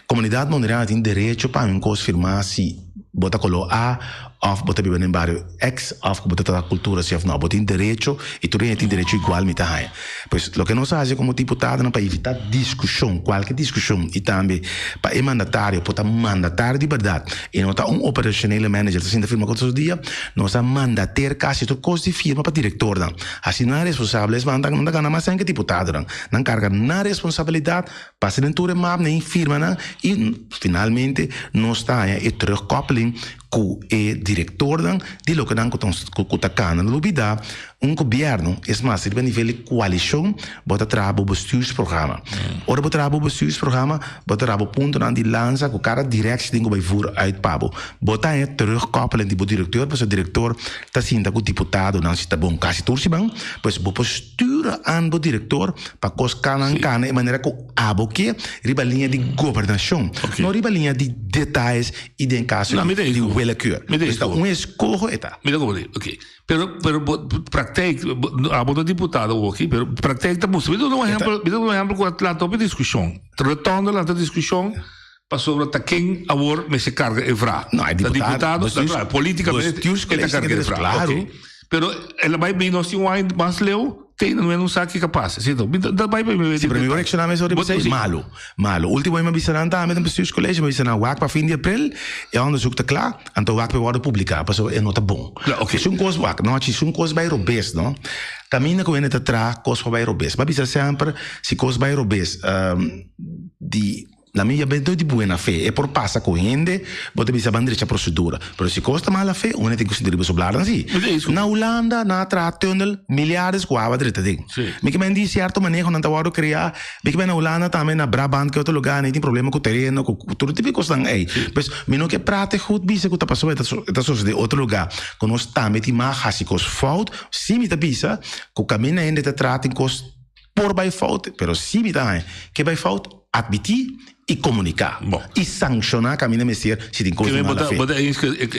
Komunidat Boneriano tin derecho pa un kos firma si bo ta koló A òf bo ta biba den bario X òf ku bo ta trata kultura si òf no. Bo tin derecho i tur hende tin derecho igual mi ta haña. Pues loke nos a hasi komo diputadonan pa evitá diskushon, kualke diskushon i tambe pa e mandatario por ta mandatario di bèrdat i no ta un operashonele manager ta sinta firma kos tur dia, nos a mandater kasi tur kos di firma pa direktornan. Hasi nan responsabel esnan nan ta gana mas sèn ke diputadonan. Nan karga nan responsabilidat Pasa den tur e mapnan i firmanan i finalmente nos ta haña e terugkoppeling ku e direktornan di loke nan ku ta kana. No lubida un gobièrnu, es mas riba nivel di koalishon bo ta traha bo bestuursprogramma. Ora bo traha bo bestuursprogramma bo ta traha bo puntonan di lansa ku kada direktie tin ku bai voer uit pa bo. Bo ta haña terugkoppeling di bo direkteur pasobra direktor ta sinta ku diputadonan si ta bon kasi tur siman pues bo por Stuur aan bo director pa kos kanan kana e manera ku abo ke riba liña di gobernashon, no riba liña di detayes i den kaso di willekeur. Pues ta un eskoho e ta. Mi ta komprende, oke. Pero, pero bo praktijk, abo ta diputado awoki, pero praktijk ta mustra. Mi ta duna un ehempel, mi ta duna un ehempel ku a lanta hopi diskushon. Rotonde lanta diskushon pasobra ta ken awor mester karga e vraag. No, e diputado, ta diputado, politikamente e ta karga e vraag. Klaro. Pero el a bai bin nos tin un aña mas leu, te no no sa kiko a pasa, sierto? Mi ta bai pa mi Sí, pero mi por reacciona mes ora mi malo, malo. Ultimo mi a bisa nan tambe den bestuurscollege, mi a bisa nan wak pa fin di april e onderzoek ta kla, anto wak pa e wordo publica, pasobra e no ta bon. Si un kos wak, no, si un kos bai robes, no, kaminda ku hende ta traha kos por bai robes. Mi a bisa semper, si kos bai robes, di. Na mi ya bento di buena fe, e por pasa ku hende, bo ta bisa ban drecha prosedura. Pero si kos ta mala fe, un hende tin ku sinti riba su blarnan si. Na Hulanda nan a traha tunnel miliardes ku awa dreta den. Mi ke men di sierto manehonan ta wòrdu kreá, mi ke men na Hulanda tambe na Brabant ke otro lugá nan tin problema ku tereno ku tur tipo di kosnan ei. Pues mi no ke prate gut bisa ku ta pasobra e ta sosodé otro lugá ku nos tambe tin mag hasi kos fout. Si mi ta bisa ku kaminda hende ta traha tin kos por bai fout, pero si mi ta haña ke bai fout, admití i komuniká. I sankshoná kaminda mester si tin kos di mala fe.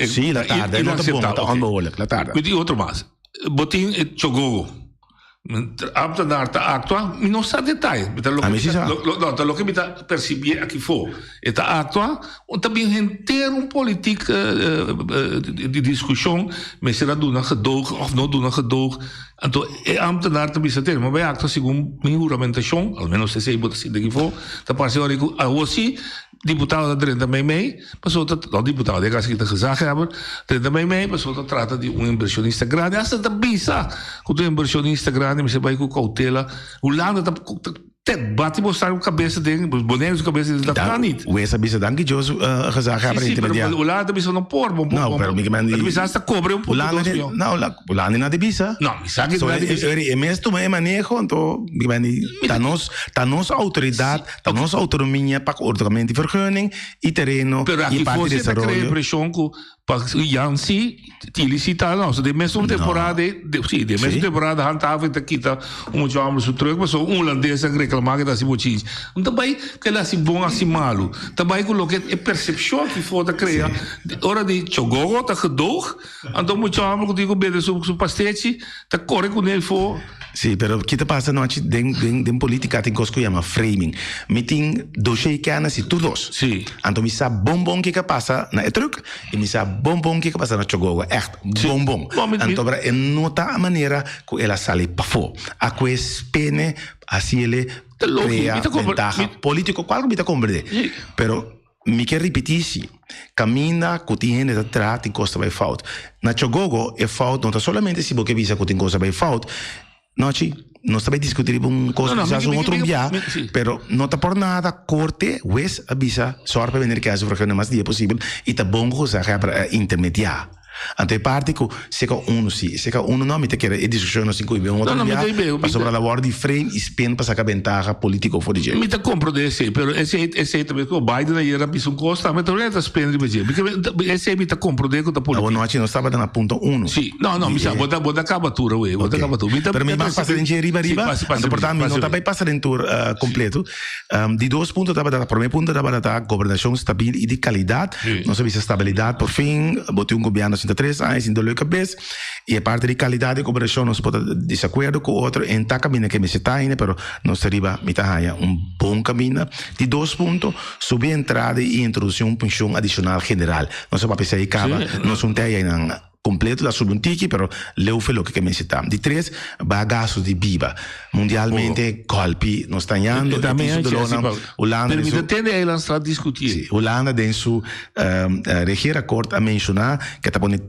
Sí, la tarda. E no ta bon, ta onbehoorlijk. La tarda. Mi tin otro mas. Bo tin e chogogo. Ambtenaar ta aktua, mi no sa detaye. Ami si sa. No, ta loke mi ta persibí aki fo. E ta aktua, ta bin henter un politiek di diskushon, mester a duna gedoog òf no duna gedoog. Anto e ambtenaar ta bisa tene, ma bai actua segun mi huramentashon, al menos esei bo ta sinti aki for, ta parse ora ku awor si diputado ta drenta meimei, pasobra ta, no diputado, den caso aki ta gezaghebber, drenta meimei pasobra ta trata di un inversionista grandi, hasta ta bisa ku ta un inversionista grandi mester bai ku koutela, Hulanda ta. Te bati bo sa ku kabesa den, Boneiru su kabesa den, dat kan niet. Wes a bisa danki Dios gezaghebber Sí, sí, pero intermediario. Hulanda ta bisa no por, bo, No, pero mi ke men di. Ta bisa hasta kobre un punto Hulanda dos di, mion. no, Hulanda na di bisa. No, mi sa ke So, na di bisa. e mes tuma e maneho, anto mi ke men di, ta nos, ta nos outoridat, ta nos outonomia pa ku otorgamentu di vergunning i tereno Pero i aki parti for di si ta krea desaroyo. impreshon ku. Pa Yancy, Tili si ta no, so den mesun temporada, de, si, den mesun temporada handhaving ta kita un mucha homber su truck, pasobra un holandes a reclama ke ta hasi bochinchi. No ta bai ke el hasi bon hasi malu, ta bai ku loke e percepcion aki for ta crea, ora di Chogogo ta gedoog, anto mucha homber ku tin ku bende su su pastechi ta kore kuné for. Sí, pero ki ta pasa nochi den den den politica tin cos cu yama framing. Mi tin dossier kennis di tur dos. Sí. Anto mi sa bon bon kico a pasa na e truck y mi sa bon bon kico a pasa na Chogogo. Echt, bon bon. Bon, mi- mi- Anto bra e no ta a manera cu el a sali pafó. A cu e spene haci ele Ta logico, crea mi ta compre- ventaha mi- politico, cual cu mi ta comprende. Sí. Pero Mi ke ripití si, kaminda ku tin hende ta traha tin kos ta bai fout. Na Chogogo e fout no ta solamente si bo ke bisa ku tin kos ta bai fout. Nochi, nos ta bai diskutí riba un kos kisas un otro bia, pero no ta por nada korte, hues a bisa sòru pa bender kèsa vergunning mas dia posibel i ta bon ku gezaghebber a intermediá. Anto e parti ku seka unu si, seka unu no, mi ta kere e diskushon nos tin ku hiba un otro bia pasobra la wòrdu di frame i spin pa saka bentaha politiko for di dje. Mi ta komprondé esei, pero esei esei ta meskos Biden ayer a bisa un kos tambe ta ta spin riba dje. Esei mi ta komprondé ku ta polítika. Awor nochi nos tabata na punto unu. Si, no no mi sa bo ta bo ta kaba tur awe, bo ta kaba tur. Pero mi mas pasa den dje riba riba, anto por tanto mi no ta bai pasa den tur kompleto. Di dos punto tabata, prome punto tabata ta gobernashon stabil i di kalidat. Nos a bisa stabilidat por fin, bo tin un gobièrnu sinta tres aña sin dolor kabes i e parti di kalidat di gobernashon nos por ta disakuerdo ku otro en ta kaminda ke mester ta ainda pero nos ta riba mi ta haña un bon kaminda. Di dos punto, subi entrada i introdusi un penshon adishonal general. Nos a papia esei kaba, nos un te aynan. Completo ta subi un tiki pero leu fe loke ke mester ta. Di tres, baha gasto di biba. Mundialmente golpi nos ta hañando, e tin su dolornan. Hulanda den su. Tende Eilandstraat discuti. Si, Hulanda den su regeerakkoord a menciona ke ta pone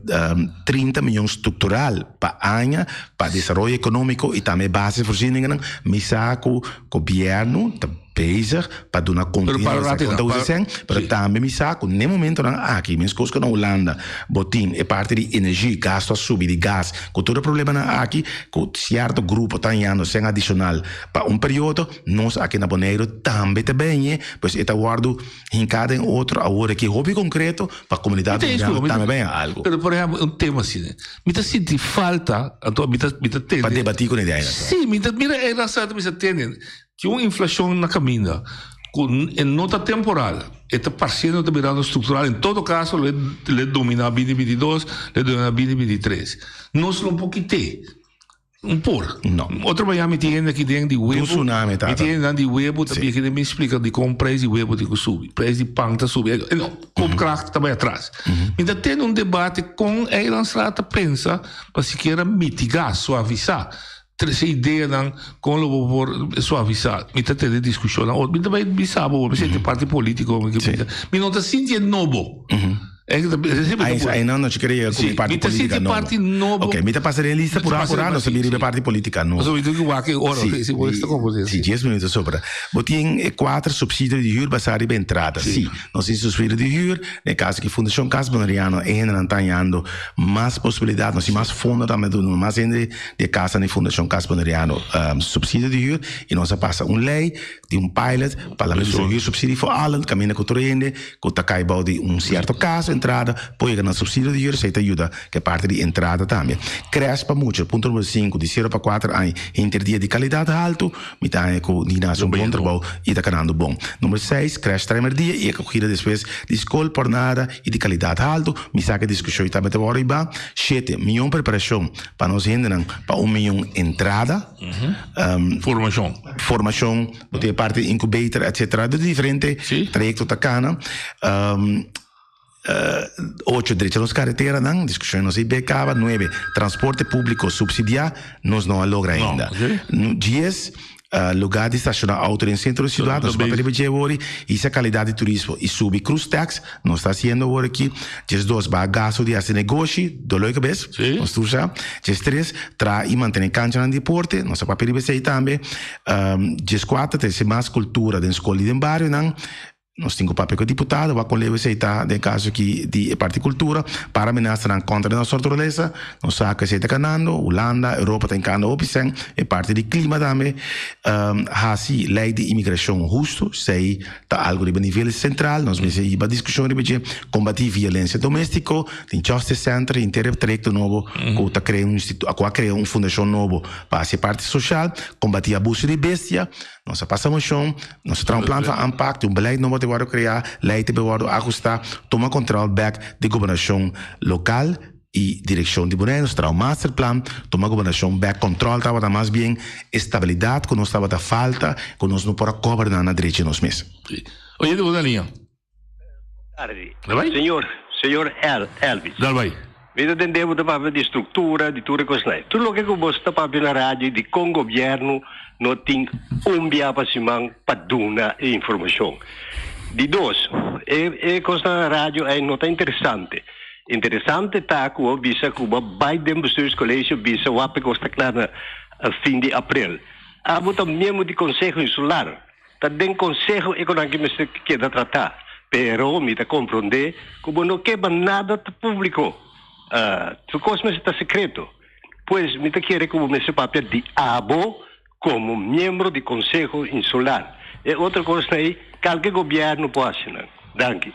30 miyon structural pa aña pa desaroyo economico y tambe basisvoorzieningennan. Mi sa cu gobierno ta. Bezig pa duna kontinuo esaki konta usa esèn, pero tambe mi sa ku n'e momentonan aki, meskos ku na Hulanda bo tin e parti di energi, gasto a subi di gas, ku tur e problemanan aki, ku sierto grupo ta hañando sèn adishonal pa un periodo, nos aki na Boneiru tambe ta bini, pues e ta wòrdu hinká den otro awor aki hopi konkreto pa komunidat boneriano tambe bay haña algu. Pero por ehèmpel un tema asina, mi ta sinti falta, anto mi ta mi ta tende. Pa debatí ku e Sí, mi ta mira e rasa mi ta tende. Tin un inflashon na kaminda ku e no ta temporal, e ta parsiendo ta birando struktural. En todo kaso lo e dominá binti binti dos, lo e dominá binti binti tres. Nos no por kit'é. Un por. No. Otro mañana mi tin hende aki den di webu. Un tsunami tata. Mi tin hendenan di webu ta bin aki den mi splika dikon preis di webu tin ku subi, preis di pan ta subi. No, koopkracht ta bai atras. Mi ta tene un debate kon Eilandstraat ta pensa pa sikiera mitigá, suavisá Trese ideanan kon lo bo por suavisá. Mi ta tene diskushonnan otro. Mi ta bai bisa bo, mi sinti parti polítiko. Mi no ta sinti e nobo. Ai no, no kere yega ku mi parti polítika nobo. Mi ta sinti parti nobo. Ok, mi ta pasa den lista purá purá, nos ta bira riba e parti polítika nobo. Pasobra mi tin ku wak e ora, si bo esta komprondé. Si, dies minuto sobra. Bo tin e kuater supsidio di hür basá riba entrada. Si, nos tin supsidio di hür, den kaso ki Fundashon Kas Boneriano e hendenan ta hañando mas posibilidat, nos tin mas fondo tambe ta duna mas hende di e casa di Fundacion Cas Boneriano subsidio di huur y nos a pasa un ley di un pilot pa laga bisa huur subsidie voor allen caminda cu tur hende cu ta cay bao di un cierto caso entrada por yega na subsidio di huur esey ta yuda cu e parti di entrada tambe. Crash pa mucha punto numero sinku di sero pa kuater aña henter dia di calidad halto mi ta haña cu Nina haci un bon trabou y ta canando bon. Numero seis crash treimer dia y acogida despues di scol por nada y di calidad halto mi sa cu e discusion tambe ta worde riba. Shete miyon preparacion Pa nos hendenan pa un miyon entrada. Formashon. Formashon, bo tin e parti di incubator etcetera. Di diferente trayecto ta cana. Ocho, drecha nos careteranan, discusion nos ei be caba. Nuebe, transporte publico subsidia, nos no a logra ainda. Dies, Lugar di staciona auto den centro di ciudad, nos papia riba dje awor hisa calidad di turismo y subi cruise tax, nos ta haciendo awor aki. Diesdos, baha gasto di haci negoshi, dolor di cabes, nos tur sa. Diestres, traha y mantene canchanan di deporte, nos a papia riba esey tambe. Diescuater, trece mas cultura den scol y den barionan. Nos tin ku papia ku e diputado, wak kon leu esei ta den e kaso aki di e parti kultura, para menasanan kontra di nos naturalesa. Nos sa ku esei ta kanando, Hulanda, Europa ta hinkando hopi sèn, e parti di klima tambe. Hasi lei di imigrashon hustu, esei ta algu riba nivel sentral, nos mester hiba diskushon riba dje. Kombatí violensia doméstiko, tin Justice Center, henter e trayekto nobo ku ta krea un ku a krea un fundashon nobo pa hasi e parti sosial. Kombatí abuso di bestia. Nos a pasa moshon, nos a traha un plan van aanpak, tin un beleid nobo ta wòrdu kreá, lei ta bai wòrdu ahustá, tuma kòntròl bèk di gobernashon lokal i direkshon di Boneiru. Nos a traha un masterplan, tuma gobernashon bèk, kòntròl tabata mas bien e stabilidat ku nos tabata falta, ku nos no por a goberná na drechi nos mes. Oye, di bo na liña. Tardi. Señor, señor El, Elvis. Dal bai. Mi ta tende bo ta papia di structura, di tur e cosnan. Tur loke cu bo ta papia na radio di con gobierno no tin un bia pa siman pa duna e informacion. Di dos, e, e cosnan na radio ei no ta interesante. Interesante ta cu bo bisa cu bo a bai den bestuurscolegio bisa wak e cos ta cla na fin di april. Abo ta miembro di Conseho Insular. Ta den konseho e konan ki mester keda tratá, pero mi ta komprondé ku bo no ke pa nada ta públiko. Tur kos mester ta sekreto. Pues mi ta kere ku bo mester papia di abo komo miembro di Konseho Insular. E otro kosnan ei kalke gobièrnu por hasi nan. Danki.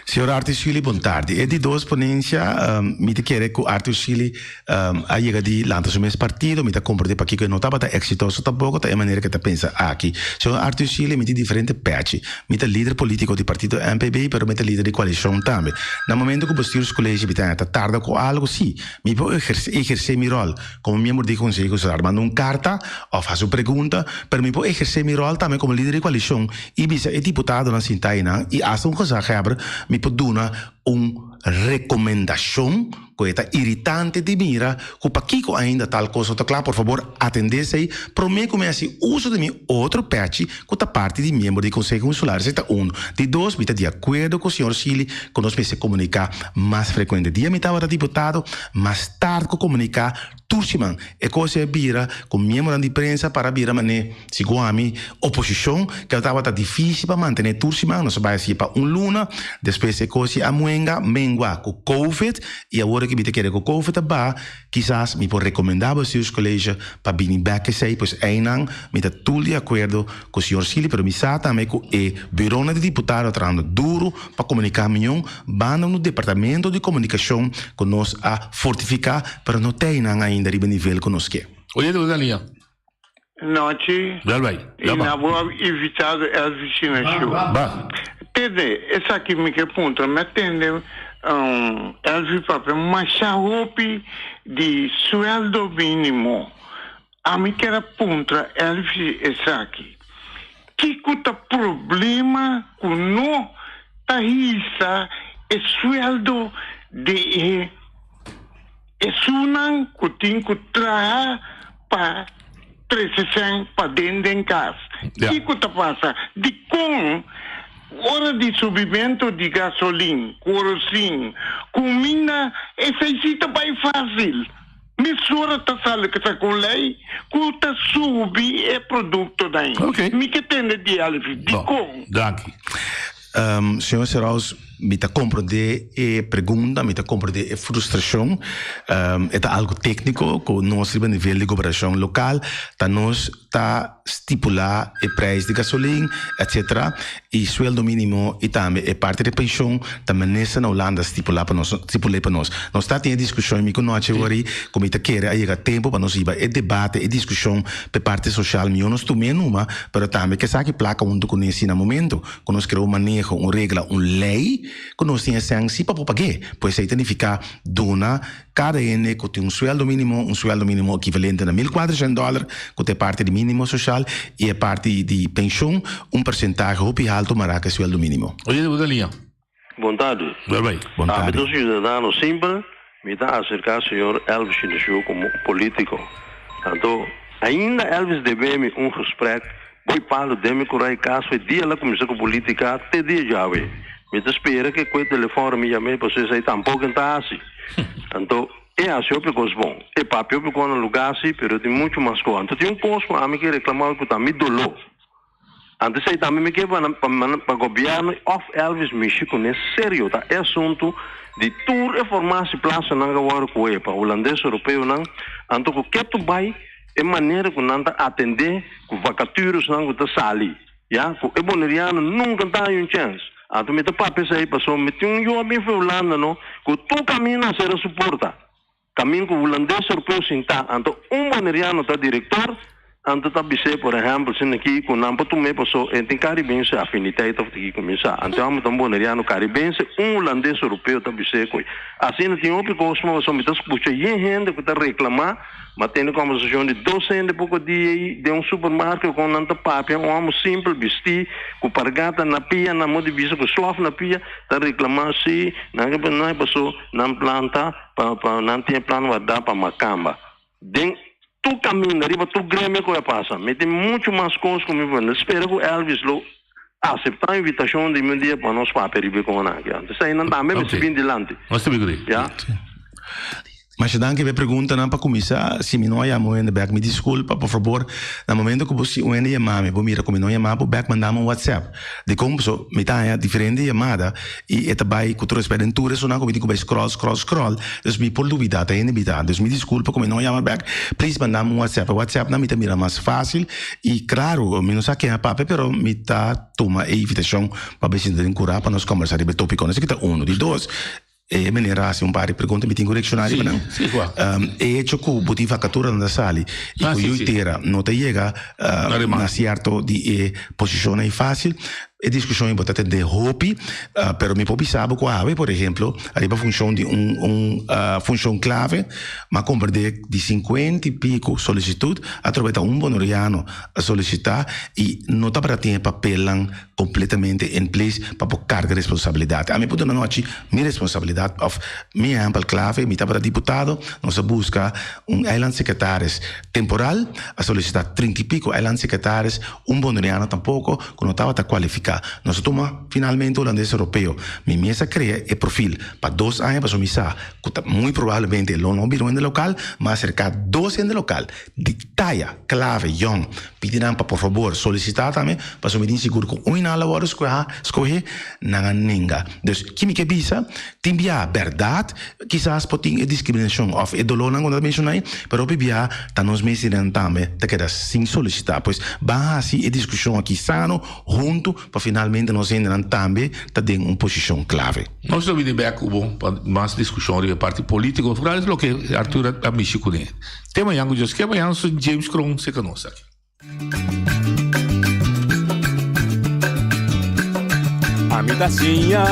Señor Arthur Schily, bon tardi. E di dos ponencia, mi ta kere cu Arthur Schily a yega di lanta su mes partido. Mi ta comprende pakico e no tabata exitoso tampoco, ta e manera cu e ta pensa aki. Señor Arthur Schily, mi tin diferente pechi. Mi ta lider politico di partido MPB, pero mi ta lider di coalicion tambe. Na momento cu bestuurscollege mi ta ta tarda cu algo, si, mi por eherce mi rol como miembro di Conseho Insular. Manda un carta of haci un pregunta, pero mi por eherce mi rol tambe como lider di coalicion I bisa e diputadonan sintá einan i asta un gezaghebber mi por duna un rekomendashon ku e ta iritante di mira ku pakiko ainda tal kos no ta kla. Por fabor atendé esei promé ku mi hasi uso di mi otro pèchi ku ta parti di miembro di Konseho Insular. Esei ta unu. Di dos, mi ta di akuerdo ku señor Schily ku nos mester komuniká mas frekuente. Dia mi tabata diputado, mas tard ku komuniká Tur siman e kos a bira ku miembronan di prensa para bira manera segun ami oposishon ke tabata difísil pa mantené tur siman. Nos a bai hasié pa un luna, despues e kos a muenga, mengua ku covid i awor ke mi ta kere ku covid a baha kisas mi por rekomendá Bestuurscollege pa bini bèk esei. Pues einan mi ta tul di akuerdo ku señor Schily pero mi sa tambe ku e buronan di diputado a trahando duru pa komuniká mion banda un departamento di komunikashon ku nos a fortifiká pero no tei nan ainda riba e nivel ku nos ke. Oye di bo liña. Nochi. Dal bai. I na bo a invitado Elvis Sinachu. Ba. Tende, esaki mi ke puntra. Mi a tende Elvis papia masha hopi di sueldo minimo. Ami kier a puntra Elvis esaki, Kiko ta problema ku no ta hisa e sueldo di e esunnan ku tin ku traha pa trese sèn paden den kas? Kiko ta pasa? Dikon ora di subimentu di gasolin, korosin, kuminda esei si ta bai fásil? Mesora ta sali ku sa ku lei ku ta subi e produktonan. Mi ke tende di Elvis. Dikon? Danki. Señor Seraus, mi ta komprendé e pregunta, mi ta komprendé e frustrashon. E ta algu tékniko ku nos riba nivel di gobernashon lokal ta nos ta stipulá e prijs di gasolin, etcetera, i sueldo mínimo i tambe e parti di penshon ta minister na Hulanda stipulá pa nos, stipul'é pa nos. Nos ta tin e diskushon i mi ku nochi wori ku mi ta kere a yega tempu pa nos hiba e debate, e diskushon p'e parti soshal. Mihó nos tum'é numa, pero tambe ke saki plaka huntu kuné si na momento ku nos krea un maneho, un regla, un lei ku nos tin e sèn si pa por pag'é. Pues esei ta nifiká duna Kada hende ku tin un sueldo mínimo, un sueldo mínimo ekivalente na 1400 dòler, ku ta e parti di mínimo soshal, i e parti di penshon, un persentahe hopi haltu mará ku e sueldo mínimo. Oye di bo ta liña. Bon tardi. Bel bai. Bon Ami tardi. ta un siudadano simpel, mi ta aserká señor Elvis Shinashua komo un polítiko. Anto, ainda Elvis debe mi un gesprek, boi palu den mi kura i kas foi dia el a kuminsá ku polítika te dia djawe. Mi ta spera ke ku e telefòn ora mi yam'é pasobra esei tampoko e ta hasi. Anto, e hasi hopi kos bon. E papia hopi kos na lugá si, pero tin muchu mas kos. Anto tin un kos ku ami ke reklamá ku ta mi doló. Anto esei tambe mi ke pa pa gobièrnu òf Elvis mishi kuné serio ta e asuntu di tur e formatie plasanan ku a wòrdu kohe pa hulandes europeonan anto ku ketu bai e manera ku nan ta atendé ku vakaturesnan ku ta sali ya ku e boneriano nunka ta haña un chèns anto mi ta papia esei pasobra mi tin un yu a bin for Hulanda no ku tur kaminda a sera su porta. Kamin ku hulandes europeo sintá, anto un boneriano ta direktor, anto ta bis'é, por ehèmpel, sin aki ku nan por tum'é paso e tin karibense afiniteit òf tiki kuminsá. Anto amo ta un boneriano karibense, un hulandes europeo ta bis'é ku asina tin hopi kos ma paso mi ta skucha yen hende ku ta reklamá, m'a tene kòmbersashon di dos hende poko dia ei den un supermarket kon nan ta papia, un amo simpel bistí ku pargata na pia, nan mo di bisa ku slòf na pia, ta reklamá si nan ke nan paso nan planta. Pa pa nan tin e plan wardá pa makamba. Den tur kaminda, riba tur gremio ku a pasa, mi tin muchu mas kos ku mi por. Mi ta spera ku Elvis lo aseptá invitashon di mi un dia pa nos papia riba e konan aki. Anto eseinan tambe mester bin dilanti. Nos ta bin ku di. Ya. Masha danki pa e preguntanan. Pa kuminsá, si mi no a yama un hende bèk, mi diskulpa. Por fabor, na momento ku bo si un hende yama mi, bo mira ku mi no yama bo bèk, manda mi un whatsapp. Dikon? Pasobra mi ta haña diferente yamada i e ta bai ku tur respet den tur esunnan ku mi tin ku bai scroll scroll scroll dus mi por lubida ta hende mi ta dus mi diskulpa ku mi no yama bek please manda mi un whatsapp e whatsapp nan mi ta mira mas fasil i klaru mi no sa ken a papia pero mi ta tuma e invitashon pa bai sinta den kura pa nos kombersa riba e topikonan esaki ta uno di dos E meneer a hasi un par di pregunta, mi tin ku reakshoná riba nan. Sí, kua? E hecho ku bo tin vakatura nan ta sali i ku yu tera no ta yega na sierto di e posishonnan ei fásil, e diskushon ei bo ta tende hopi, pero mi por bisa bo ku awe, por ehemplo, ariba funshon di un un funshon klave, m'a komprendé di sinkuenta i piko solisitut atrobe ta un boneriano a solisitá i no tabata tin e papelnan completamente in place pa por carga responsabilidad. Ami por duna nochi mi responsabilidad of mi ehempel clave, mi tabata diputado, nos a busca un eilandsecretaris temporal, a solicita trinta y pico eilandsecretaris, un boneriano tampoco cu no tabata cualifica. Nos a tuma finalmente hulandes europeo. Mi mes a crea e profil pa dos aña pasobra mi sa cu ta muy probablemente lo no bira un hende local, ma acerca dos hende local di taya clave yong pidi nan pa por fabor solicita tambe pasobra mi tin sigur cu un nan lo worde scohe nan a nenga dus ki mi ke bisa tin bia berdad kisas por tin e discriminacion of e dolornan cu nan ta menciona ayi pero hopi bia ta nos mes di nan tambe ta keda sin solicita pues ban haci e discusion aki sano hunto pa finalmente nos hendenan tambe ta den un posicion clave. Nos lo bini bek cu bo pa mas discusion riba e parti politico, vooral es loke Arthur a mishi cune. Te mañan cu Dios kier, mañan su James Kroon seca nos aki. Ami ta siña,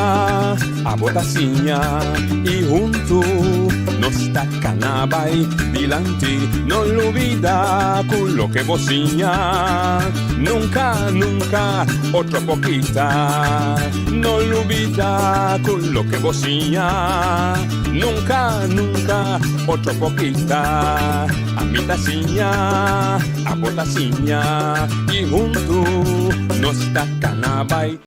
abo ta siña y huntu nos ta cana bay dilanti. No lubida cu loke bo siña nunca, nunca otro por kita. No lubida cu loke bo siña nunca, nunca otro por kita. Ami ta siña, abo ta siña y huntu nos ta cana bay.